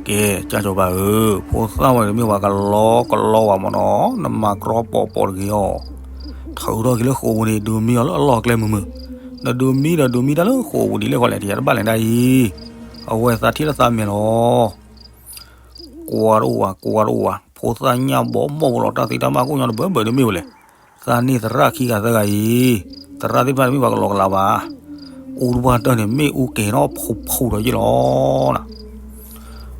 ကဲ ကၠၢ်ကၠီၤပၤဧၢ, ဖိသၣ်ဝဲန့ၣ်မ့ၢ်ပှၤကလီကလီဝဲမးနီၤ, နမၤကြီပိာ်ပိာ်တဂ့ၤအီၤ, ထုးထီၣ်က့ၤလၢဃိာ်ပူၤန့ၣ် ဒုးမံအီၤလၢအလီၢ်ကျဲမုာ်မုာ်, နဒုးမံဒီးဒုးမံတၢ်လၢဃိာ်ပူၤဒ်လဲၣ်ဃီလဲၣ် တယၤတဘၣ်လဲၣ်ဒၣ်အံၤ, အဝဲသးထံၣ်လၢသးမဲာ်လီၤ. ကွၢ်တအိၣ်ဝဲ ကွၢ်တအိၣ်ဝဲ, ဖိသၣ်ညၣ်ဘီမီၢ်ဝဲလီၤ တၢ်သံတၢ်ဘၣ်ကိၣ်ညီတဘၢဘၢဒုးမ့ၢ်ဝဲလဲၣ်, သးန့ၢ်သရၣ်ခံဂၤသၢဂၤအံၤ, သရၣ်သ့ၣ်တဖၣ်တမ့ၢ်ပှၤကလီကလီဘၣ်, အူတပှၢ်တၢၢ်န့ၣ် မ့ၣ်အူကဲၤထီၣ်ဖှူးဖှူးဒီးယ့ၢ်လီၤနၤ.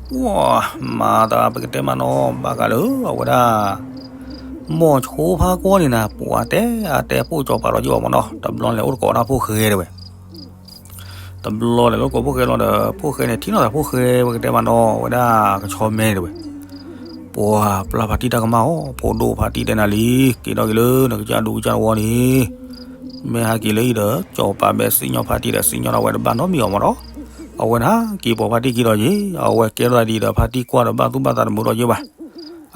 ပှၤမၤသးပကတဲမးနီၤ ဘၣ်ဃးလၢအဝဲဒၣ် မိၤဆိဖါကွၢ်န့ၣ်နၤ ပှၤတဲအါတဲပိာ်စီၤပၤဒီးယ့ၢ်ဘၣ်မးနီၤ, တဘျီန့ၣ်လဲၤအိၣ်တကိးဒၣ်ဖိၣ်ဃဲတဲဝဲ တဘျီန့ၣ်လဲၤအိၣ်တကိးဖိၣ်ဃဲလီၤဒီး ဖိၣ်ဃဲန့ၣ် ထံၣ်နီၣ်သးဖိၣ်ဃဲ ပကတဲမးနီၤ အဝဲဒၣ်ကဆီမဲန့ၣ်တဲဝဲ, ပှၤပျၢ်ဖါတံၢ်တၢ်ကမၣ်အီၤ, ဖိဒိၣ်ဖါတံၢ်တဲနၤလံ, က့ၤထီၣ်က့ၤလၢနကစၢ်ဒူကစၢ်ဝီန့ၣ်, မ့ၢ်ဟဲက့ၤလၢအံၤဒီး စီၤပၤဘဲစံၣ်ညီၣ်ဖါတံၢ်ဒီးစံၣ်ညီၣ်ထီၣ်ဝဲတဘၣ်နီတမံၤအီၤမးနီၤ, အဝဲန့ၣ်က့ၤပိာ်ဖါတံၢ်ခံဒီးယ့ၢ်, အဝဲကဲထီၣ်သးဒ်ဒီးဖါတံၢ်ကွၢ်ဒီးဘၣ်သူၣ်ဘၣ်သးတမုာ်ဒီးယ့ၢ်ဘၣ်,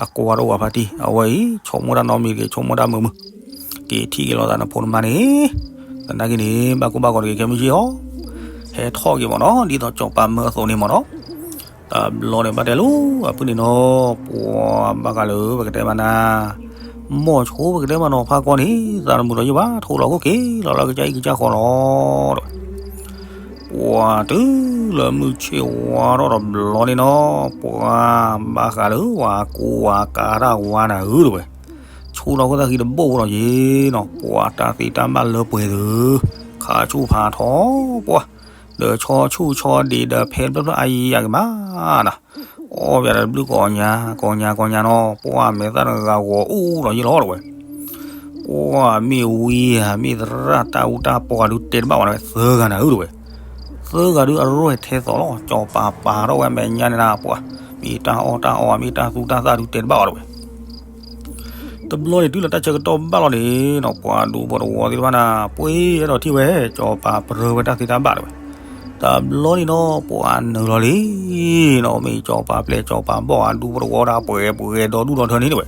အကွၢ်တအိၣ်ဘၣ်ဖါတံၢ်, အဝဲအံၤ ဆိကမိၣ်တၢ်နီတမံၤတဂ့ၤ, ဆိကမိၣ်တၢ်မုာ်မုာ်, က့ၤထံၣ်က့ၤလိာ်သးနဖိနမါန့ၣ်, သနာ်က့န့ၣ် ဘၣ်ကိၢ်ဘၣ်ဂီၤတဂ့ၤခဲမုၢ်ဆ့ၣ်အီၤ, ဟဲထီၣ်က့ၤမးနီၤ ဒ်သိးစီၤပၤမၢအသိးန့ၣ်မးနီၤ, တဘျီန့ၣ်ဘၣ်တဲလိၤ အဖုၣ်န့ၣ်နီၤ, ပှၤဘၣ်ဃးလၢပကတဲမးနၤ, မိၤဆိပကတဲမးနီၤ ဖါကွၢ်န့ၣ် သးတမုာ်ဒီးယ့ၢ်ဘၣ်, ထိၣ်လီၤခိၣ်က့ၤလီၤလၢကစၢ်အံၣ်ကစၢ်ဃီလီၤ ပှၤတုၤလၢမုၢ်ဆ့ၣ်ဝါထီၣ်တဘျီန့ၣ်နီၤ, ပှၤဘၣ်ဃးလၢဝၤကူဝၤကၤတၢ်ဝါနၤဧၢတဲဝဲ, ဆူၣ်ထီၣ်ခိၣ်သၣ်ဃံတဘိၣ်ဖိဒီးယ့ၢ်နီၤ, ပှၤတၢ်သ့တၢ်ဘၣ်လၢပှဲၤသု, ခးဆူၣ်ဖးထီပှၤ, ဒီးဆီဆူၣ်ဆီဒံးဒီးဖဲတဖျၢၣ်ဖျၢၣ်အါယံၤယၤက့ၤမးနၤ, အီၣ်ပှၤဒီးတဘျုးကိးညါ ကိးညါကိးညါနီၤ, ပှၤမဲာ်သၣ်တဂၤဂီၤအူဒီးယ့ၢ်လီၤတဲဝဲ ပှၤမ့ၢ်ဝံဧါ မ့ၢ်သရၣ်တၢ်အူတၢ်ပှၤဒုးတဲတဘၣ်ဝဲ သၢဂၤနၤဧၢတဲဝဲ, သၢဂၤဒုးအရဲၣ်ထဲသိးလီၤ, စီၤပၤပာ်ထီၣ်ဝဲမဲာ်ညါန့ၣ်နၤ, ပှၤမ့ၢ်တၢ်အီၣ်တၢ်အီ မ့ၢ်တၢ်သူတၢ်သၣ်ဒုးတဲတဘၣ်ဝဲတဲဝဲ, တဘျီန့ၣ်တုၤလၢတၢ်ဆၢကတီၢ်ဘၣ်လီၤန့ၣ်နီၤ, ပှၤဒူဖိတဝီသ့ၣ်တဖၣ်နၤ ပှ့ၤအဲၣ်ဒိးထံၣ်ဝဲ စီၤပၤပြၢဝဲတၢ်သ့တၢ်ဘၣ်တဲဝဲ, တဘျီန့ၣ်နီၤ ပှၤနုာ်လီၤလံနီၤ, မ့ၢ်စီၤပၤပျဲၢ်စီၤပၤဘီၣ်အဒူဖိတဝီဒၣ်ပှဲၤပှဲၤဒီဒူၣ်ဒီထၢန့ၣ်တဲဝဲ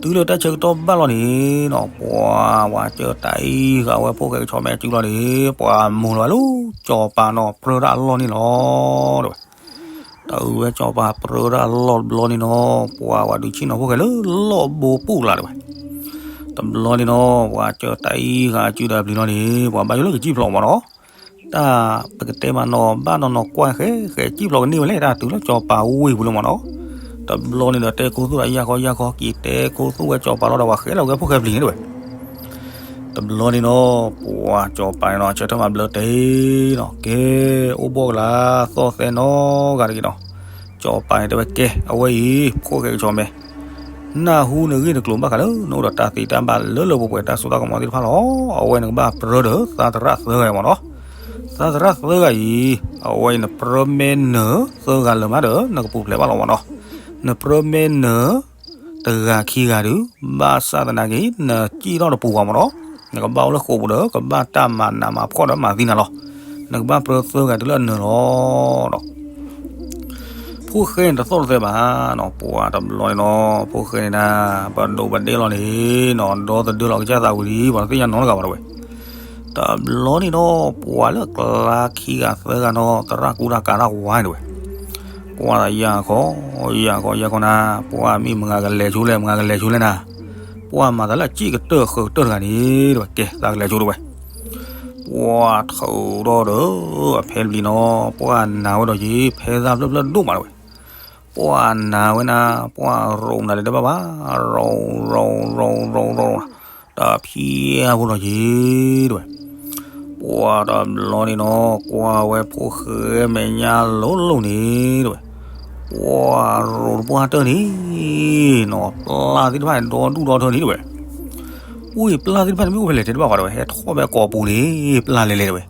တုၤလၢတၢ်ဆၢကတီၢ်ဘၣ်လီၤန့ၣ်နီၤ, ပှၤဝၤစၢၤတၢ်အံၤဃာ်ဝဲဖိၣ်ဃဲကဆီမဲာ်စုလီၤန့ၣ်, ပှၤမိၢ်လီၤဝဲလၢ စီၤပၤနီၤ ပြၢတၢ်အလီၢ်န့ၣ်လီၤတဲဝဲ, တၢ်အုးဝဲစီၤပၤပြၢတၢ်အလီၢ်တဘျီန့ၣ်နီၤ, ပှၤဝၤဒုးဆ့ၣ်နီၤဖိၣ်ဃဲလၢလီၢ်ဘိပူၣ်ကျါတဲဝဲ, တဘျီန့ၣ်နီၤ ပှၤစၢၤတၢ်အံၤဃာ်စုဒီးပျံၤလီၤန့ၣ် ပှၤဘၣ်ယိၣ်လၢကစံၣ်ဖျိးမးနီၤ တၢ်ပကတဲမးနီၤ ဘၣ်နီၤနီၤကွၢ်ဃဲဃဲ စံၣ်ဖျိးကန့ၢ်ဝဲလဲၣ် တၢ်တုၤလၢစီၤပၤဝ့ၢ်ပူၤလၢမးနီၤ, တဘျီန့ၣ်ဒီးတဲခိၣ်သူၣ်ဒီးယၢ်ခီယၢ်ခီ က့ၤတဲခိၣ်သူၣ်ဝဲစီၤပၤလီၤဒီးပှၤဃဲလီၤဝဲဖိၣ်ဃဲပျံၤန့ၣ်တဲဝဲ, တဘျီန့ၣ်နီၤ ပှၤစီၤပၤန့ၣ်နီၤ ဆၢထၢၣ်မၤဘျၢတ့ၢ်နီၤ ကဲ အိၣ်ဘှီၣ်ကလာ် သီၣ်သဲနီတဂၤတဂ့ၤနီၤ, စီၤပၤန့ၣ်တဲဝဲကဲ အဝဲအံၤ ဖိၣ်ဃဲကဆီမဲာ် နၢ်ဟူနဂ့ၢ်နကျိၤဘၣ်ဃးလၢ နအိၣ်ဒီးတၢ်သ့တၢ်ဘၣ်လၢလၢပှဲၤပှဲၤ တၢ်စိတၢ်ကမီၤသ့ၣ်တဖၣ်လီၤ. အဝဲနကဘၣ်ပြၢဒီးသးသရၣ်သၢဂၤမးနီၤ. သးသရၣ်သၢဂၤအံၤ အဝဲအံၤနပြၢမဲနၢၤသၢဂၤလၢာ်မးဒီး နကပူၤဖျဲးဘၣ်လီၤမးနီၤ. နပြၢမဲနၢၤ တဂၤခံဂၤဒုး ဘၣ်ဆၣ်သနာ်က့ နစံၣ်ထီၣ်တပူၤဘၣ်မးနီၤ. နကဘၣ်အိၣ်လၢဃိာ်ပူၤဒီး ကဘၣ်တၢ်မၤနးမၤဖှီၣ်ဒီးမၤသံနၤလီၤ. နကဘၣ်ပြၢသၢဂၤတုၤလၢအနၢၤလီၤဒီး ဖိၣ်ဃဲန့ၣ်တသီၣ်တသဲဘၣ်နီၤ, ပှၤတဘျီန့ၣ်နီၤ, ဖိၣ်ဃဲန့ၣ်ဒၣ် ပဒိးပဒဲလီၤန့ၣ်နီၤ, ဒီသဒၢလီၤကစၢ်သးဝံၤလံ, ပှၤတသ့ၣ်ညါနီတဂၤဘၣ်တဲဝဲ. တဘျီန့ၣ်နီၤ, ပှၤလၢအကျါခံဂၤသၢဂၤနီၤ, သရၣ်ကူတၢ်ကၤတၢ်ဝါန့ၣ်တဲဝဲ. ကွၢ်သးယၢ်ခီ, ယၢ်ခီ ယၢ်ခီနၤ, ပှၤမ့ၢ်မတၤကလဲၤဆိလဲၣ်, မတၤကလဲၤဆိလဲၣ်နၤ, ပှၤမၤသးလၢအစ့ၣ်ကတၢၢ်ဃၢၤကတၢၢ်တဂၤန့ၣ်တဲဝဲ, ကဲ သးကလဲၤဆိတဲဝဲ. ပှၤထုးထီၣ်ဒီးအဖဲတပျံၤနီၤ, ပှၤနာ်ဝဲဒီးက့ၤ ဖဲသၣ်ဖျၢၣ်ဖျၢၣ်ဒိၣ်မးတဲဝဲ. ပှၤနာ်ဝဲနၤ, ပှၤရိးနၤလၢတဘၣ်ဘၣ်, ရိး ရိး ရိး ရိး ရိး တဖျဲးဖိဒီးက့ၤတဲဝဲ. ပှၤတဘျီန့ၣ်နီၤ, ကွၢ်ဝဲဖိၣ်ဃဲမဲာ်ညါလိၤလိၤန့ၣ်တဲဝဲ. ပှၤရိးတပှၢ်တၢၢ်န့ၣ်နီၤ, ပျၢ်သ့ၣ်တဖၣ်န့ၣ် ဒီဒူၣ်ဒီထၢန့ၣ်တဲဝဲ. အူၣ် ပျၢ်သ့ၣ်တဖၣ်န့ၣ် မ့ၢ်အိၣ်ဖဲလဲၣ်တဲတဘၣ်ဘၣ်တဲဝဲ, ဟဲထီၣ်ဖဲကိာ်ပူၤန့ၣ် ပျၢ်လဲၤလဲၤတဲဝဲ.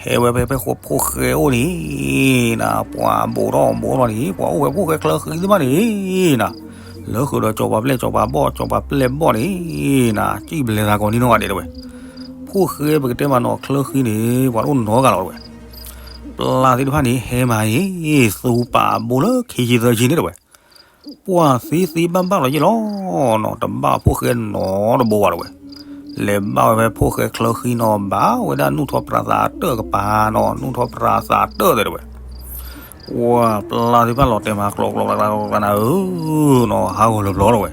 ဟဲဝဲဖဲ ဖဲဖိၣ်ဃဲအိၣ်န့ၣ်နၤ, ပှၤဘူးထီၣ်ဘူးထီၣ်န့ၣ်, ပှၤအိၣ်ဖဲဖိၣ်ဃဲချၢဃံသ့ၣ်တဖၣ်န့ၣ်နၤ, လၢဃုာ်ဒီးစီၤပၤပျဲၢ် စီၤပၤဘီၣ် စီၤပၤပျဲၢ်ဘီၣ်န့ၣ်နၤ, စံၣ်ဘျဲးသးကိးန့ၣ်နီတဂၤဒဲးတဲဝဲ. ဖိၣ်ဃဲပကတဲမးနီၤ ချၢဃံန့ၣ် ပှၤတအိၣ်နီတဂၤလီၤတဲဝဲ. ပျၢ်သ့ၣ်တဖၣ်န့ၣ် ဟဲမၤအံၤ သူပာ်ဘိလၢခံဆံသၢဆံန့ၣ်တဲဝဲ. ပှၤသ့သ့ဘၣ်ဘၣ်လီၤယ့ၢ်လီၤနီၤ, တဘၣ်ဖိၣ်ဃဲနီတဘိဘၣ်တဲဝဲ. လဲၤဘၣ်ဝဲဖဲဖိၣ်ဃဲချၢဃံနီၤ, ဘၣ်ဝဲဒၣ်နူၢ်ထီၣ်ပြးသးတၢၢ်ကပၤနီၤ, နူၢ်ထီၣ်ပြးသးတၢၢ်တဲဝဲ. ပှၤပျၢ်သ့ၣ်တဖၣ်လီၤတဲာ်မးကျီကျီကျီကျီနၤဧၢနီၤ, ဟးဂီၤလီၤဘျီတဲဝဲ.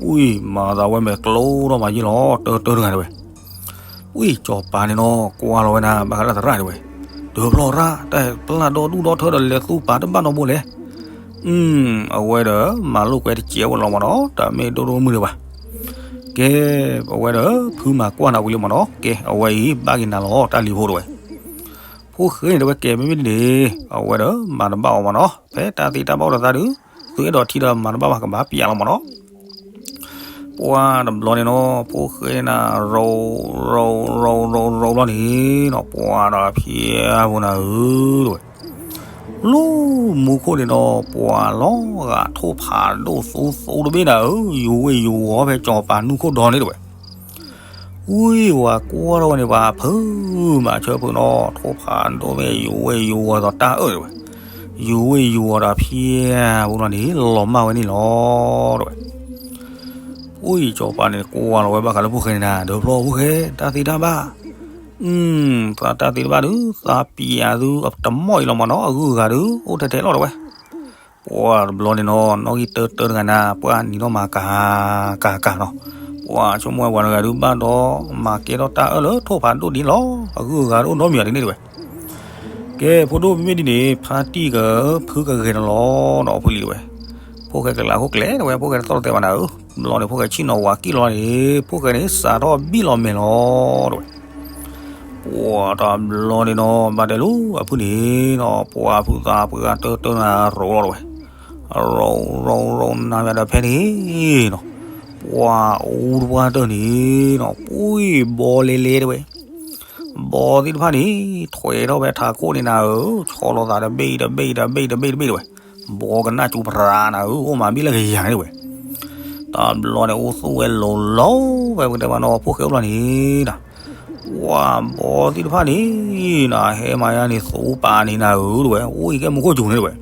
အူၣ် မၤသးဝဲမဲာ်ကျိထီၣ်မးယ့ၢ်လီၤ, တၢတၢတဂၤတဲဝဲ. အူၣ် စီၤပၤန့ၣ်နီၤ ကွၢ်လီၤဝဲနၤ ဘၣ်ဃးလၢသရၣ်တဲဝဲ. တဖျီၣ်ရၣ် တၢ်ပျၢ်ဒီဒူၣ်ဒီထၢဒီးလဲၤသူပာ်တဘၣ်နီတဘိလဲၣ်. အဝဲဒီး မၤလိာ်ကွဲတစဲးဝဲလီၤမးနီၤ, တၢ်မ့ၢ်ဒိၣ်ဒိၣ်မုၢ်မုၢ်လၢၤဘၣ်. က ကဲ, အဝဲဒီး ဖုမၤကွၢ်နၤဝံၤလံမ့ၢ်နီၤ, ကဲ အဝဲအံၤ ဘၣ်က့ၤနၤလီၤ တၢ်လံၤဖိတဝဲ. ဖိၣ်ဃဲန့ၣ်တဲဝဲ ကဲ မ့မ့ၢ်ဒ်န့ၣ် အဝဲဒီး မၤတဘၣ်အီၤမ့ၢ်နီၤ, ဖဲတၢ်သ့တၢ်ဘၣ်အိၣ်ဒီးသးဒုး, သုအဲၣ်ဒိးထံၣ်ဒီးမၤတဘၣ်ဘၣ် ကဘၣ်ပျးလီၤမ့ၢ်နီၤ. ပှၤတဘျီန့ၣ်နီၤ ဖိၣ်ဃဲန့ၣ် ရိ ရိ ရိ ရိ ရိဘျီန့ၣ်နီၤ, ပှၤဒီးဖျဲဖိနၤဧၢ တဝဲ. လၢမူခိၣ်န့ၣ်နီၤ ပှၤလီၤဂာ်ထိၣ်ဖးဒိၣ်သူသူတဘ့ၣ်နၤဧၢ, ယူၤဝ့ၢ်ယူၤဝီၤ ဖဲစီၤပၤနူၢ်ခိၣ်ဒီန့ၣ်တဝဲ. ဝံၤဝၤကွၢ်ထီၣ်ဝဲန့ၣ် ပှၤဖုးမၤဆၢဖုးနီၤ, ထိၣ်ဖးဒိၣ်မ့ၢ်ယူၤဝ့ၢ်ယူၤဝီၤဒီးတၢ်အၢၣ်တဝဲ, ယူၤဝ့ၢ်ယူၤဝီၤဒီးဖျဲဖိလီၤန့ၣ် လီၤမၢ်ဝဲန့ၣ်လီၤ တဝဲ. ဝံၤစီၤပၤန့ၣ် ကွၢ်လီၤဝဲဘၣ်ဃးလၢဖိၣ်ဃဲန့ၣ်နၤ, ဒီးဖျီဖိၣ်ဃဲ တၢ်သ့တၢ်ဘၣ် သးတၢ်သ့တဘၣ်ဒုး သးပျးသုတမီၢ်အံၤလီၤမ့ၢ်နီၤ, အဂုၤအဂၤဒုး အိၣ်ထဲထဲလီၤတဝဲ. ပှၤတဘျီန့ၣ်နီၤ နီၣ်ဂံၢ်တၢတၢတဂၤနၤ ပှၤနံၤနီၣ်မၤကၤကၤကၤနီၤ, ပှၤဆိကမိၣ်ဝဲပှၤတဂၤဒုးဘၣ်ဒီး မၤကဲထီၣ်တၢ်အၢၣ်လၢထိၣ်ဖးဒိၣ်ဒ်လီၤ, အဂုၤအဂၤဒုးအိၣ်ဒီမံၤအီၤဒ်န့ၣ်တဝဲ. ကဲ ဖိဒိၣ်မ့မ့ၢ်ဒ်န့ၣ် ဖါတံၢ်ကဖုကဂဲၤနၤလီၤနီၤ ဖုလံၤတဝဲ. ဖိၣ်ဃဲကလးခိၣ်ကျဲတဝဲ ဖိၣ်ဃဲတသီၣ်တသဲဘၣ်နၤဧၢ, ဘျီန့ၣ် ဖိၣ်ဃဲဆ့ၣ်နီၤဝၤကံၣ်လီၤန့ၣ် ဖိၣ်ဃဲန့ၣ် စးထီၣ်ဘံၣ်လီၤမဲာ်လီၤတဝဲ. ပှၤတဘျီန့ၣ်နီၤ ဘၣ်တဲလၢအဖုန့ၣ်နီၤ ပှၤဖုသးပှၢ်တၢတၢနၤရိၤလီၤတဝဲ, ရိၤရိၤရိၤနၤဒီးဖဲန့ၣ်နီၤ ပှၤအူတပှၢ်တၢၢ်န့ၣ်နီၤ ပှ့ၤဘီလဲလဲတဝဲ, ဘီသ့ၣ်တဖၣ်န့ၣ် ထွဲထီၣ်ဖဲထးခိၣ်န့ၣ်နၤဧၢ, ဆီလီၤသးတဘ့ၣ်တဘ့ၣ်တဘ့ၣ်တဘ့ၣ်တဘ့ၣ်တဝဲ, ဘီကနၣ်ကၠူပြးနၤဧၢ, အိၣ်မးဘ့ၣ်လၢကယၤန့ၣ်တဝဲ. တဘျီန့ၣ် အိၣ်သူၣ်ဝဲလိၤလီၤဝဲ ပကတဲဘၣ်နီၤ ဖိၣ်ဃဲအိၣ်ဘျီန့ၣ်နီၤ ပှၤဘီသ့ၣ်တဖၣ်န့ၣ်နီၤ ဟဲမၤယါန့ၣ် သူပာ်န့ၣ်နၤဧၢတဝဲ, အိၣ်အံၤကဲမူခိၣ်စူၤန့ၣ်တဝဲ.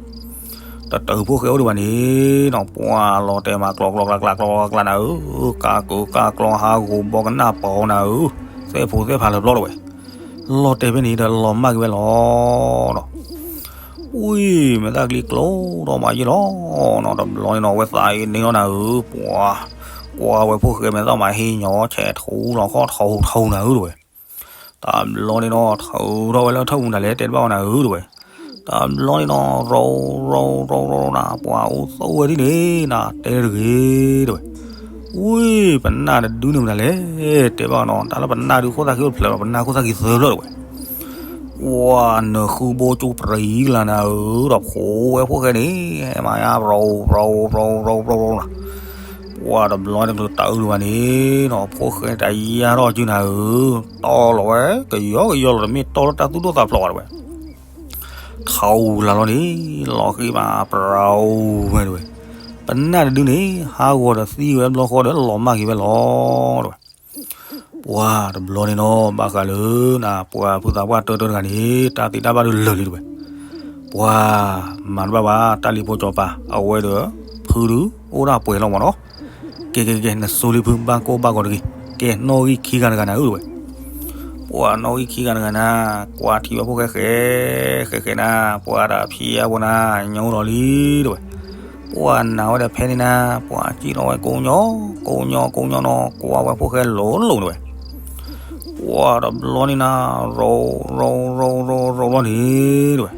တတုၤဖိၣ်ဃဲအိၣ်ဒံးဘၣ်န့ၣ်နီၤ ပှၤလီၤတဲာ်မးကျီကျီကျါကျါကျီကျါနၤဧၢ, ကးကုာ်ကးကျီဟးဂီၤ ဘီကနၣ်ပီၤနၤဧၢ, သဲၣ်ဖိသဲၣ်ဖးလၢာ်ဘျီတဝဲ. လီၤတဲာ်ဖဲန့ၣ်ဒီးလီၤမၢ်က့ၤဝဲလီၤနီၤ. ဝံၤ မဲာ်သၣ်ကျံကျိဒီးမးယ့ၢ်လီၤနီၤ, တဘျီန့ၣ်နီၤ အဝဲသးအံၤန့ၣ်လီၤနၤဧၢ, ပှၤ ကွၢ်ဝဲဖိၣ်ဃဲမဲာ်သၣ်မးဟ့ၣ်ညီ ဆဲးထူလီၤခီၣ်ထူထူနၤဧၢတဝဲ. တဘျီန့ၣ်နီၤ ထုးထီၣ်ဝဲလၢထၢၣ်ပူၤနၤလဲၣ် တဲတဘၣ်အီၤနၤဧၢတဝဲ. တဘျီန့ၣ်နီၤ ရိၤရိၤရိၤရိၤနၤ ပှၤအိၣ်သူၣ်ဝဲဒ်န့ၣ်နၤ တဲတဂ့ၤတဝဲ. ဝံၤ ပနၢ်တဒုန့ၣ်မနုၤလဲၣ် တဲဘၣ်နီၤ, တၢ်လၢပနၢ်ဒုးခိၣ်သၣ်ခံအိၣ်တဖျၢၣ်လီၤ, ပနၢ်ခိၣ်သၣ်ခံသၢဖျၢၣ်တဝဲ. ပှၤနဃုဘိကၠိပြံကလၤနၤဧၢ, ဒီးဖိဝဲဖိၣ်ဃဲန့ၣ် ဟဲမၤယါ ရိၤရိၤရိၤရိၤရိၤနၤ. ပှၤတဘျီတချုးတၢ်အုးဒံးဘၣ်န့ၣ်နီၤ ဖိၣ်ဃဲတၢ်ယါထီၣ်စုနၤဧၢ, တီလီၤဝဲ ကယီကယီလီၤ တမ့ၢ်တီလၢတၢ်သူၣ်ဒိၣ်သးဖျိးဘၣ်တဝဲ. ထီၣ်ဝူၤလၢ်လီၤန့ၣ် လီၤဃံၤမးပြၤဝဲတဝဲ. ပနၢ်တဒုန့ၣ် ဟးဂီၤဒီးသံဝဲဘျီဃီဒီးလီၤမၢ်က့ၤဝဲလီၤတဝဲ. ပှၤတဘျီန့ၣ်နီၤ ဘၣ်ဃးလၢနၤ ပှၤဖုသးပှၢ်တၢတၢတဂၤန့ၣ် တၢ်သ့တၢ်ဘၣ်ဒုးလၢာ်လံတဝဲ. ပှၤမၤတဘၣ်ဘၣ် တၢ်လံၤဖိစီၤပၤ အဝဲဒီး ဖုဒုး အိၣ်ဒၣ်ပှဲၤလီၤမးနီၤ. ကဲကဲကဲ နစိလံဖုဘၣ်ကိၢ်ဘၣ်ဂီၤတဂ့ၤ. ကဲ နီၣ်ဂံၢ်ခံဂၤတဂၤနၤဧၢတဝဲ. ပှၤနီၣ်ဂံၢ်ခံဂၤတဂၤနၤ ကွၢ်ထံဝဲဖိၣ်ဃဲဃဲ ဃဲဃဲနၤ ပှၤတၢ်ဖံးအါဖိနၤ ညိလီၤလံတဝဲ. ပှၤနာ်ဝဲဒီးဖဲန့ၣ်နၤ ပှၤစံၣ်လီၤဝဲကိးညီ ကိးညီကိးညီနီၤ ကွၢ်ဝဲဖိၣ်ဃဲလိၤလိၤတဝဲ. ပှၤတဘျီန့ၣ်နၤ ရိၤရိၤရိၤရိၤရိၤဘျီန့ၣ်တဝဲ.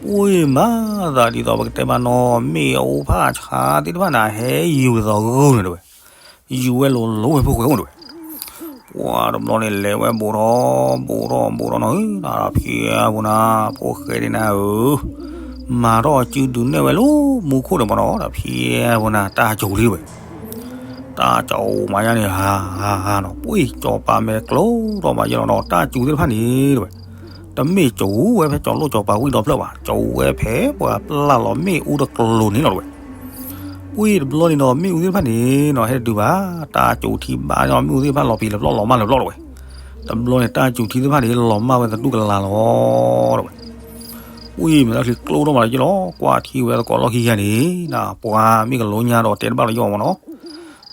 ပှ့ၤမၤသးဒ်သိးပကတဲဘၣ်နီၤ မ့ၢ်အအိၣ်ဖၣ်ဆါသ့ၣ်တဖၣ်နၤ ဟဲယူၤသိးဂုာ်န့ၣ်တဝဲ. ယူၤဝဲလိၤလိၤဝဲဖိၣ်ဃဲအိၣ်န့ၣ်တဝဲ. ပှၤတဘျီန့ၣ် လဲၤဝဲဘူးထီၣ် ဘူးထီၣ်ဘူးထီၣ်နီၤ တၢ်ဖံးအါဖိနၤ ဖိၣ်ဃဲန့ၣ်နၤဧၢ, မၤထီၣ်စုဒုးနဲၣ်ဝဲလၢမူခိၣ်န့ၣ်မးနီၤ တၢ်ဖံးအါဖိနၤ တၢ်စူၤလံတဝဲ. တၢ်စူၤမၤယါန့ၣ် ဟးဟးဟးနီၤ ပှ့ၤစီၤပၤမဲာ်ကျိၤထီၣ်မးယဲလီၤနီၤ တၢ်စူၤသ့ၣ်တဖၣ်န့ၣ်တဝဲ. တမ့ၢ်စူၤဝဲဖဲစီၤလိၣ်စီၤပၤဝံၣ်ဒီဖျၢၣ်ဘၣ် စူၤဝဲဖဲပှၤပျၢ်လီၤမ့ၣ်အူတကျိၤန့ၣ်လီၤတဝဲ. ပှ့ၤတဘျီန့ၣ်နီၤ မ့ၣ်အူသ့ၣ်တဖၣ်န့ၣ်နီၤ ဟဲတတုၤဘၣ် တၢ်စူၤထံဘၣ်နီၤ မ့ၣ်အူသ့ၣ်တဖၣ်လီၤပံာ်လၢပျီလီၤမၢ်လၢပျီတဝဲ. တဘျီန့ၣ် တၢ်စူၤထံသ့ၣ်တဖၣ်န့ၣ် လီၤမၢ်ဝဲသတူၢ်ကလာ်လီၤတဝဲ. ပှ့ၤမဲာ်သၣ်ချံကျိထီၣ်မးလၢယဲလီၤ ကွၢ်ထံဝဲသကိးလီၢ်ခံဂၤန့ၣ် ပှၤမ့ၢ်ကလိညါဒီးတဲတဘၣ်လၢယဲမးနီၤ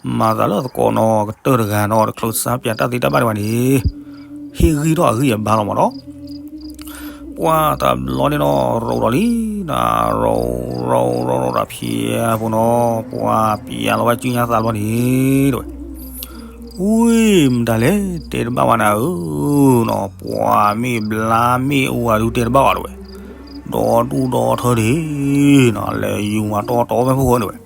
မၤသးလၢသကိးနီၤ ကတၢၢ်တဂၤနီၤ တချုးစါပၠးတၢ်သ့တၢ်ဘၣ်ဒံးဘၣ်န့ၣ် ဟ့ၣ်ဂံၢ်ထီၣ်အဂံၢ်အဘါလီၤမးနီၤ. ပှၤတဘျီန့ၣ်နီၤ ရိၤဒီးလံ နၤရိၤရိၤရိၤရိၤဒီးဖံးအါဖိနီၤ ပှၤပျးလီၤဝဲစုညါသးဘျီန့ၣ်တဝဲ. ဝံၤမတၤလဲၣ် တဲတဘၣ်ဝဲနၤဧၢနီၤ ပှၤမ့ၢ်ဘျါမ့ၢ်အူဂၤဒုးတဲတဘၣ်ဘၣ်တဝဲ. ဒီဒူၣ်ဒီထၢဒံးနီၤ လဲၤယူၤမၤတီတီဖဲဖိၣ်ဃဲန့ၣ်ဝဲ.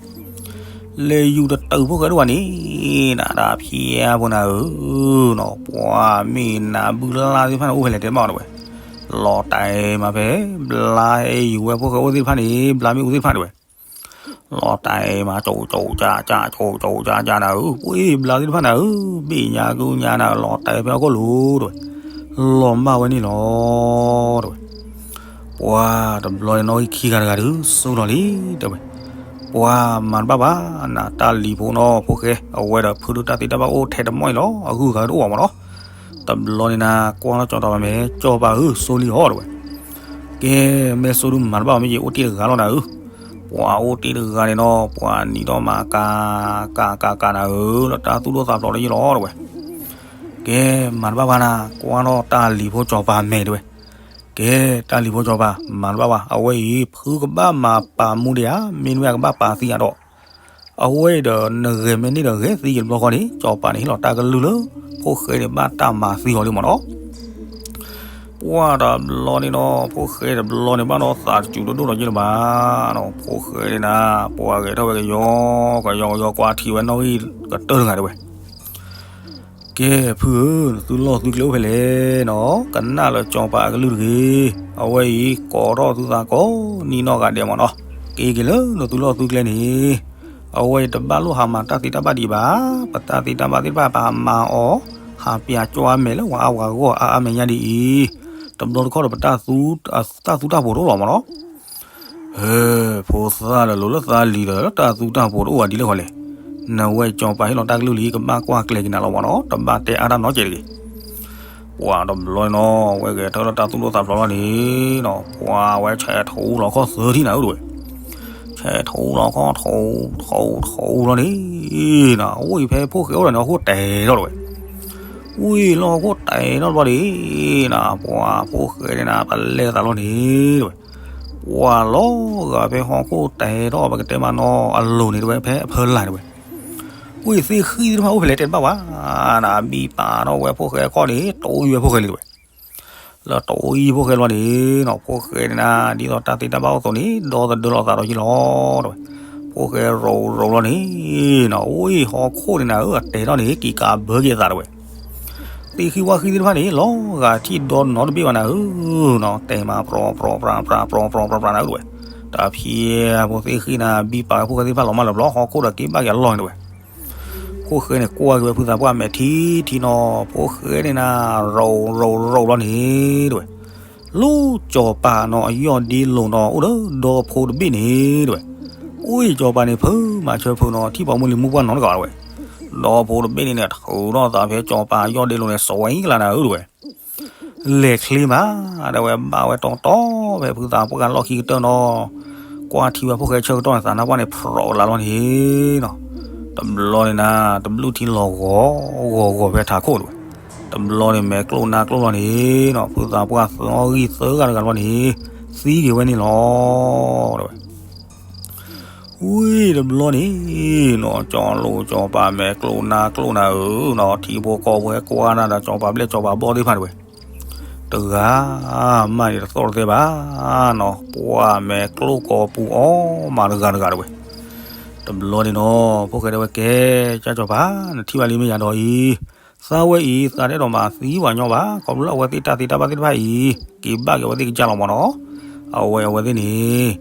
လဲၤယူၤတတုာ်ဖိၣ်ဃဲဒိၣ်ဘၣ်န့ၣ်, နတၢ်ဖျဲဖိနၤဧၢ, နီၤ ပှၤမ့ၢ်နၤဘုလါသ့ၣ်တဖၣ်န့ၣ် အိၣ်ဖဲလဲၣ်တဲဘၣ်အီၤတဝဲ, လီၤတဲာ်မးဖဲ ဘျါဟဲယူၤဝဲဖိၣ်ဃဲအိၣ်သ့ၣ်တဖၣ်န့ၣ် ဘျါမ့ၣ်အူသ့ၣ်တဖၣ်တဝဲ, လီၤတဲာ်မး ကၠိကၠိကၠၢကၠၢ ကၠိကၠိကၠၢကၠၢနၤဧၢ, ပှၤဘျါသ့ၣ်တဖၣ်နၤဧၢ, ဘ့ၣ်ညါကုညါနၤ လီၤတဲာ်ဖဲဟီၣ်ခိၣ်လိၤတဝဲ, လီၤမၢ်ဝဲန့ၣ်လီၤ တဝဲ. ပှၤတဘျီန့ၣ်နီၣ်ဂံၢ်ခံဂၤတဂၤဒုး စိလီၤလံ တဲဝဲ, ပှၤမၤတဘၣ်ဘၣ်, နတၢ်လံၤဖိနီၤ ဖိၣ်ဃဲ အဝဲဒီးဖုဒုးတၢ်သ့တၢ်ဘၣ်အိၣ်ထဲတမီၢ်အံၤလီၤ, အဂုၤအဂၤတအိၣ်ဘၣ်မးနီၤ. တဘျီန့ၣ်နၤ ကွၢ်ထီၣ်ကၠီၤပၤမဲာ်, ကၠီၤပၤဧၢ စိလံအီၤ တဝဲ. ကဲ မ့ၢ်စိဒုးမၤတဘၣ်ဘၣ်မ့ၢ်က့ၤ အိၣ်တ့ၢ်တဂၤလီၤနၤဧၢ, ပှၤအိၣ်တ့ၢ်တဂၤန့ၣ်နီၤ ပှၤနံၤဒီးမၤကၤ ကၤကၤကၤနၤဧၢ, လၢတၢ်သူၣ်ဒိၣ်သးဖျိးတယုၢ်လီၤ တဝဲ. ကဲ မၤတဘၣ်ဘၣ်နၤ ကွၢ်ထီၣ်တၢ်လံၤဖိကၠီၤပၤမဲာ် တဝဲ. ကဲ တၢ်လံၤဖိကၠီၤပၤ မၤတဘၣ်ဘၣ်, အဝဲအံၤ ဖုကဘၣ်မၤပာ်မူဒံးဧါ, မ့တမ့ၢ်ကဘၣ်ပာ်သံဧါဒီး, အဝဲအံၤဒီး နဂဲၤမ့ၢ်န့ၢ်ဒီးဂဲၤသံက့ၤတဘျီဃီန့ၣ် ကၠီၤပၤန့ၣ်ဟ့ၣ်လီၤတၢ်ကလုၢ်လၢ ဖိၣ်ဃဲန့ၣ်ဘၣ်တၢ်မၤသံအီၤလံမးနီၤ. ပှၤတဘျီန့ၣ်နီၤ ဖိၣ်ဃဲတဘျီန့ၣ်ဘၣ်ဒီးသးတစူၤတဒိၣ်ဒီးယ့ၢ်လၢၤဘၣ်နီၤ, ဖိၣ်ဃဲန့ၣ်နၤ ပှၤဂဲၤထီၣ်ဝဲကယီကယီကယီ ကွၢ်ထံဝဲနီၣ်ဂံၢ်ကတၢၢ်တဂၤ တဝဲ. ကဲဖုဧၢ, နသုလီၢ်သုကျဲအိၣ်ဖဲလဲၣ်နီၤ, ကနၣ်လၢကၠီၤပၤအကလုၢ်တဂ့ၤ, အဝဲအံၤကိးထီၣ်သုသးကိးနံၣ်နီၢ်ဂၤဒဲးမးနီၤ, က့ၤက့ၤလၢနသုလီၢ်သုကျဲန့ၣ်, အဝဲအံၤတဘၣ်လိၣ်ဟးမၤတၢ်သ့တၢ်ဘၣ်ဒံးဘၣ်, ပတၢ်သ့တၢ်ဘၣ်သ့ၣ်တဖၣ်ပဟးမၤအီၤ, ဟးပၠးကွၢ်မဲာ်လၢပှၤအါပှၤဂီၢ်အါအါမဲာ်ညါဒ်အံၤ, တဘျီတခီၣ်ဒီးပတၢ်သူ တၢ်သူတၢ်ဖိးတအိၣ်လီၤမးနီၤ. ဟဲ, ဖိသၣ်လၢလိၤလၢသးလံၤဒီး တၢ်သူတၢ်ဖိးတအိၣ်ဘၣ်ဒ်လဲၣ်ဃီလဲၣ်, နဝဲကၠီၤပၤဟ့ၣ်လီၤတၢ်ကလုၢ်လံ ကဘၣ်ကွၢ်ကျဲၤက့ၤနၤလီၤမးနီၤ, တဘၣ်တဲအါတၢ်နီတစဲးတဂ့ၤ. ပှၤတဘျီန့ၣ်နီၤ ဝဲဂဲၤထီၣ်လၢတၢ်သူၣ်ဒိၣ်သးဖျိးလီၤန့ၣ်နီၤ, ပှၤဝဲဆဲးထူလီၤခီၣ်သၢထံၣ်နၤဧၢ တဝဲ, ဆဲးထူလီၤခီၣ်ထူ ထူထူလီၤန့ၣ်နီၤ, အိၣ်အံၤဖဲဖိၣ်ဃဲအိၣ်ဒီးန့ၣ် ဟီၣ်ခိၣ်တဲာ်ထီၣ်တဝဲ, ဝံၤလီၤဟီၣ်ခိၣ်တဲာ်ထီၣ်တဘျီန့ၣ်နီၤ, ပှၤဖိၣ်ဃဲန့ၣ်နၤ ပလဲၤသးလီၤန့ၣ်တဝဲ, ပှၤလီၤဂာ်ဖဲဟီၣ်ခိၣ်တဲာ်ထီၣ် ပကတဲမးနီၤ အလိၤန့ၣ်တဝဲ ဖဲအဖၢလာ်တဝဲ, ဝံၤသ့ၣ်ဃံၣ်သ့ၣ်တဖၣ်အိၣ်ဖဲလဲၣ်တဲတဘၣ်ဘၣ်, နဘံၣ်ပာ်ထီၣ်ဝဲဖိၣ်ဃဲအခီၣ်န့ၣ် တိယံၤဝဲဖိၣ်ဃဲလံတဝဲ. လၢတိယံၤဖိၣ်ဃဲလီၤန့ၣ်နီၤ ဖိၣ်ဃဲန့ၣ်နၤ ဒ်သိးတၢ်သ့တၢ်ဘၣ်အိၣ်အသိးန့ၣ် ဒီသဒၢလီၤသးဒီးယ့ၢ်လီၤတဝဲ, ဖိၣ်ဃဲရိၤရိၤလီၤန့ၣ်နီၤ အိၣ်အံၤဟီၣ်ခိၣ်န့ၣ်နၤဧၢ အတဲာ်ထီၣ်န့ၣ် က့ၤကးဘၢက့ၤအသးတဝဲ သ့ၣ်ဃံၣ်ဝၣ်ဃံၣ်သ့ၣ်တဖၣ်န့ၣ် လီၤဂာ်ထံၣ်ဒီနီတဘ့ၣ်ဘၣ်နၤဧၢနီၤ, တဲာ်မးပြီပြီပြီပြီပြီပြီနၤဧၢတဝဲ, တၢ်ဖံးဖိသ့ၣ်ဃံၣ်နၤ ဘံၣ်ပာ်ဝဲဖိၣ်ဃဲသ့ၣ်တဖၣ်လီၤမးလၢာ်ဘျီ ဟီၣ်ခိၣ်ဒီးက့ၤဘၣ်က့ၤအလီၢ်န့ၣ်တဝဲ, ဖိၣ်ဃဲန့ၣ်ကွၢ်က့ၤဝဲဖုသးပှၢ်မဲာ်ထံထံနီၤ, ဖိၣ်ဃဲန့ၣ်နၤ ရိၤရိၤရိၤလီၤန့ၣ်တဝဲ လၢကၠီၤပၤနီၤ အယီၢ်ဒ့လိၤနီၤ အိၣ်ဒီးဒီဖိတဘ့ၣ်န့ၣ်တဝဲ, အိၣ်အံၤကၠီၤပၤန့ၣ် ဖုမၤဆၢဖုနီၤ ထံၣ်ပှၤမုၢ်လံၤမုၢ်ပှၢ်နီတဂၤဝဲ, ဒီဖိတဘ့ၣ်န့ၣ်န့ၣ် ထုးထီၣ်သးဖဲကၠီၤပၤအယီၢ်ဒ့လိၤန့ၣ် စဝဲကလါနၤဧၢတဝဲ, လဲၤချ့မး ဒီးဝဲဘၣ်ဝဲတီတီဖဲဖုသးပှၢ်လီၢ်ခံကတၢၢ်နီၤ, ကွၢ်ထံဝဲဖိၣ်ဃဲဆၢကတီၢ်န့ၣ် သးနါပှၢ်န့ၣ် ဖြီးကလါလီၤန့ၣ်နီၤ, တဘျီန့ၣ်နၤ တဘျုးထံလီၤဂီၤဂီၤဂီၤဖဲထးခိၣ်တဝဲ, တဘျီန့ၣ်မဲာ်ကျိၣ်နါကျိၣ်လီၤန့ၣ်နီၤ ဖုသးပှၢ်သၢဂံၢ်သၢဂၤတဂၤတဘျီန့ၣ် သံက့ၤဝဲန့ၣ်လီၤတဝဲ ဝံၤတဘျီန့ၣ်နီၤ ကၠီၤလိၤကၠီၤပၤမဲာ်ကျိၣ်နါကျိၣ်နၤဧၢနီၤ ထံဖိကီၢ်ဖိဟဲကွၢ်နၤဒီးကၠီၤပၤဘျဲၣ်ကၠီၤပၤဘီၣ်သ့ၣ်တဖၣ်တဝဲ, တဂၤမးန့ၣ်တသီၣ်တသဲဘၣ်နီၤ ပှၤမဲာ်ကျိၣ်ကိးပူၤအီၤမးတဂၤတဂၤတဝဲ, တဘျီန့ၣ်နီၤ ဖိၣ်ဃဲတဲဝဲကဲ ကၠီၤပၤ နထံၣ်ဘၣ်လံမ့ၢ်ယၤဒီးအံၤ, သးဝဲအံၤ သးတအဲၣ်ဒိးမၤသံပှၤညီဘၣ် ခီဖျိလၢအဝဲသ့ၣ်တၢ်သ့တၢ်ဘၣ်သ့ၣ်တဖၣ်အံၤ က့ၤဘၣ်က့ၤအဝဲသ့ၣ်ကစၢ်လီၤမးနီၤ, အဝဲအဝဲသ့ၣ်န့ၣ်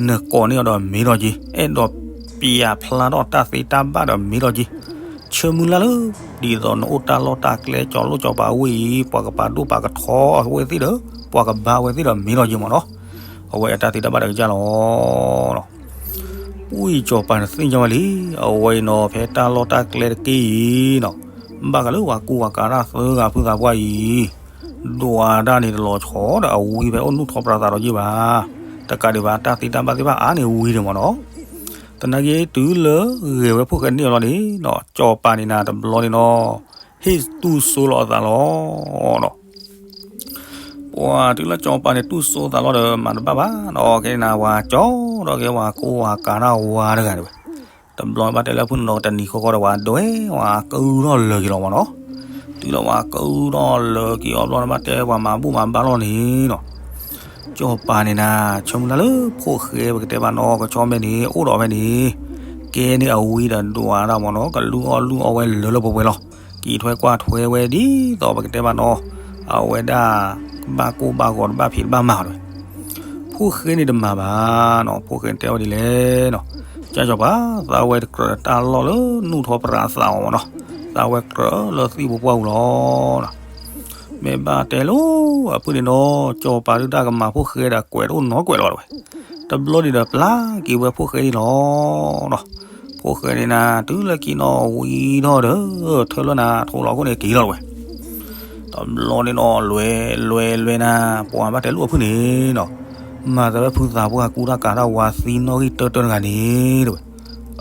နကိးန့ၢ်အီၤဒီးမ့ၢ်ထီၣ်က့ၤ အဲၣ်ဒိးပျးဖျါထီၣ်တၢ်သ့တၢ်ဘၣ်ဒီးမ့ၢ်ထီၣ်က့ၤ, ဆၢမုၢ်လၢ်လၢ ဒ်သိးနအိၣ်တၢ်လီၢ်တၢ်ကျဲကၠီၤလိၤကၠီၤပၤဝဲအံၤ ပှၤကပာ်ဒိၣ်ပာ်ကထီအဝဲသ့ၣ်ဒီး ပှၤကဘါအဝဲသ့ၣ်ဒီးမ့ၢ်ထီၣ်က့ၤမးနီၤ, အဝဲအတၢ်သ့တၢ်ဘၣ်ဒီးကစၢ်လီၤ ပူၤအံၤကၠီၤပၤန့ၣ်သ့ၣ်ညါဝဲလံ, အဝဲအံၤနီၤ ဖဲတၢ်လီၢ်တၢ်ကျဲတက့ၢ်အံၤနီၤ, ဘၣ်ဃးလၢပှၤကူပှၤကၤတၢ်သၢဂၤဖုသးပှၢ်အံၤ, ဒွးတၢ်န့ၣ်တလီၤဆီဒီးအဝံဖဲအိၣ်နုာ်ထီၣ်ပြးသးဒီးယ့ၢ်ဘၣ်, တကးဒံးဘၣ် တၢ်သ့တၢ်ဘၣ်သ့ၣ်တဖၣ်အါန့ၣ်ဝံၤဒံးမးနီၤ, သနာ်က့တုၤလၢဂဲၤဝဲဖိၣ်ဃဲန့ၢ်အီၤလီၤန့ၣ်နီၤ ကၠီၤပၤန့ၣ်နၤတဘျီန့ၣ်နီၤ, ဟ့ၣ်တူၢ်စိလီၤအသးလီၤနီၤ ပှၤတုၤလၢကၠီၤပၤန့ၣ် တူၢ်စိသးလီၤဒီးမၤတဘၣ်ဘၣ်နီၤ, ကဲနၤဝၤကၠီဒီးကဲဝၤကူဝၤကၤတၢ်ဝၤတဂၤန့ၣ်ဝဲ, တဘျီဘၣ်တဲလၢဖုနနီၤတနံၤဃီဃီဒီး ဝၤဒွဲဝၤကုၢ်ထီၣ်လၢာ်က့ၤလီၤမးနီၤ, တုၤလၢဝၤကုၢ်ထီၣ်လၢာ်က့ၤအီၤဘျီန့ၣ် ဘၣ်တဲပှၤမၤဘူၣ်မၤဘါလီၤန့ၣ်နီၤ ကၠီၤပၤန့ၣ်နၤ ဆၢမုၢ်လၢ်လၢဖိၣ်ဃဲပကတဲဘၣ်နီၤ ကဆီမဲန့ၣ် အိၣ်ဒီးဖဲန့ၣ်, ကဲန့ၢ်အဝံဒီးဒွးတၢ်မ့ၢ်နီၤ, ကလူအီၣ်လူအီဝဲလၢလၢပှဲၤပှဲၤလီၤ. က့ၤထွဲကွၢ်ထွဲဝဲဒ်သိးပကတဲဘၣ်နီၤ, အဝဲဒၣ် ကဘၣ်ကိၢ်ဘၣ်ဂီၤတဘၣ်ဖံးတဘၣ်မၤတဝဲ. ဖိၣ်ဃဲန့ၣ်တမၤဘၣ်နီၤ, ဖိၣ်ဃဲန့ၣ်တဲဝဲဒ်လဲၣ်နီၤ, ကၢ်စီၤပၤ သးဝဲတကြၢးတၢ်လီၢ်လၢနူၢ်ထီၣ်ပြးသးအီၤမ့ၢ်နီၤ, သးဝဲကြၢးလၢသံၣ်ဖိပှၢ်ပူၤလီၤ. မ့ၢ်ဘၣ်တဲလိၤအဖုၣ်န့ၣ်နီၤ, ကၠီၤပၤဒုးတၢ်ကမၤဖိၣ်ဃဲဒီးကွဲးတအိၣ်နီတကွဲးလီၤတဝဲ. တဘျီန့ၣ်ဒီးပျၢ်က့ၤဝဲဖိၣ်ဃဲန့ၣ်လီၤ. ဖိၣ်ဃဲန့ၣ်နၤ တုၤလၢက့ၤနီၤဝံၤထီၣ်ဒီး ထၢလၢနၤထိးလီၤခိၣ်န့ၣ်က့ၤလီၤတဝဲ. တဘျီန့ၣ်နီၤ လွဲလွဲလွဲနၤ ပှၤဘၣ်တဲလိၤအဖုၣ်န့ၣ်နီၤ, မၤသးဝဲဖုသးပှၢ်ကူတၢ်ကၤတၢ်ဝါသံနီၣ်ဂံၢ်တၢတၢတဂၤန့ၣ်တဝဲ.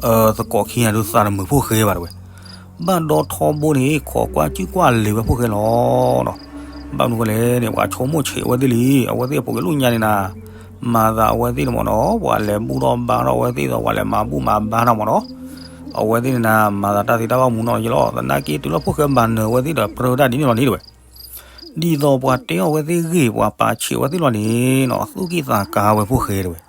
အသကိးခံဂၤဒုးသးတမုာ်ဖိၣ်ဃဲဘၣ်တဝဲ. ဘၣ်ဒီထီဘိန့ၣ်ခိးကွၢ်စုကွၢ်လဲၤဝဲဖိၣ်ဃဲလီၤနီၤ. ဘၣ်မနုၤဃိလဲၣ်န့ၣ် ပှၤဆိကမိၣ်ဆံးအဝဲသ့ၣ်လံ, အဝဲသ့ၣ်အဖိးက့ၤလိၣ်ညါန့ၣ်နၤ, မၤသးအဝဲသ့ၣ်န့ၣ်မ့ၢ်နီၤ ပှၤလဲၤဘူၣ်ထီၣ်ဘါထီၣ်အဝဲသ့ၣ်ဒီး ပှၤလဲၤမၤဘူၣ်မၤဘါထီၣ်မ့ၢ်နီၤ, အဝဲသ့ၣ်န့ၣ်နၤ မၤသးတၢ်သ့တၢ်ဘၣ်မူနီၢ်ယလီၤ. သနာ်က့တုၤလၢဖိၣ်ဃဲဘၣ်နၢၤအဝဲသ့ၣ်ဒီးပြၢတၢ်ဒ်န့ၣ်လီၤန့ၣ်တဝဲ. ဒ်သိးပှၤတဲအီၤဝဲသ့ၣ်ဂ့ၢ် ပှၤပာ်ဆံးအဝဲသ့ၣ်လီၤန့ၣ်နီၤ သူၣ်ကံၢ်သးကါဝဲဖိၣ်ဃဲတဝဲ.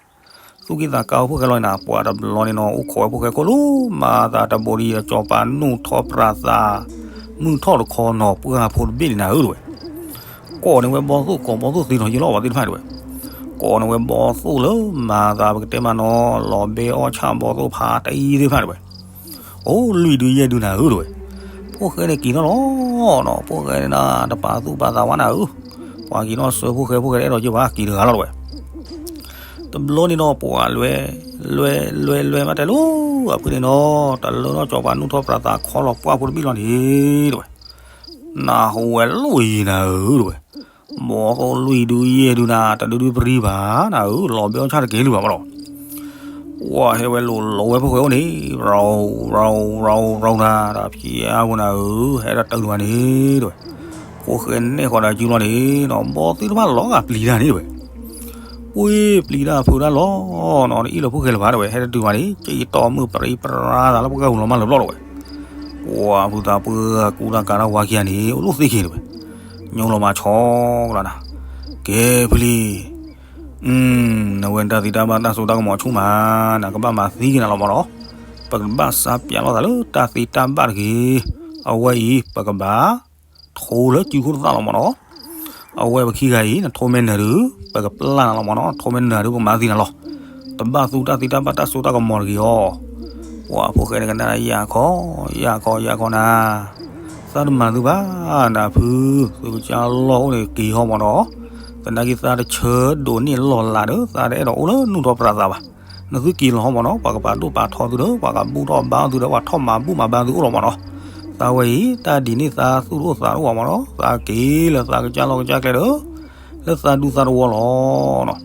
သူၣ်ကံၢ်သးကါဝဲဖိၣ်ဃဲလီၤန့ၣ်နၤ ပှၤတဘျီန့ၣ်နီၤ အိၣ်ခိးဝဲဖိၣ်ဃဲခိၣ်လိၤ မၤသးတဘိဒ်ဒီး ကၠီၤပၤနူၢ်ထီၣ်ပြးသး မုၢ်ထီၣ်တခီနီၤ ပှၢ်ဖိတဘ့ၣ်န့ၣ်နၤဧၢတဝဲ. ကိးန့ၢ်ဝဲဘီသိၣ် ကိးဘီသိၣ်သ့နီၤယလီၤ ပှၤသ့ၣ်တဖၣ်တဝဲ. ကိးန့ၢ်ဝဲဘီသိၣ်လၢမၤသးပကတဲမးနီၤ လီၤဘဲအီၣ်ဆၣ်ဘီသိၣ်ဖးတအံၤသ့ၣ်တဖၣ်တဝဲ. အိၣ်လွံၢ်ဒုယဲၢ်ဒုနၤဧၢတဝဲ. ဖိၣ်ဃဲန့ၣ်က့ၤထီၣ်လီၤနီၤ ဖိၣ်ဃဲန့ၣ်နၤ တပာ်သူၣ်ပာ်သးဝဲနၤဧၢ. ပှၤက့ၤနီၣ်ဆၢဖိၣ်ဃဲ ဖိၣ်ဃဲတအဲၣ်ဒိးက့ၤဘၣ် က့ၤတဂၤလီၤတဝဲ. တဘျီန့ၣ်နီၤ ပှၤလွဲ လွဲ လွဲ လွဲ ဘၣ်တဲလိၤ အဖုၣ်န့ၣ်နီၤ တလၢထီၣ်ကၠီၤပၤနူၢ်ထီၣ်ပြးသးခီလီၤပှၢ်ဖိတဘ့ၣ်လီၤန့ၣ်တဝဲ. နဟူဝဲလိၣ်ယံၤနၤဧၢတဝဲ. ဘီသိၣ်လွံၢ်ဒုယဲၢ်ဒုနၤ တဒုဒုပရံဘၣ်နၤဧၢ လီၤဘဲအီၣ်ဆၣ်တက့ၤလုၢ်ဘၣ်မးလီၤ. ပှၤဟဲဝဲလိၤလိၤဝဲဖိၣ်ဃဲအိၣ်န့ၣ် ရီၤ ရီၤ ရီၤ ရီၤနၤ ဒီးဖျါဝဲနၤဧၢ ဟဲဒၣ်တၢ်ဒုးဝဲန့ၣ်တဝဲ. ဖိၣ်ဃဲနဲၣ်ဃီဒီးစုလီၤန့ၣ်နီၤ ဘီသ့ၣ်တဖၣ်လီၤဂာ်ပျံၤတၢ်န့ၣ်တဝဲ. ပှ့ၤပျံၤတၢ်ဖုးတၢ်လီၤနီၤ တအံၣ်လၢဖိၣ်ဃဲလၢၤဘၣ်တဝဲ ဟဲတတုၤဘၣ်န့ၣ် ကၠံၣ်တီၢ်မုၢ်ပြံပြါသးလၢပှၢ်ပူၤလီၤမၢ်လၢၤဘျီတဝဲ. ပှၤဖုသးပှၢ်ကူတၢ်ကၤတၢ်ဝါခံဂၤန့ၣ် အိၣ်ဒိၣ်သ့ၣ်က့ၤတဝဲ. ညိလီၤမၤဆီကလီၤနၤ ကဲဖုလံ နဝဲတၢ်သံတၢ်ဘၣ်တၢ်စိတၢ်ကမီၤဆူၣ်မး နကဘၣ်မၤသံက့ၤနၤလီၤမးနီၤ. ပကဘၣ်စးပၠးလိာ်သးလၢတၢ်သံတၢ်ဘၣ်တဂ့ၤ. အဝဲအံၤ ပကဘၣ်ထိလၢစုခိၣ်နသၣ်လီၤမးနီၤ. အဝဲပခံဂၤအံၤ နထိမဲနၢၤဒုး ပကပျၢ်နၤလီၤမးနီၤ ထိမဲနၢၤဒုး ပကမၤသံနၤလီၤ. တဘၣ်သူတၢ်သံတၢ်ဘၣ်တၢ်စိတၢ်ကမီၤတဂ့ၤအီၤ. ပှၤဖိၣ်ဃဲန့ၣ်ကနၣ်ယၤခီ ယၤခီ ယၤခီနၤ သးတမၤသုဘၣ်နဖု သုကစၢ်လီၢ်အိၣ်န့ၣ်က့ၤဟီမးနီၤ. သနာ်က့သးတဆၢဒိးန့ၢ်လီၢ်လၤဒီး သးတအဲၣ်ဒိးအိၣ်လၢနူၢ်ထီၣ်ပြးသးဘၣ်. နသုက့ၤလီၤဟီမးနီၤ ပှၤကပာ်ဒိၣ်ပာ်ထီသုဒီး ပှၤကဘူၣ်ထီၣ်ဘါသုဒီး ပှၤထီၣ်မၤဘူၣ်မၤဘါသုအိၣ်လီၤမးနီၤ. သးဝဲအံၤ တၢ်ဒ်န့ၣ်သးသူၣ်တအိၣ်သးတအိၣ်ဘၣ်မးနီၤ သးက့ၤလၢသးကစၢ်လီၢ်ကစၢ်ကျဲဒီး လၢသးဒူသးတဝီလီၤနီၤ.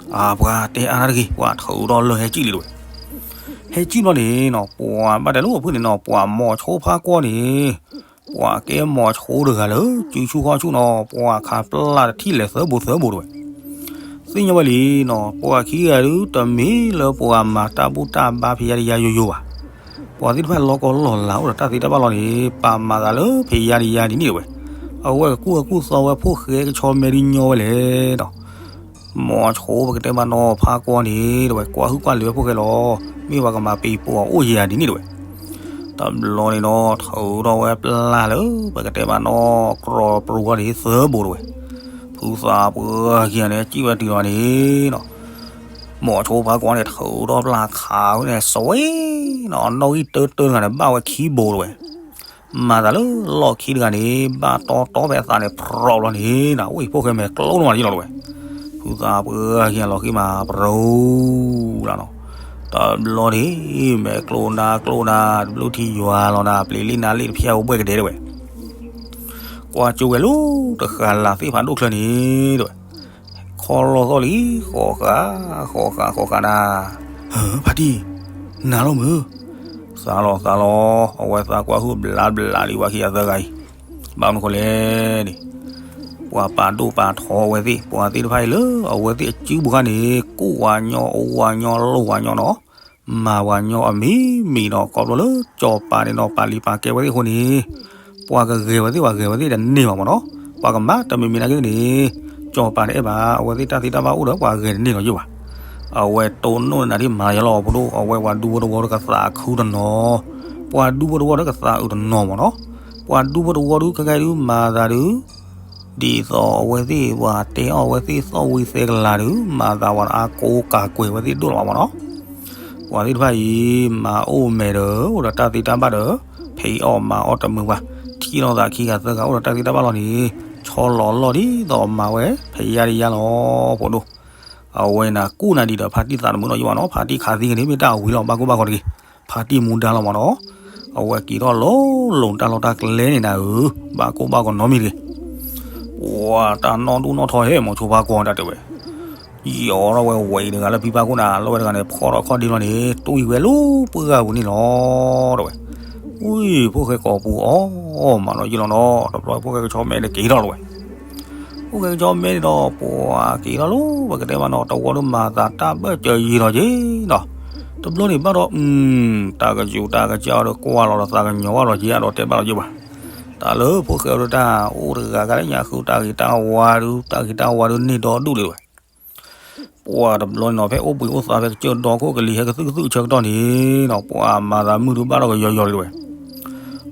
အပှၤတဲအါတၢ်တဂ့ၤ ပှၤထုးထီၣ်လၢဟဲကံၣ်လံတဝဲ. ဟဲကံၣ်ဘျီန့ၣ်နီၤ ပှၤဘၣ်တဲလိာ်အဖုၣ်န့ၣ်နီၤ ပှၤမိၤဆိဖါကွီၢ်န့ၣ် ပှၤကဲမိၤဆိတဂၤလၢ စုဆူၣ်ခီၣ်ဆူၣ်နီၤ ပှၤခးပျၢ်တထံၣ်လဲၤသၢဘိသၢဘိတဝဲ. သ့ၣ်ညါဝဲလံနီၤ ပှၤခံဂၤဒုး တမ့ၢ်လၢပှၤမၤတၢ်ဘူၣ်တၢ်ဘါဖဲယါဒံးယါယိယိဘၣ်. ပှၤသ့ၣ်တဖၣ်လီၤကီလီၤလၤအိၣ်ဒီးတၢ်သ့တၢ်ဘၣ်လီၤန့ၣ် ပာ်မၤသးလၢဖဲယါဒံးယါဒ်န့ၣ်တဝဲ. အဝဲကကူၣ်အကူၣ်သီဝဲဖိၣ်ဃဲကဆီမဲဒုးညီဝဲလဲၣ်ဒီး မိၤဆိပကတဲမးနီၤ ဖါကွီၢ်န့ၣ်တဝဲ ကွၢ်ဟုၣ်ကွၢ်လံၤဝဲဖိၣ်ဃဲလီၤ. မ့ၢ်ပှၤကမၤပံၤပိာ်အီၤအိၣ်ယဲယၤဒ်န့ၣ်တဝဲ. တဘျီန့ၣ်နီၤ ထုးထီၣ်ဝဲပျၢ်လၢ ပကတဲမးနီၤ ကြီပြူအီၤန့ၣ် သၢဘိတဝဲ. ဖုသးပှၢ်ခံဂၤန့ၣ် ကံၣ်ဝဲတုၤလီၤန့ၣ်နီၤ မိၤဆိဖါကွီၢ်န့ၣ် ထုးထီၣ်ပျၢ်ခးဝဲန့ၣ် စဝ့နီၤ နီၣ်ဂံၢ်တၢတၢတဂၤန့ၣ် ဘၣ်ဝဲခံဘိတဝဲ. မၤသးလၢလီၢ်ခံတဂၤန့ၣ် ဘၣ်တီတီဖဲအသးန့ၣ် ဖြီးဘျီန့ၣ်နီၤ ဝဲဖိၣ်ဃဲမဲာ်ကျိနဝဲယလီၤတဝဲ. ဖုသးပှၢ်ခံဂၤလီၤဃံမး ပြူလီၤနီၤ. တဘျီန့ၣ် မဲာ်ကျိနၤကျိနၤ တဘျုးထံယွၤလီၤနၤ ပျံၤလံနၤလံတဖျၢၣ်အိၣ်ဘှဲၣ်ကဒဲတဝဲ. ကွၢ်ကၠိဝဲလၢတဃာ်လၤသ့ၣ်ဖးဒိၣ်ချၢန့ၣ်တဝဲ. ခီလီၤသီၣ်လံ ဃိးဃာ် ဃိးဃာ် ဃိးဃာ်နၤ. ဟၢ ဖါတံၢ် နၤလီၤမုၢ်. သးလီၤသးလီၤ အဝဲသးကွၢ်ဟုၣ်ဘျးဘျးလံဝဲခံဂၤသၢဂၤအံၤ. ဘၣ်မနုၤဃိလဲၣ်န့ၣ် ပှၤပာ်ဒိၣ်ပာ်ထီအဝဲသ့ၣ် ပှၤသ့ၣ်တဖၣ်အံၤလၢ အဝဲသ့ၣ်အစုပူၤခါန့ၣ် ကူၣ်ဝၤညီ အိၣ်ဝၤညီ လိၣ်ဝၤညီနီၤ မၤဝၤညီအမံၤမံၤနီၤ ခီဖျိလၢကၠီၤပၤန့ၣ်နီၤ ပာ်လံၤပာ်ကဲဝဲသ့ၣ်အဃိန့ၣ် ပှၤကဂဲၤဝဲသ့ၣ် ပှၤဂဲၤဝဲသ့ၣ်တန့ၢ်ဘၣ်မ့ၢ်နီၤ. ပှၤကမၤတမံၤမံၤနာ်က့န့ၣ် ကၠီၤပၤတအဲၣ်ဘၣ် အဝဲသ့ၣ်တၢ်သ့တၢ်ဘၣ်အိၣ်ဒီး ပှၤဂဲၤတန့ၢ်လီၤယိာ်ဘၣ်. အဝဲတိၢ်နီၣ်နၤဒ်မၤယလီၤဖိဒိၣ်, အဝဲပှၤဒူဖိတဝီဒုကသးခုတနီၤ, ပှၤဒူဖိတဝီဒုကသးအုးတနီၤမ့ၢ်နီၤ. ပှၤဒူဖိတဝီဒုခဲကဲဒုမၤသးဒု ဒ်သိးအဝဲသ့ၣ်ပှၤတဲအီၣ်အဝဲသ့ၣ်သီၣ်ဝံသဲကလၤဒု မၤသးပှၤအါကိးကးကွဲးဝဲသ့ၣ်ဒိၣ်လီၤမ့ၢ်နီၤ. ပှၤသ့ၣ်တဖၣ်အံၤ မၤအိၣ်မဲာ်ဒီး အိၣ်ဒီးတၢ်သ့တၢ်ဘၣ်ဒီး ဖံးအီၣ်မၤအီၣ်တမုာ်ဘၣ်, ထံၣ်လိာ်သးခံဂၤသၢဂၤအိၣ်ဒီးတၢ်သ့တၢ်ဘၣ်လီၤန့ၣ် ဆီလီၤလီၢ်ဒ်သိးမၤဝဲဖဲယါဒ်ယါလီၤ ဖိဒိၣ်. အဝဲနၤကူၣ်နၤဒံးဒီးဖါတံၢ်သးတမုာ်နီၤယဘၣ်နီၤ, ဖါတံၢ်ခးသံကန့ၣ်မ့ၢ်တၢ်အဝံၤလီၤ ဘၣ်ကိၢ်ဘၣ်ဂီၤတဂ့ၤ, ဖါတံၢ်မူဒါလီၤမ့ၢ်နီၤ. အဝဲက့ၤထီၣ်လိၤလိၤတၢ်လီၢ်တၢ်ကျဲန့ၣ်နၤဧၢ, ဘၣ်ကိၢ်ဘၣ်ဂီၤနီတမံၤတဂ့ၤ. ပှၤတၢ်နီၣ်ဒိၣ်နီၣ်ထီဟဲမ့ၢ်ဆိဖါကီၢ်တၢ်တဲဝဲ ယီၤထီၣ်ဝဲဝဲအံၤတဂၤလၢဖံဖါခိၣ်နၤ လီၤဝဲတဂၤန့ၣ် ဖီၣ်ထီၣ်ခီၣ်ဒ့လီၤန့ၣ် တွံၢ်ဝဲလၢပှၢ်ဂၤပူၤန့ၣ်လီၤ တဲဝဲ. ဝံၤ ဖိၣ်ဃဲကိးပူၤအီၣ်မးလီၤယလီၤနီၤ, တဘျီဖိၣ်ဃဲကဆီမဲန့ၣ်က့ၤထီၣ်လီၤဝဲ. ဖိၣ်ဃဲကဆီမဲန့ၣ်ဒီး ပှၤက့ၤထီၣ်လီၤ ပကတဲဘၣ်နီၤ တဝီဒုမၤသးတၢ်ဘၢၣ်စၢၤယံာ်လီၤက့ၤနီၤ. တဘျီန့ၣ်ဘၣ်ဒီး တၢ်ကစူၤတၢ်ကစၢ်ဒီးကွၢ်လီၤဒီးသးကညီၤဘၣ်လီၤက့ၤ အဒီးတဲဘၣ်လီၤက့ၤဘၣ်. တၢ်လၢဖိၣ်ဃဲအဒိတၢ်အိၣ်တဂၤဂၤလၢညါဃုတၢ်ဂ့ၤတၢ်ဝါဒု တၢ်ဂ့ၤတၢ်ဝါဒုန့ၢ်ဒီဒူၣ်လံဝဲ. ပှၤတဘျီန့ၣ်နီၤ ဖဲအိၣ်ဘှံးအိၣ်သါဖဲကစၢၢ်ဒီခိၣ်ကလံၤဟဲကသုၣ်ကသုၣ်ဆၢကတီၢ်န့ၣ်နီၤ ပှၤမၤသးမုၢ်ဒုဘၣ်ဒီးကယီၤယီၤလံဝဲ.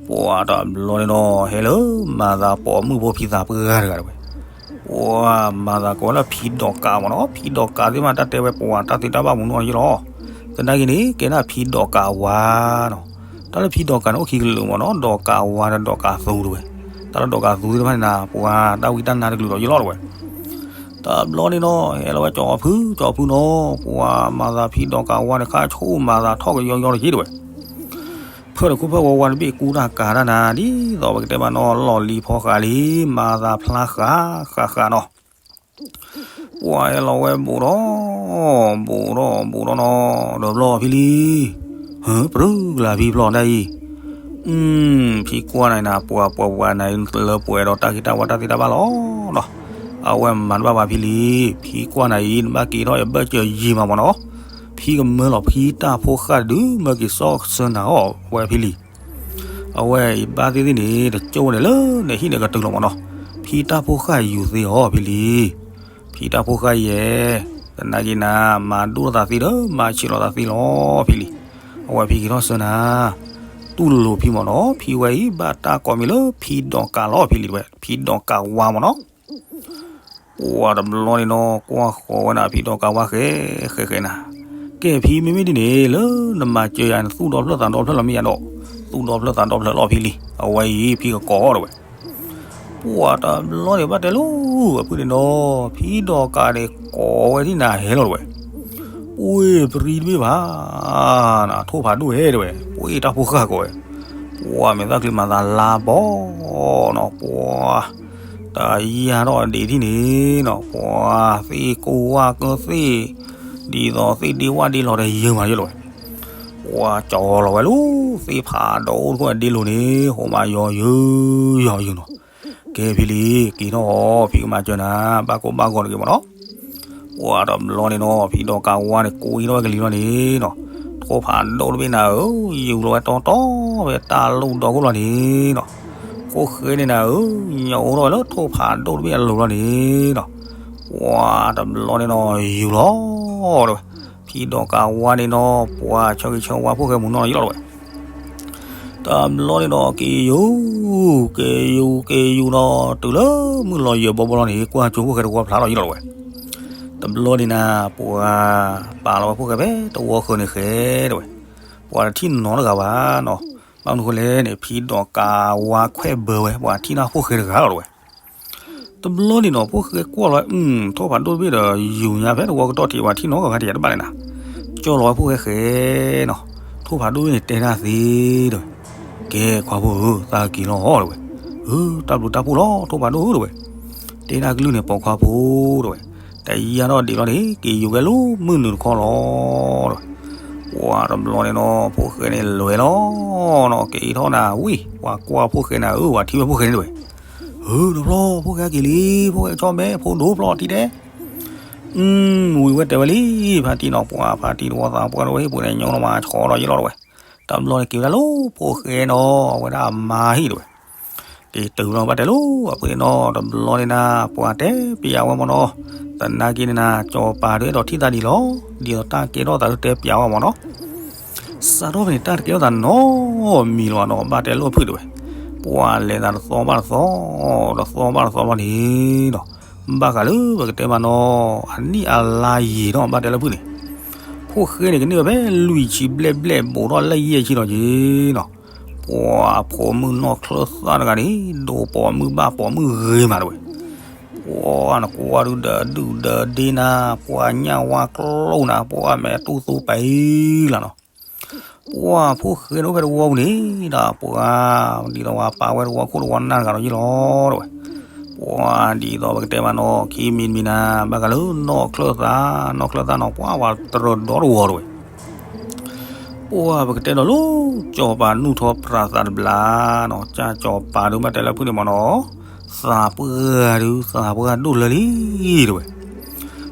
ပှၤတဘျီန့ၣ်နီၤ ဟဲလၢမၤသးပိာ်မုၣ်ဖိဖံသးပှၢ်တဂၤတဝဲ. ပှၤမၤသးကိးလၢဖံဒီးကးမ့ၢ်နီၤ, ဖံဒီးကးသ့ၣ်မးတၢ်တဲဝဲပှၤတၢ်သ့တၢ်ဘၣ်မူနီၤယလီၤ. သနာ်က့န့ၣ် ကဲဒၣ်ဖံဒီးကးဝါနီၤ. တၢ်လၢဖံဒီးကးန့ၣ်အိၣ်ခံကလုာ်မ့ၢ်နီၤ, ဒီးကးဝါဒီးဒီးကးသူတဝဲ. တၢ်လၢဒီးကးသူသ့ၣ်တဖၣ်န့ၣ်နၤ ပှၤတၢ်ဝံတၢ်နါတကလုာ်ဒီးယလီၤတဝဲ. တဘျီန့ၣ်နီၤ ဟဲလီၤဝဲကၠီဖု ကၠီဖုနီၤ ပှၤမၤသးဖံဒီးကးဝါန့ၣ် ခါဆိၣ်မၤသးထီၣ်ကယီယီတက့ၢ်တဝဲ. ဖၢၣ်တခူဖၢၣ်ဝါဝါတဘ့ၣ်ကူတၢ်ကၤတၢ်နၤ ဒ်သိးပကတဲဘၣ်နီၤ လီၢ်လံၤဖီဃးလံ မၤသးဖျါဃးဃးဃးနီၤ. ပှၤဟဲလီၤဝဲဘူးဒီး ဘူးဒီးဘူးဒီးနီၤ ဒီးဘျီဖံလံ ဟၢ ပြၢကလၤဖံဖျီၣ်ဒၣ်အံၤ ဖံကွၢ်နၤနၤ ပှၤပှၤပှၤနၤ လၢပှဲၤဒီးတၢ်ဂ့ၢ်တၢ်ဝါတၢ်သ့တၢ်ဘၣ်လီၤနီၤ. အဝဲမၤတဘၣ်ဘၣ်ဖံလံ. ဖံကွၢ်နၤအံၤ နဘၣ်က့ၤထီၣ်ယဘၢၣ်စၢၤယံာ်မးမ့ၢ်နီၤ. ဖံကမၢလီၤဖံတၢ်ဖိဃၢ်တဒုမၢက့ၤစီၣ်ဆၢနၤအီၤဝဲဖံလံ. အဝဲအံၤဘၣ်သ့ၣ်သ့ၣ်န့ၣ် တကၠိန့ၣ်လၢနဟံၣ်န့ၣ်ကတုၤလီၤမ့ၢ်နီၤ. ဖံတၢ်ဖိဃၢ်ယူၤသ့အီၤဖံလံ. ဖံတၢ်ဖိဃၢ်ယဲၢ်, သနာ်က့နၤ မၤဒိၣ်လိာ်သးသ့ဒီး မၤဆံးလိာ်သးသ့လီၤဖံလံ. အဝဲဖံက့ၤထီၣ်ဆၢနၤ, တူၢ်လိာ်ဖံမ့ၢ်နီၤ, ဖံဝဲအံၤဘၣ်တၢ်ကိးမံၤလၢဖံဒီးကးလီၤဖံလံတဝဲ, ဖံဒီးကးဝါမ့ၢ်နီၤ. ပှၤတဘျီန့ၣ်နီၤ ကွၢ်ဃီၤဝဲနၤ ဖံဒီးကးဝါဃဲ ဃဲဃဲနၤ, ကဲဖံမ့မ့ၢ်ဒ်န့ၣ် လၢနမၤစၢၤယၤန့ၣ် သူၣ်ဒီဖျၢၣ်သးဒီဖျၢၣ်လီၤမ့ၢ်ယၤဒီး, သူၣ်ဒီဖျၢၣ်သးဒီဖျၢၣ်လီၤဖံလံ, အဝဲအံၤဖံကကိးအီၤတဝဲ. ပှၤတဘျီန့ၣ်ဘၣ်တဲလိၤ အဖုန့ၣ်နီၤ, ဖံဒီးကးန့ၣ်ကိးဝဲဒ်နၤဟဲလီၤတဝဲ. ပှ့ၤပရံတဘ့ၣ်ဘၣ်, နထိၣ်ဖးဒိၣ်ဟဲတဝဲ, ပှ့ၤတၢ်ဖိဃၢ်ကိးဝဲ, ပှၤမဲာ်သၣ်ချံမၤသးလါဘီနီၤ, ပှၤ တယါထီၣ်ဒံးထံၣ်န့ၣ်နီၤ, ပှၤသ့ၣ်ကိၢ်ဝၣ်ကၢသ့ၣ်, ဒ်သိးသ့ၣ်ဒ့ဝၣ်ဒ့လီၤတယၢၤမးယလီၤဝဲ, ပှၤကၠီလီၤဝဲလၢ သ့ၣ်ဖးဒိၣ်အိၣ်တခိၣ်ဒ့လိၤန့ၣ် ဟိးမးယီၤယၢၤယီၤယၢၤနီၤ. ကဲဖံလံ, က့ၤထီၣ်အီၤ ဖံကမၤစၢၤနၤ, ဘၣ်ကိၢ်ဘၣ်ဂီၤတဂ့ၤမ့ၢ်နီၤ. ပှၤတဘျီန့ၣ်နီၤ ဖံဒီးကးဝါန့ၣ် ကိးအံၤထီၣ်ဝဲကလံၤလီၤန့ၣ်နီၤ, ထိၣ်ဖးဒိၣ်တဘ့ၣ်နၤဧၢ, ယူၤလီၤဝဲတီတီဖဲတၢ်လိၣ်ဒီခိၣ်လီၤန့ၣ်နီၤ, ခိၣ်ဃဲန့ၣ်နၤဧၢ, ညိးအိၣ်ထီၣ်ဝဲလၢထိၣ်ဖးဒိၣ်တဘ့ၣ်အလိၤလီၤန့ၣ်နီၤ. ပှၤတဘျီန့ၣ်နီၤ ယူၤလီၤတဝဲ, ဖံဒီးကးဝါန့ၣ်နီၤ ပှၤဆၢဂ့ၤဆၢဝါဖိၣ်ဃဲမုၢ်နီၤယလီၤတဝဲ. တဘျီန့ၣ်ဒီးက့ၤယူၤ, က့ၤယူၤ က့ၤယူၤနီၤ တုၤလၢမုၢ်လီၤယၢၤဘီဘီလီၤန့ၣ် ကွၢ်ကၠိဖိၣ်ဃဲတဝီဖျါထီၣ်ယလီၤတဝဲ. တဘျီန့ၣ်နၤ ပှၤပာ်လီၤဝဲဖိၣ်ဃဲဖဲတဝီဃၢၤန့ၣ်ဃဲတဝဲ, ပှၤတထံၣ်နီတဂၤဘၣ်နီၤ. ဘၣ်မနုၤဃိလဲၣ်န့ၣ် ဖံဒီးကးဝါခွဲးဘၢဝဲ ပှၤထံၣ်န့ၢ်ဖိၣ်ဃဲတဂၤလီၤတဝဲ. တဘျီန့ၣ်နီၤ ဖိၣ်ဃဲကွၢ်လီၤဝဲ ထိၣ်ဖးဒိၣ်တဘ့ၣ်ဒီး ယူၤညါဖဲတဝီကတီၢ်ထံး ပှၤထံၣ်နီတဂၤတယၤတဘၣ်လဲၣ်နၤ, ကၠီလီၤဝဲဖိၣ်ဃဲဃဲနီၤ, ထိၣ်ဖးဒိၣ်တဘ့ၣ်န့ၣ် တဲဒၣ်သ့တဝဲ. ကဲခွါဖိဧၢ, သးက့ၤလီၤတဝဲ. အၢ တၢ်ဘျုးတၢ်ဖှိၣ်လီၤ ထိၣ်ဖးဒိၣ်ဧၢတဝဲ. တဲဒၣ်ကလုၢ်န့ၣ်ပိာ်ခွါဖိတဝဲ. တယါထီၣ်ဒံးလီၤန့ၣ် က့ၤယူၤဝဲလၢမုၢ်နုာ်တခီလီၤတဝဲ. ပှၤတဘျီန့ၣ်နီၤ ဖိၣ်ဃဲန့ၣ်လဲၤလီၤနီၤ က့ၤထီၣ်နၤဝံၤ ပှၤကွၢ်ဖိၣ်ဃဲနၤဧၢ ပှၤထံၣ်ဝဲဖိၣ်ဃဲန့ၣ်တဝဲ. ဧၢ တဘျီ ဖိၣ်ဃဲက့ၤလံ ဖိၣ်ဃဲကဆီမဲ ဖိဒိၣ်ဖျီၣ်ထံတဲ ဝံၤဝဲတဲဝဲလံ ဖါတံၢ်နီၤ ပှၤဖါတံၢ်တဝီသးပှၢ်တဝဲ ဟ့ၣ်ပှၤန့ၣ်ညိနီၤမး ဆီဒီးယလီၤတဝဲ. တဘျီန့ၣ်က့ၤဝဲဒၣ်လၢဖိၣ်ဃဲနီၤ အဝဲဒၣ်အမါဟံၣ်တဝဲ. က့ၤတုၤလီၤဘၣ်တဲလိၤ အဖုန့ၣ်နီၤ တဘျီန့ၣ်နၤ ပှၤတဲပျးဝဲမ့ၢ်နီၤ, သနာ်က့န့ၣ်နၤ စီၤပၤဒုးအဲၣ်ဒိးထံၣ်သးဒ်လီၤ, ဒ်သိးတၢ်ကဲထီၣ်သးဒုးတဲပျးဝဲမ့ၢ်နီၤ. စးထီၣ်ဖဲန့ၣ် တၢ်တကဲထီၣ်သးနီတမံၤလၢၤဘၣ်နီၤ ဘၣ်တဲလိၤအဖုတဲဝဲ, ပှၤလဲၤသးတသီဘၣ်တသီ, တသီဘၣ်တသီလီၤန့ၣ်နီၤ, ဘၣ်ဃးလၢပကတဲမ့ၢ်နီၤ အနံၣ်အလါယံာ်နီၤ ဘၣ်တဲလိၤအဖုန့ၣ်, ဖိၣ်ဃဲန့ၣ် ကန့ၢ်ဝဲဖဲလွံၢ်ဆံဘျဲၣ်ဘျဲၣ် ဘူးထီၣ်လၢယဲၢ်ဆံလီၤက့ၤနီၤ. ပှၤဖိမုၣ်နီၢ်ချၢၣ်သၣ်တဂၤန့ၣ် ဒိးပိာ်မုၣ်ဘၣ်ပိာ်မုၣ်ဂ့ၤမးတဲဝဲ, ပှၤနကွၢ်ဒုးဒီးဒုၣ်ဒီးဒ့နၤ, ပှၤညၣ်ဝါကျိၣ်နၤ, ပှၤမဲာ်တူၢ်သူပာ်အံၤလီၤနီၤ. ပှၤဖိၣ်ဃဲန့ၣ်အိၣ်ဖဲတဝီပူၤန့ၣ်ဒီး ပှၤဒ်သိးပှၤပာ်ဝဲတဝီခိၣ်တဝီနၢ်တဂၤဒီးယ့ၢ်လီၤတဲဝဲ, ပှၤဒ်သိးပကတဲမ့ၢ်နီၤ ခံမံၤတမံၤနၤ ဘၣ်ဃးလၢနီၢ်ချၢၣ်သၣ်, နီၢ်ချၢၣ်သၣ်နီၤ ပှၤဝဲတရၢဒီတဝီတဲဝဲ ပှၤပကတဲဒီးလၢ စီၤပၤနူၢ်ထီၣ်ပြးသးတဘျီနီၤ, ကစၢ်စီၤပၤဒုးဘၣ်တဲလၢဖုန့ၣ်မ့ၢ်နီၤ, သးပှၢ်ဒုး သးပှၢ်ဒိၣ်လၢလံတဲဝဲ,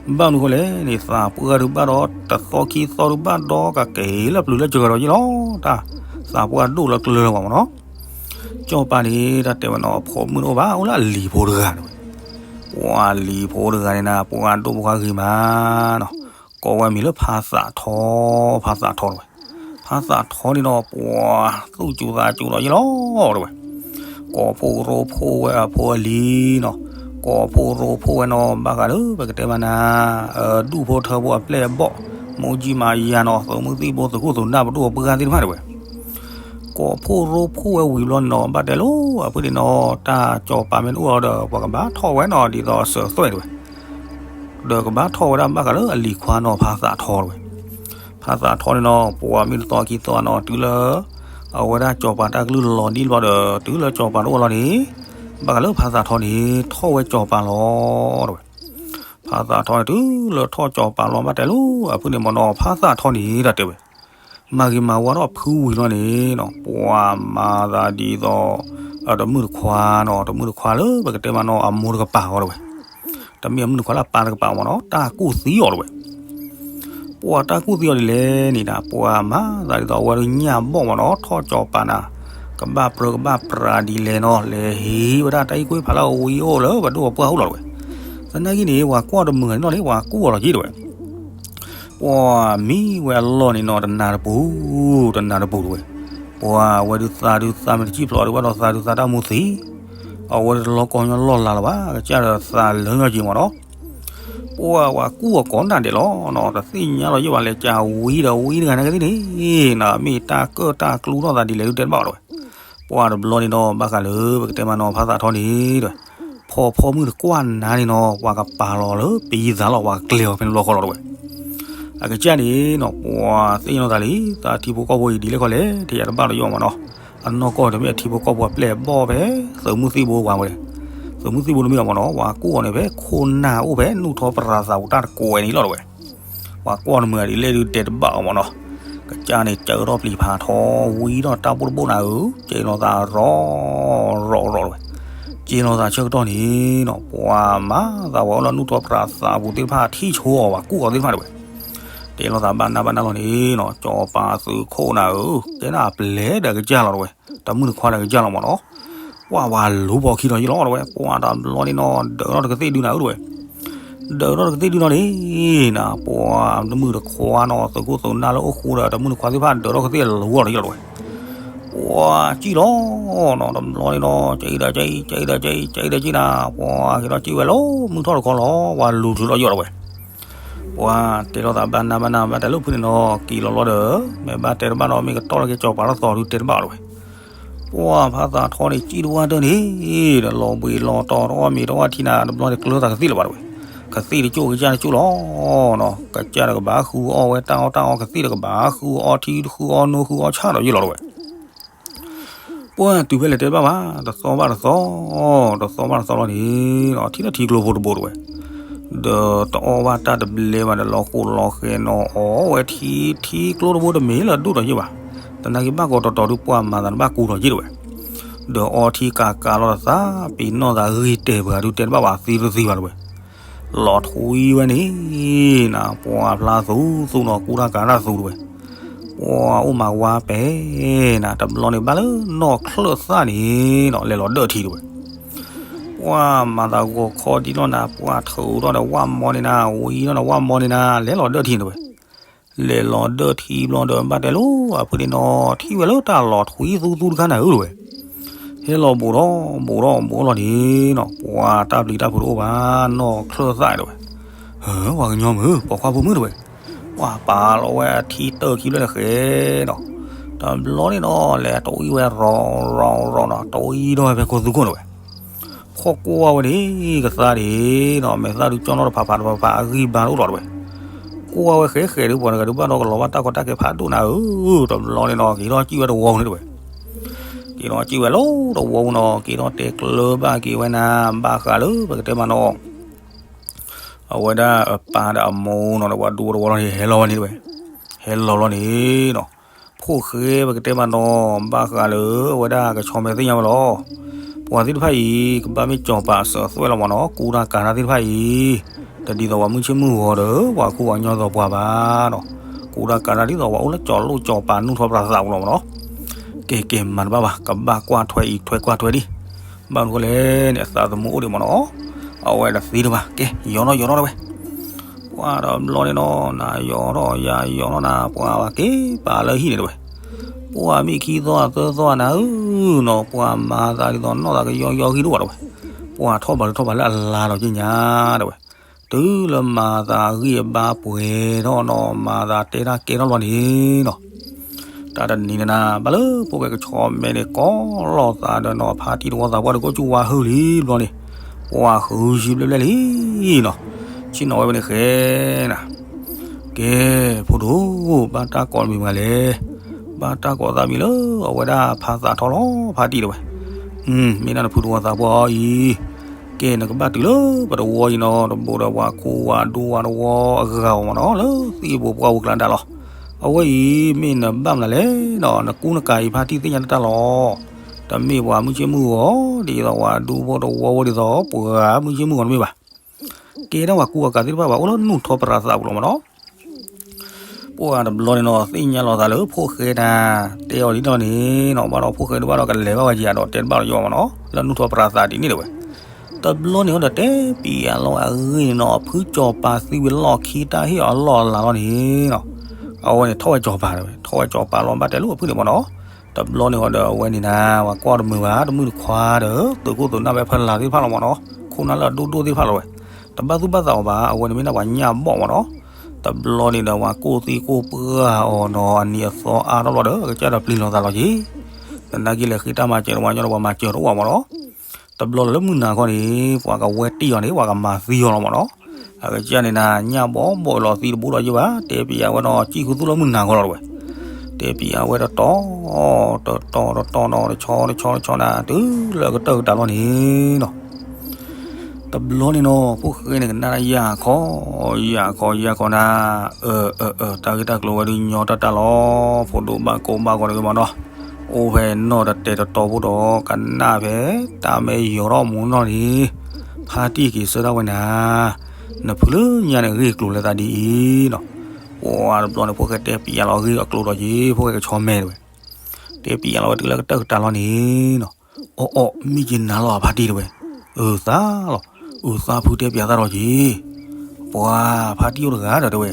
ဘၣ်မနုၤဃိလဲၣ်န့ၣ် သးပှၢ်ဒုးဘၣ်ဒီးတသီခံသီဒုးဘၣ်ဒီးကက့ၤလၢပျုၤလၢစှၤဒီးယ့ၢ်လီၤ, တၢ်သးပှၢ်ဒိၣ်လၢကျၢၤလၢၤဘၣ်မ့ၢ်နီၤ. စီၤပၤန့ၣ် တၢ်တဲဝဲနီၤ အဖိမုၣ်တအိၣ်ဘၣ် အိၣ်လၢအလံၤဖိတဂၤတဲဝဲ, ပှၤလံၤဖိတဂၤန့ၣ်နၤ ပှၤဒိၣ်ဖိခွါဂ့ၤမးနီၤ, ကိးဝဲမံၤလၢဖါသးထီ, ဖါသးထီတဲဝဲ, ဖါသးထီန့ၣ်ဒီး ပှၤသူၣ်စူၤသးစူၤဒီးယ့ၢ်လီၤတဲဝဲ, ကိးဖှိၣ်ရိဖှိၣ်ဝဲအဖိအလံၤနီၤ, ကိးဖှိၣ်ရိဖှိၣ်ဝဲနီၤ ဘၣ်ဃးလၢပကတဲမ့ၢ်နၤ ဒူၣ်ဖိထၢဖိအပျဲၢ်အဘီၣ်, မူကံမၤယၤနီၤ သုးမုၢ်သံၣ်ဘိသုးခိၣ်သုးနၢ်ပဒိၣ်အပှၢ်သ့ၣ်တဖၣ်တဲဝဲ, ကိးဖှိၣ်ရိဖှိၣ်ဝဲဝံၤဘျီန့ၣ်နီၤ ဘၣ်တဲလိၤ အဖုန့ၣ်နီၤ တၢ်စီၤပၤမ့ၢ်တအိၣ်အီၤဒီး ပှၤကဘၣ်ထီၣ်ဝဲနီၤ ဒ်သိးစၢၤသွဲၣ်တဲဝဲ, ဒီးကဘၣ်ထီၣ်ဝဲဒၣ်ဘၣ်ဃးလၢအလံၤခွါနီၤ ဖါသးထီတဲဝဲ, ဖါသးထီန့ၣ်နီၤ ပှၤမ့ၢ်တသီခံသီနီၤ တုၤလၢ အဝဲဒၣ်စီၤပၤတၢ်ကလုၢ်လီၤဒ်ဘျီဒီး တုၤလၢစီၤပၤတအိၣ်လီၤန့ၣ် ဘၣ်ဃးလၢဖါသးထီန့ၣ် ထီၣ်ဝဲစီၤပၤလီၤတဲဝဲ, ဖါသးထီန့ၣ် တုၤလၢထီၣ်စီၤပၤလီၤ ဘၣ်တဲလိၤ အဖုန့ၣ်မ့ၢ်နီၤ ဖါသးထီန့ၣ် တၢ်တဲဝဲ မၤဂ့ၤမၤဝါထီၣ်ဖုဝံၤလီၤန့ၣ်နီၤ ပှၤမၤသးဒ်သိး တမုၣ်တခွါနီၤ တမုၣ်တခွါလၢပကတဲမ့ၢ်နီၤ အမိၢ်တကပၤအီၤတဲဝဲ, တမ့ၢ်အမုၣ်တခွါလၢအပၢ်တကပၤမ့ၢ်နီၤ တၢ်ကူၣ်သံအီၤတဲဝဲ, ပှၤတၢ်ကူၣ်သံအီၤဒ်လဲၣ်န့ၣ်ဒီး ပှၤမၤသးဒ်သိးအဝဲဒၣ်ညၣ်ဘီၣ်မ့ၢ်နီၤ ထီၣ်စီၤပၤနၤ ကဘၣ်ပြၢကဘၣ်ပြးဒ်လဲၣ်နီၤ လဲၤဟံးဝဲဒၣ်တၢ်အံၣ်ကွံဖးလၢအဝံအိၣ်လၢပဒိၣ်အပှၢ်အိၣ်လီၤတဲဝဲ, သနာ်က့န့ၣ် ပှၤကွၢ်တမုာ်ဂၤန့ၣ်နီၤလံ ပှၤကူၣ်အီၤလီၤက့တဲဝဲ ပှၤမံဝဲအလီၢ်န့ၣ်နီၤ တနၤတပူၤ တနၤတပူၤတဲဝဲ, ပှၤအဝဲဒုးသးဒုးသးမ့ၢ်တစံၣ်ဖျိးဒုးဘၣ်ဒီးသးဒုးသးတၢ်မူသံ, အဝဲဒၣ်တလီၤကီညီလီၢ်လၤလၢၤဘၣ် ကစၢ်ဒီးသးလၢညီက့ၤမ့ၢ်နီၤ, ပှၤဝဲကူၣ်အီၤကိးနၤဒဲးလီၤနီၤ တသ့ၣ်ညါလီၤယဲၢ်ဘၣ်လဲၤကဝံဒီးဝံတဂၤနာ်က့သ့ၣ်န့ၣ်နီၤ မ့ၢ်တၢ်ကၢၣ်တၢ်ကျူထီၣ်သးဒ်လဲၣ်ဒုးတဲတဘၣ်အီၤတဲဝဲ, ပှၤတဘျီန့ၣ်ဒီး ဘၣ်ဃးလၢပကတဲမ့ၢ်နီၤ ဖါသးထီန့ၣ်တဲဝဲ, ဖီဖီမုၢ်တကွၢ်နၤန့ၣ်နီၤ ပှၤကပာ်လီၤလၢပယံၤသးလီၤ ပှၤကကျဲၤအီၤဖဲန့ၣ်ဘျီဃီလီၤတဲဝဲ, အကစၢ်န့ၣ်နီၤ ပှၤသ့ၣ်ညါလီၤသးလံ သးထံဖိကီၢ်ဖိအံၤဒ်လဲၣ်ခီလဲၣ် ထံၣ်ယၤတဘၣ်လီၤယဲၢ်မ့ၢ်နီၤ, အနီၢ်ကီၢ်တမ့ၢ်အထံဖိကီၢ်ဖိအပျဲၢ်အဘီၣ်ဖဲ သုးမုၢ်သံၣ်ဘိဝဲဝဲ, သုးမုၢ်သံၣ်ဘိတမ့ၢ်အီၤမ့ၢ်နီၤ ပှၤကူၣ်အီၤန့ၣ်ဖဲခိၣ်နၢ်အိၣ်ဖဲ နူၢ်ထီၣ်ပြးသးပူၤတၢ်တကိးဝဲန့ၣ်လီၤတဲဝဲ ပှၤကွၢ်နမုာ်ဒ်လဲၣ်ဒုးတဲတဘၣ်အီၤမ့ၢ်နီၤ, ကစၢ်န့ၣ် ကၢထီၣ်ပျံၤဖးထီ ဝံထီၣ်တၢ်ဘိၣ်တဘိၣ်နၤဧၢ, ကဲလီၤသးရီၣ်ရီၣ်ရီၣ်တဲဝဲ, ကဲလီၤသးဆၢကတီၢ်န့ၣ်နီၤ ပှၤမၤသးဝဲအိၣ်လၢနူၢ်ထီၣ်ပြးသးပူၤသ့ၣ်တဖၣ် ထံၣ်ဆိအီၤ ပှၤကူၣ်အီၤသ့ၣ်တဖၣ်တဲဝဲ, တဲလီၤသးဘၣ်နၢ်ဘၣ်နၢ်လီၤန့ၣ်နီၤ စီၤပၤသုးခိၣ်နၤဧၢ, ကဲနၤအပျဲၢ်ဒီးကစၢ်လီၤတဲဝဲ, တမုၣ်တခွါဒီးကစၢ်လီၤမ့ၢ်နီၤ ပှၤဝၤလူၤပိာ်ခံဒီးယ့ၢ်လီၤတဲဝဲ, ပှၤတဘျီန့ၣ်နီၤ ဒၢးထီၣ်တကသ့ၣ်ဒုနၤဧၢတဲဝဲ, ဒၢးထီၣ်တကသ့ၣ်ဒုနီၤန့ၣ်နီၤ ပှၤတမုၣ်တခွါနီၤ သုးခိၣ်သုးနၢ်လၢအိၣ်ဃူဒီးတမုၣ်တခွါသ့ၣ်တဖၣ် ဒၢးထီၣ်ကသ့ၣ်လီၤဒီးယ့ၢ်လီၤတဲဝဲ, ပှၤစံၣ်လီၤနီၤ တဘျီန့ၣ်နီၤ ကအံၤဒီးကအံၤ ကအံၤဒီးကအံၤ ကအံၤဒီးကအံၤနၤ ပှၤက့ၤထီၣ်စံၣ်ဝဲလီၤ မုၢ်ထီၣ်တခီလီၤ ပှၤလူၤထုးလီၤယ့ၢ်လီၤတဲဝဲ ပှၤတဲလီၤသးဘၣ်နၢ်ဘၣ်နၢ် ဘၣ်တဲလၢဖုန့ၣ်နီၤ က့ၤလီၤလီၤဒီး မ့ၢ်ဘၣ်တဲတဘၣ်ဒီး မ့ၢ်ကတီၢ်လၢက့ၤစီၤပၤလီၤသီဒုတဲတဘၣ်အီၤတဲဝဲ, ပှၤဖါသးထီန့ၣ် စံၣ်တဝၢ်တၢၢ်န့ၣ် ဒီးလီၤဘှံးလီၤတီၤတအီၣ်မ့ၤတအီၣ်ထံနၤ တဘျီန့ၣ်ကျၢၤသးကသ့ၣ်လၢၤဘၣ်တဲဝဲ, ကသ့ၣ်တကၠိၣ်ကစၢ်တကၠိၣ်လီၤနီၤ ကစၢ်ဒီးကဘၣ်ဃုအီၣ်ဝဲတၢ်အီၣ်တၢ်အီ ကသ့ၣ်ဒီးကဘၣ်ဃုအီထံဃုအီနိဃုအီဆၣ်ဒီးယ့ၢ်လီၤတဲဝဲ ပှၤတုၤဖဲလဲၣ်တဲတဘၣ်ဘၣ် တသီဘၣ်တသီ, တသီဘၣ်တသီလီၤန့ၣ်ဒီး ထံၣ်လၢထံကျိဖိတဘိတဲဝဲ, ဒီးတအီၣ်ဘၣ်တၢ်တဘျဲဘၣ်ဒီး လီၤဃိးလီၤဃဲၤနီၤ အီၣ်ဝဲထံ ထံကျိတဘိတမ့ၢ်လၢဒိၣ်ဒီးယ့ၢ်ဘၣ်, သနာ်က့ဘၣ်ကီးတီၤတီၤဒုးပှၤမၤသးတဘၣ်ကူဒီးယ့ၢ်တဲဝဲ, ဒီးအီထံကးကးလီၤတသး ပ့ၤနီၣ်သးဂ့ၤတဲာ်ပှၤဒုးတဲတဘၣ်ဘၣ်သ့တသ့ဘၣ်တဲဝဲ လီၤထွံဝဲန့ၣ်နၤ ပှၤဖျါသူသူနီၤ ကူတၢ်ကၤတၢ်သူတဲဝဲ, ပှၤအိၣ်မၤဝါပဲာ်နၤ တဘျီန့ၣ်ဘၣ်လၢနီၢ်ချၢၣ်သၣ်န့ၣ်နီၤ လဲၤလီၤဒၢၣ်ထံတဲဝဲ. ပှၤမၤသးဂီၤခီဒ်လီၤနၤ ပှၤထုးထီၣ်ဒီးဝၣ်မီန့ၣ်နၤ ဝံၤလီၤဒီးဝၣ်မီန့ၣ်နၤ လဲၤလီၤဒၢၣ်ထံတဲဝဲ. လဲၤလီၤဒၢၣ်ထံဘျီဒီး ဘၣ်တဲလိာ်အဖုန့ၣ်နီၤ ထံၣ်ဝဲလၢတၢ်လီၤထွံသူသူတခါနၤဧၢတဲဝဲ. ဟဲလီၤဘူးထီၣ်ဘူးထီၣ်ဘူးထီၣ်လီၤန့ၣ်နီၤ ပှၤတၢ်ပျံၤတၢ်ဖုးတအိၣ်ဘၣ် နီၢ်ချၢၣ်သၣ်တဲဝဲ. ဟၢ ပှၤကညီမုၣ် ပိာ်ခွါဖိမုၣ်တဲဝဲ. ပှၤပာ်လီၤဝဲအထံတၢၢ်ခံဖျၢၣ်န့ၣ်ဃဲနီၤ တဘျီန့ၣ်နီၤ လဲၤတဝံဝဲရီၤရီၤရီၤနီၤ တဝံဒီးဝဲဖဲခိၣ်သူခိၣ်တဲဝဲ. ခိၣ်ကွၢ်ဝဲန့ၣ် ကသါဒံးနီၤ မဲာ်သၣ်ဒုးကၠီနီၣ်တဖးဖးတဖးဖး အဂံၢ်ဘါတအိၣ်လီၤတဲဝဲ. ကွၢ်ဝဲဃဲဃဲဒုး ပှၤတဂၤဒုးဘၣ်ဒီးကလီၤဘၣ်တၢ်ကီတၢ်ခဲဖးဒိၣ်နၤဧၢ တဘျီန့ၣ်နီၤ က့ၤထီၣ်စံၣ်ဝဲတဝီပူၤန့ၣ်တဲဝဲ. က့ၤထီၣ်စံၣ်ဝဲလီၤတဝီပူၤနီၤ က့ၤထီၣ်တဲကျၢၤဘၣ်က့ၤဝဲနၤ ဘၣ်ဃးလၢပကတဲမးနီၤ အဝဲဒၣ်အပၢ်ဒီးအမိၢ်နီၤ ဒီးပှၤဒူဖိတဝီလီၤန့ၣ် ဟဲလီၤဝဲန့ၣ်တဲဝဲ. ဟဲလီၤလီၤန့ၣ်နီၤ ဖိၣ်ဃဲပကတဲမးနီၤ ဘၣ်ဃးလၢအဝဲဒၣ်ကဆီမဲသ့ၣ်ညါဝဲလီၤ. ပှၤသ့ၣ်တဖၣ်အံၤ ကဘၣ်မ့ၢ်စီၤပၤအစၢၤအသွဲၣ်လီၤမးနီၤ ကူတၢ်ကၤတၢ်သ့ၣ်တဖၣ်အံၤ တဒ်သိးပှၤမုၢ်ဆ့ၣ်မုၢ်ဂီၤဒီး ပှၤခိၣ်ပှၤကညီသိးပှၤဘၣ်နီၤ. ကူတၢ်ကၤတၢ်ဒ်သိးပှၤအိၣ်လၢစီၤလိၣ်စီၤပၤနူၢ်ထီၣ်ပြးသးပူၤလီၤမးနီၤ. ကဲကဲမၤတဘၣ်ဘၣ် ကဘၣ်ကွၢ်ထွဲအံၤထွဲကွၢ်ထွဲဒံး ဘၣ်မနုၤဃိလဲၣ်န့ၣ် အသးသမူအိၣ်ဒံးမးနီၤ. အဝဲတသ့တဘၣ် ကဲ ယီၤနီၣ်ယီၤနီၣ်တဲဝဲ. ပှၤတဘျီန့ၣ်နီၤ နၤယီၤထီၣ်ယၤယီၤနီၣ်နၤ ပှၤဘၣ်က့ၤပာ်လၢဟံၣ်န့ၣ်တဲဝဲ. ပှၤမ့ၢ်ခံသီအသၢသီနၤဧၢနီၤ ပှၤမၤသးဒ်သိးနီၢ်သးကယီယီဂံၢ်တအိၣ်တဲဝဲ. ပှၤထီၣ်ဘၣ်လၢထီၣ်ဘၣ်လၢအလါဒီးက့ညါတဲဝဲ. တုၤလၢမၤသးအဂံၢ်အဘါပှဲၤထီၣ်နီၤ မၤသးတဲတၢ်ကဲထီၣ်လီၤန့ၣ်နီၤ တၢ်တနံၤန့ၣ်နၤ ဘၣ်လၢဖိၣ်ဃဲကဆီမဲန့ၣ် ကိးလီၤသးဒီးနီၤ ဖါတံၢ်တဝီသးပှၢ်တကိးကၠူဝါဟုၣ်လံဘျီန့ၣ် ပှၤဃုဆံဘျဲၣ်ဘျဲၣ်လံနီၤ. ဆ့ၣ်နီၤဝဲဖဲန့ၣ်ဃဲနၤ ကဲ ဖိဒိၣ် ဘၣ်တၢ်ကိးမံၤမးလဲၣ်. ဘၣ်တၢ်ကိးသးမံၤလၢအဝဲဒၣ်ဖါသးထီလီၤ ဖါတံၢ်တဲဝဲ. မ့ၢ်ဒၣ်နဖုတဝီသးပှၢ်အံၤ ကဲ နကဘၣ်တုၤလၢပတဝီအံၤနီၤ တဘိးဒီးပှၤခိၣ်ဝၤဒူဝၤတဝီအဂၤအီၤမးနီၤ လၢသံၣ်ဘိပှၢ်ဝဲကျါဒၣ်လီၤ. အဝဲအံၤ မ့ၢ်နဘၣ်မနုၤလဲၣ်နီၤ နကူနကၤအံၤဖါတံၢ်သ့ၣ်ညါတၢ်လီၤ. တမ့ၢ်ပှၤမုၢ်ဆ့ၣ်မုၢ်ဂီၤ ဒ်သိးဝဲဒူဖိတဝီဝဲဒ်သိး ပှၤမုၢ်ဆ့ၣ်မုၢ်ဂီၤတမ့ၢ်ဘၣ်. ကဲဒၣ်ပှၤကူပှၤကၤသ့ၣ်တဖၣ်ဘၣ် အိၣ်လၢနူၢ်ထီၣ်ပြးသးပူၤလီၤမးနီၤ. ပှၤတဘျီန့ၣ်နီၤ သ့ၣ်ညါလီၤသးလၢဖိၣ်ဃဲနၤ တဲအီၤဒ်န့ၣ်လီၤန့ၣ်နီၤ ဘၣ်ဒီးဖိၣ်ဃဲဒုးဘၣ်ဒီးကလဲၤဘၣ်ဝဲယၤဒီးတဲတဘၣ်လီၤယီၤမးနီၤ လၢနူၢ်ထီၣ်ပြးသးဒ်န့ၣ်တဲဝဲ. တဘျီန့ၣ်ဟီဒီး တဲပံၤယၤလီၤအဂ့ၢ်န့ၣ်နီၤ အဖုစီၤပၤသံဝံၤလီၢ်ခံတၢ်ဟ့ၣ်အီၤလီၢ်အလၤလီၤန့ၣ်နီၤ. အဝဲန့ၣ်ထီၣ်ဝဲစီၤပၤတဲဝဲ ထီၣ်ဝဲစီၤပၤလီၤ ဘၣ်တဲလိာ်အဖုန့ၣ်မးနီၤ. တဘျီန့ၣ်ဟီဒီးအဝဲန့ၣ်နၤ ပှၤကွၢ်တမုာ်ဘၣ် တမုၣ်တခွါဒီး သုးခိၣ်သုးနၢ်ဝဲဖဲလၤသ့ၣ်တဖၣ်လီၤမးနီၤ ခိၣ်နၢ်လၢအဒိၣ်ဒိၣ်သ့ၣ်တဖၣ်လီၤဝဲ. တဘၣ်သူၣ်ဘၣ်သးအီၤဘၣ် အဝဲန့ၣ်မ့ၢ်ဒၣ်ပှၤညၣ်ဘီၣ်မးနီၤ. တဘျီန့ၣ်ဒီးပှၤကိၢ်သံကိၢ်ပှၢ်အီၤနီၤ အနံၤအသီအါထီၣ်ဘျီဒီး အကစၢ်ဒီးပျံၤလီၤသးလီၤက့ၤ. သနာ်က့လဲၤဃ့တၢ်မၤစၢၤတဝါညီဒီးပှၤမၤစၢၤတအိၣ်ဘၣ်မးနီၤ. တဘျီလၢမုၢ်နၤခီန့ၣ် ပှၤကဝဲတံၢ်အီၤန့ၣ် ပှၤကမၤသံအီၤလီၤမးနီၤ. အကစၢ်န့ၣ်နၤ ညၣ်ဘီၣ်ဘီၣ်လီၤသံတဘိဒီးယ့ၢ်ဘၣ် တဲပံၤအဝဲနီၤ ကံၣ်ဃုသူၣ်လၢမုၢ်နၤခီလီၤတဲဝဲ. တဲပံၤအဝဲတတီၤ တတီၤတတီၤနီၤ တဆီတဆီတဆီနၤ တုၤလၢအကတၢၢ်ကတၢၢ်လီၤန့ၣ်နီၤ. တဘျီန့ၣ်နီၤ ဖိၣ်ဃဲန့ၣ်ကနၣ်တၢ်ယၢ်ခီ ယၢ်ခီယၢ်ခီနၤ, အၢ အၢ အၢ တၢ်ဂ့ၢ်တၢ်ကျိၤဝဲဒုးညီတၢ်တၢ်လီၤ ဖိဒိၣ်ဘၣ်ကိးဘၣ်ဂီၤတဂ့ၤမးနီၤ, အိၣ်ဖဲနီၢ်တတဲာ်တတီၤဖိဒီး ကနၣ်ဖဲတၢ်မ့ၢ်ယီၤထီၣ်မူနီၢ်န့ၣ်, ဖါတံၢ်က့ၤဆၢထၢၣ်ဝဲနၤ, နဖုလၢညါန့ၣ်ဂ့ၢ်ကျိၤလၢသးဒ်အံၤနီၤ, ပှၤတဘျီန့ၣ် ဖိၣ်ဃဲတဲပံၤယၤလီၤဂ့ၢ်အကျိၤဒီးက့ၤ ဖိၣ်ဃဲကဆီမဲာ်တဝဲ တဲပံၤယၤလီၤဝဲတုၤလၢကတၢၢ်ကတၢၢ်လီၤန့ၣ်နီၤ, အီၣ်အီၣ် မ့ၢ်က့ၤနၤလီၤဖါတံၢ်တဝဲ, အုၣ်သးလီၤ, အုၣ်သးဖုတဲပံၤယၤသးဒီးက့ၤ, ပှၤဖါတံၢ်အိၣ်တဂၤဒီးတဲဝဲ,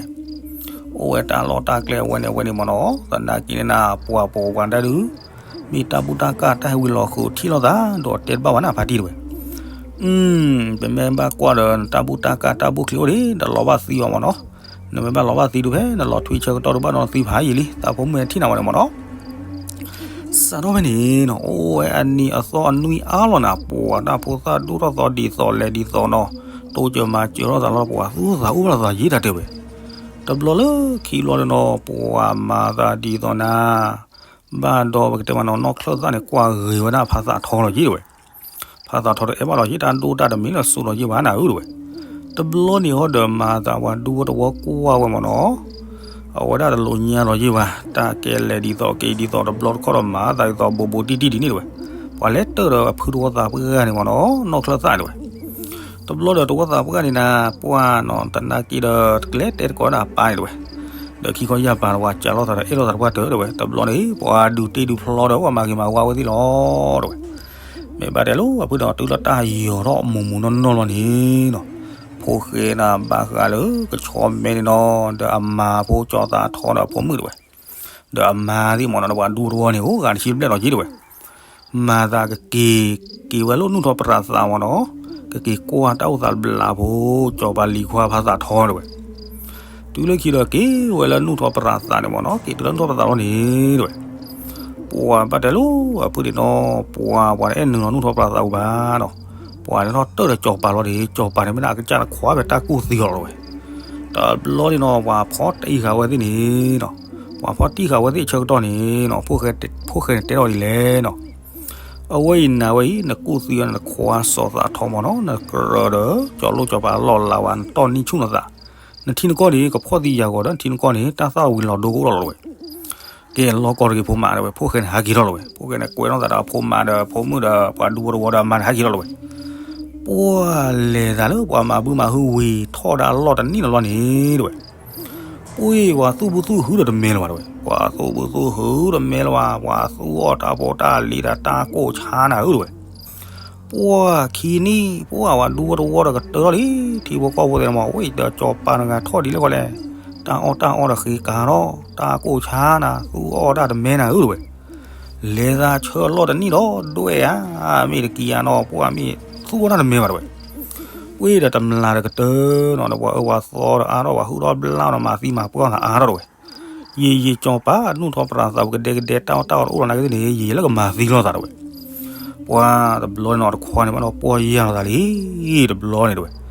အိၣ်ဝဲတၢ်လီၢ်တၢ်ကျဲအဝဲန့ၣ်အဝဲန့ၣ်မ့ၢ်နီၤ, သနာ်က့န့ၣ်နၤ ပှၤပိာ်ပှၤဒၣ်ဒုး, မ့ၢ်တၢ်ဘူၣ်တၢ်ကၢ်တၢ်ဟဲဝံၤလီၤဃုာ်ထံၣ်လိာ်သး ဒီးတဲတဘၣ်ဘၣ်နၤဖါတံၢ်တဝဲ ပမ့ၢ်ဘၣ်ကွၢ်ဒီးနတၢ်ဘူၣ်တၢ်ကၢ်တၢ်ဘူၣ်ချံအိၣ်ဒံး တလီၤဘၣ်သံအီၤမ့ၢ်နီၤ, နမ့ၢ်ဘၣ်လီၤဘၣ်သံဒုးဖဲ နလီၤထွံဆၢကတီၢ်ဒုးဘၣ်ဒီးသံဖးယံာ်လံ သးဖိမုၣ်ထံၣ်နၤဝဲန့ၣ်မ့ၢ်နီၤ, စးထီၣ်ဖဲန့ၣ်နီၤ အိၣ်ဝဲအနံၤအသီအနွံအါလီၤနၤ ပှၤတၢ်ဖိသၣ်ဒိၣ်ထီၣ်သီဒ်သိးလဲၤဒ်သိးနီၤ, တိစၢၤမၤစၢၤထီၣ်သးလီၤ ပှၤသူၣ်သးအိၣ်ဘၣ်သးယံာ်တၢ်တဲဝဲ, တဘျီလၢခံဘျီန့ၣ်နီၤ ပှၤမၤသးဒ်သိးနၤ ဘၣ်ဒီးပကတဲမ့ၢ်နီၤ နီၢ်ချၢၣ်သၣ်န့ၣ် ကွၢ်ဂ့ၤဝဲဒၣ်ဖါသးထီလီၤယံာ်တဝဲ, ဖါသးထီတအဲၣ်ဘၣ်လီၤယံာ် တၢ်ဒိၣ်တၢ်တမံၤလၢစိၤလီၤယံာ်ဘၣ်နၤဧၢတဝဲ, တဘျီန့ၣ်ဟီဒီးမၤသးပှၤဒူဖိတဝီကွၢ်ဝဲမ့ၢ်နီၤ, အဝဲဒၣ်တလိၣ်ညါလီၤယံာ်ဘၣ် တၢ်ကဲလဲၤဒ်သိးက့ၤဒ်သိးတဘျီတခီၣ်ဒီးမၤသးဒ်သိးဘူးဘူးတံၢ်တံၢ်ဒ်န့ၣ်တဝဲ, ပှၤလဲၤတၢၢ်ဒီးအဖုတဝီသးပှၢ်န့ၣ်မ့ၢ်နီၤ နီၢ်ချၢၣ်သၣ်တဝဲ တဘျီဒီးတဝီသးပှၢ်န့ၣ်နၤ ပှၢ်နီၤ သနာ်က့ဒီး တကလဲၤတဲတကိးဒၣ်ပၢ်န့ၣ်တဝဲ, ဒီးခံခီယၢ်ပၤဒီးပှၤကးလိာ်သးဒီးအဲၣ်လိာ်သးတပှၢ်တၢၢ်တဲဝဲ, တဘျီန့ၣ် ပှၤဒုးတ့ၢ်ဒုးဖျီဒီး ပှၤမၤဂ့ၤမၤဝါဝဲသ့ၣ်လီၤတဲဝဲ. မ့ၢ်ဘၣ်တဲလၢအဖုန့ၣ် တုၤလၢတၢ်ယီၤထီၣ်မူးမူးနီၢ်နီၢ်လီၤန့ၣ်နီၤ, ဖိၣ်ဃဲန့ၣ်ဘၣ်ဃးလၢကဆီမဲန့ၣ်နီၤ, ဒီးအမါဖိကၠီသးထီဒီးအဖိမုၣ်တဲဝဲ, ဒီးအမါသ့ၣ်မ့ၢ်နီၤ ဒီးပှၤဒူသဝီန့ၣ် အိၣ်ဂၤတဆံဘျဲၣ်လီၤက့တဲဝဲ. မၤသးကက့ၤ က့ၤဝဲလၢနူၢ်ထီၣ်ပြးသးမ့ၢ်နီၤ, ကက့ၤကွၢ်တၢ်အိၣ်သးတဘျးဖိ ကၠီၤပၤလံၤခွါဖါသးထီတဲဝဲ. တုၤလၢခံဒီးက့ၤဝဲလၢနူၢ်ထီၣ်ပြးသးန့ၣ်မ့ၢ်နီၤ, က့ၤတုၤလၢနူၢ်ထီၣ်ပြးသးလီၤန့ၣ်တဲဝဲ. ပှၤဘၣ်တဲလၢအဖုန့ၣ်နီၤ, ပှၤ ပှၤတအဲၣ်နုာ်လီၤနူၢ်ထီၣ်ပြးသးအူဘၣ်နီၤ, ပှၤလဲၤထီၣ်တၢၢ်ဒီးကၠီၤပၤလီၤန့ၣ်, ကၠီၤပၤန့ၣ်မ့ၢ်ဒၣ်အကစၢ်တခွါဖဲတၢ်ကူၣ်သံအီၤလီၤတဲဝဲ. တဘျီန့ၣ်နီၤ ပှၤဖီၣ်တံၢ်ဃာ်ဝဲသ့ၣ်န့ၣ်နီၤ, ပှၤဖီၣ်တံၢ်ဃာ်ဝဲသ့ၣ်အဆၢကတီၢ်န့ၣ်နီၤ, ဖိၣ်ဃဲ ဖိၣ်ဃဲန့ၣ်တဲထီၣ်ဒ်လဲၣ်နီၤ, အဝဲအံၤနၤဝဲအံၤ နကူၣ်သံဝဲ နခွါစီၤသးထီမ့ၢ်နီၤ, နကြၢးဒီးကၠီၤလိၣ်ကၠီၤပၤလီၢ်လၤဝဲ နတီၢ်နံၣ်ဆူၣ်နသး, နထံနကီၢ်န့ၣ် ကဖီၣ်သံယၤဂီၤဒီး နထံနကီၢ်န့ၣ် တၢ်သၣ်ဝံၤလီၤဒိကအိၣ်လီၤလီၤဝဲ. ကဲလီၤကီၢ်တဂ့ၤဖိမါတဲဝဲ, ဖိၣ်ဃဲန့ၣ်ဟးက့ၤထီၣ်လီၤဝဲ, ဖိၣ်ဃဲန့ၣ်ကွဲးထီၣ်သးဒီးအဖိမါဒီးဖိမုၣ်ဒီးပှၤဒူဖိတဝီဒီးအမါန့ၣ်ဟးက့ၤထီၣ်လီၤဝဲ. ပှၤလဲၤသးလၢပှၤမၤဘုမၤဟုဝံၤထီၣ်ဒၣ်အလီၢ်တနံၣ်လီၤလီၤန့ၣ်တဲဝဲ. ပှၤသူၣ်ဘုသူၣ်ဟုတမဲလၢၤဘၣ်တဲဝဲ, ပှၤသူၣ်ဘုသူၣ်ဟုတမဲလၢၤဘၣ်, ပှၤသူၣ်အီၣ်တၢ်ဖိတၢ်လံၤဒီးတၢ်ကိၢ်ဆါနၤဧၢတဲဝဲ. ပှၤခံနံၣ် ပှၤဝဲဒူဖိတဝီဒီးကတၢၢ်ထီၣ်လံ, ထံဖိကီၢ်ဖိသ့ၣ်မ့ၢ် ဝဲဒီးကၠီၤပၤတဂၤထီၣ်ဒ်လဲၣ်ဃီလဲၣ်, တၢ်အီၣ်တၢ်အီဒီးဃ့ကၤထီၣ်, တၢ်ကိၢ်ဆါနၤ, သူၣ်အီၣ်တၢ်တမဲနၤဧၢတဲဝဲ. လဲၤသးဆၢအလီၢ်တနံၣ်ဒီးဒွဲၣ်ဧါ, မ့ၢ်တကံယၤနီၤ ပှၤမ့ၢ်သူၣ်အီၣ်တၢ်တမဲဘၣ်တဲဝဲ. ပှၤဒီးတမျးဒီးကတၢၢ်နီၤ, ဒီးပှၤအၢပှၤသီဒီးအါထီၣ် ပှၤဟုၣ်ထီၣ်ဘျါဒီးမၤသံမၤပှၢ်သးအါထီၣ်တဲဝဲ. ယံာ်ယံာ်ကၠီၤပၤ နူၢ်ထီၣ်ပြးသးပူၤကဒဲကဒဲ တၢ်အီၣ်တၢ်အီတအိၣ်လီၤနာ်က့သ့ၣ်န့ၣ် ယံာ်ယံာ်လၢကမၤသံလိာ်သးတဲဝဲ. ပှၤတဘျီန့ၣ်နီၤ တခွါန့ၣ်ဘၣ်ဒီးပှီၢ်ယၢ်လိာ်သးလံ, တဘျီန့ၣ်တဲဝဲ.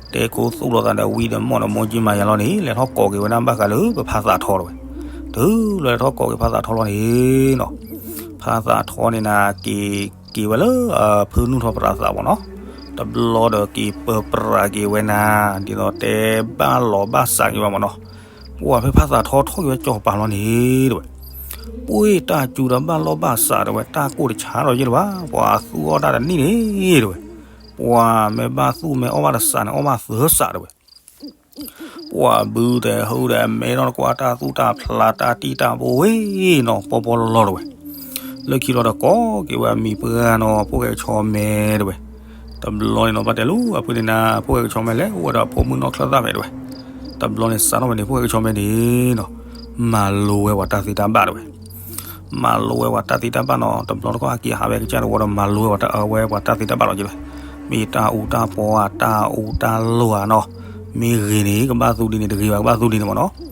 တဲခိၣ်သူၣ်လိာ်သးဒီးဝံၤဒီးမီၢ်ဒီးမိၢ်ကံမၤယၤလီၤန့ၣ် လဲၤထီၣ်ကိးက့ၤဝဲဒၣ်ဘၣ်ဃးလၢပဖါသးထီတဲဝဲ. တုၤလၢလဲၤထီၣ်ကိးက့ၤဖါသးထီလီၤန့ၣ်နီၤ, ဖါသးထီန့ၣ်နၤက့ၤ က့ၤဝဲလၢအဖုနူၢ်ထီၣ်ပြးသးမ့ၢ်နီၤ, တဘျီဒီးက့ၤပၢပြးက့ၤဝဲနၤ, ဒ်သိးတဲဘၣ်လီၤဘၣ်စးက့ၤဝဲမ့ၢ်နီၤ. ပှၤဖဲဖါသးထီထီၣ်က့ၤဝဲကၠီၤပၤလီၤန့ၣ်တဲဝဲ. ပှၤတၢ်စူၤဒီးဘၣ်လီၢ်ဘၣ်စးတဲဝဲ, တၢ်ကိၢ်တဆါဒီးယဲၢ်လၢၤဘၣ်, ပှၤသူၣ်အီၣ်တၢ်တနံၣ်န့ၣ်တဲဝဲ. ပှၤမ့ၢ်ဘၣ်သူၣ်မ့ၢ်အီၣ်ဘၣ်တစးန့ၣ် အီၣ်ဘၣ်သၢစးတဲဝဲ. ပှၤဘုတဲဟုဒီး အမဲထီၣ်နကွၢ်တၢ်သူၣ်တၢ်ဖျးတၢ်တံၢ်တၢ်ဘိဝဲနီၤ ပီပီလီလီတဲဝဲ. လၢခံလီၤဒီးကိးက့ၤဝဲအမံၤပှၢ်နီၤ ဖိၣ်ဃဲကဆီမဲတဲဝဲ. တဘျီန့ၣ်နီၤ ဘၣ်တဲလၢအဖုန့ၣ်နၤ ဖိၣ်ဃဲကဆီမဲလဲၤအိၣ်ဝဲဒီးဖိမုၣ်နီၢ်ချၢၣ်သၣ်ဖဲတဲဝဲ. တဘျီန့ၣ်စးထီၣ်ဝဲန့ၣ် ဖိၣ်ဃဲကဆီမဲန့ၣ်နီၤ မၤလိဝဲပှၤတၢ်သ့တၢ်ဘၣ်တဲဝဲ. မၤလိဝဲပှၤတၢ်သ့တၢ်ဘၣ်နီၤ တဘျီတခီၣ်ဟဲက့ၤဟးဝဲကစၢ်တဝီဒီးမၤလိဝဲပှၤတၢ် အဝဲပှၤတၢ်သ့တၢ်ဘၣ်လီၤက့ဝဲ. မ့ၢ်တၢ်အူတၢ်ပီဧါ တၢ်အူတၢ်လိၤဧါနီၤ, မ့ၢ်ဂ့ၤန့ၣ် ကဘၣ်သူဒ်န့ၣ် တဂ့ၤဘၣ်ကဘၣ်သူဒ်န့ၣ်မ့ၢ်နီၤ.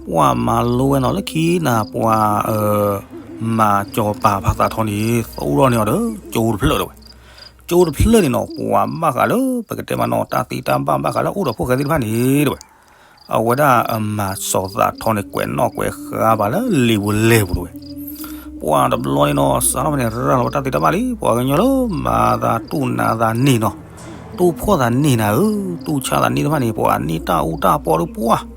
ပှၤမၤလိဝဲနီၤ လၢခံနၤ ပှၤ မၤကၠီၤပၤဖါသးထီန့ၣ် သူၣ်ထီၣ်န့ၢ်အီၤဒီး ကၠိတဖျၢၣ်တဲဝဲ. ကၠိတဖျၢၣ်န့ၣ်နီၤ ပှၤဘၣ်ဃးလၢ ပကတဲမးနီၤ တၢ်သ့တၢ်ဘၣ်ဘၣ်ဃးလၢအအိၣ်ဒီးဖိၣ်ဃဲသ့ၣ်တဖၣ်န့ၣ်တဲဝဲ. အဝဲဒၣ်အမၤစီၤသးထီန့ၣ် ကွဲးနီၣ်ကွဲးဃါပှၤလၢလံာ်ပူၤလဲၢ်ပူၤတဲဝဲ. ပှၤတဘျီန့ၣ်နီၤ စးထီၣ်ဖဲန့ၣ် ရၤလီၤဝဲတၢ်သ့တၢ်ဘၣ်လံ ပှၤကညီလၢမၤသးတူၢ်နးသးန့ၢ်နီၤ, တူၢ်ဖှီၣ်သးန့ၢ်နၤဧၢ, တူၢ်ဆါသးန့ၢ်တဖၣ်န့ၣ် ပှၤန့ၢ်တၢ်အူတၢ်ပီဒီးပှၤ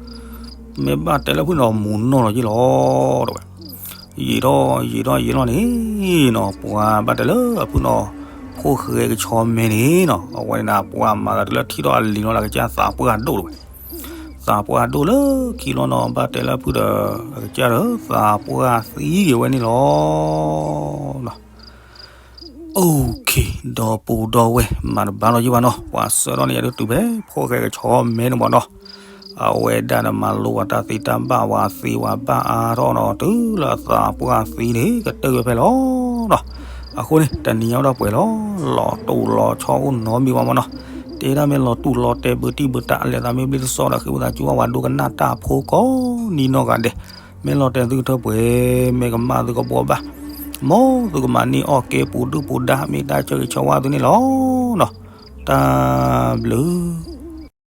မ့ၢ်ဘၣ်တဲလၢဖုၣ်နီၤမူၤနီၢ်လီၤယ့ၢ်လီၤတဲဝဲ. ယံာ်ထီၣ်ယံာ်ထီၣ်ယံာ်လီၤန့ၣ်နီၤ ပှၤဘၣ်တဲလၢအဖုၣ်နီၤ ဖိၣ်ဃဲကဆီမဲန့ၣ်နီၤ အဝဲန့ၣ်နၤ ပှၤမၤသးတုၤလၢထံၣ်ထီၣ်အလံၤလီၤလၢအကစၢ်သးပှၢ်ဒိၣ်တဲဝဲ. သးပှၢ်ဒိၣ်လၢခံလီၤနီၤ ဘၣ်တဲလၢအဖုၣ်ဒီး အကစၢ်ဒီးသးပှၢ်သံက့ၤဝဲန့ၣ်လီၤ. အိၣ်ခ့ ဒီပုၢ်ဒီဝဲၢ် မၤတဘၣ်လီၤယံၤဘၣ်နီၤ ပှၤဆှၢထီၣ်န့ၢ်ယၤဒုးတုၤဖဲ ဖိၣ်ဃဲကဆီမဲန့ၣ်မ့ၢ်နီၤ, အဝဲဒၣ်ဒီးမၤလိပှၤတၢ်သ့တၢ်ဘၣ် ပှၤသ့ပှၤဘၣ်အါထီၣ်နီၤ တုၤလၢအသးပှၢ်သံန့ၣ် ကတၢၢ်ဝဲဖဲလီၤနီၤ. အဃိန့ၣ် တနံၤညါအိၣ်ဒီးပှဲၤလီၤ လီၤတူာ်လီၤဆီအိၣ်နီတမံၤဘၣ်မ့ၢ်နီၤ, တဲဒၣ်မ့ၢ်လီၤတူာ်လီၤတဲာ်ဘုတံၢ်ဘုတၢ် လဲၤသးမ့ၢ်ဘျ့တစီဒီး ဃ့ဝံသးစူၤဘၣ်ပှၤဒိကနၣ်တၢ်ဖိကိးနံၤနီၢ်ဂၤဒဲး မ့ၢ်လီၤတဲာ်သုကထၢပှဲၤ မ့ၢ်ကမၣ်သုကဘှီဘၣ်, မ်သုကမၤန့ၢ်အီၣ်ကဲပူၤဒုၣ်ပူၤဒါ မ့ၢ်တၢ်ဆၢဂ့ၤဆၢဝါသုန့ၣ်လီၤနီၤ. တၢ်ဘျုး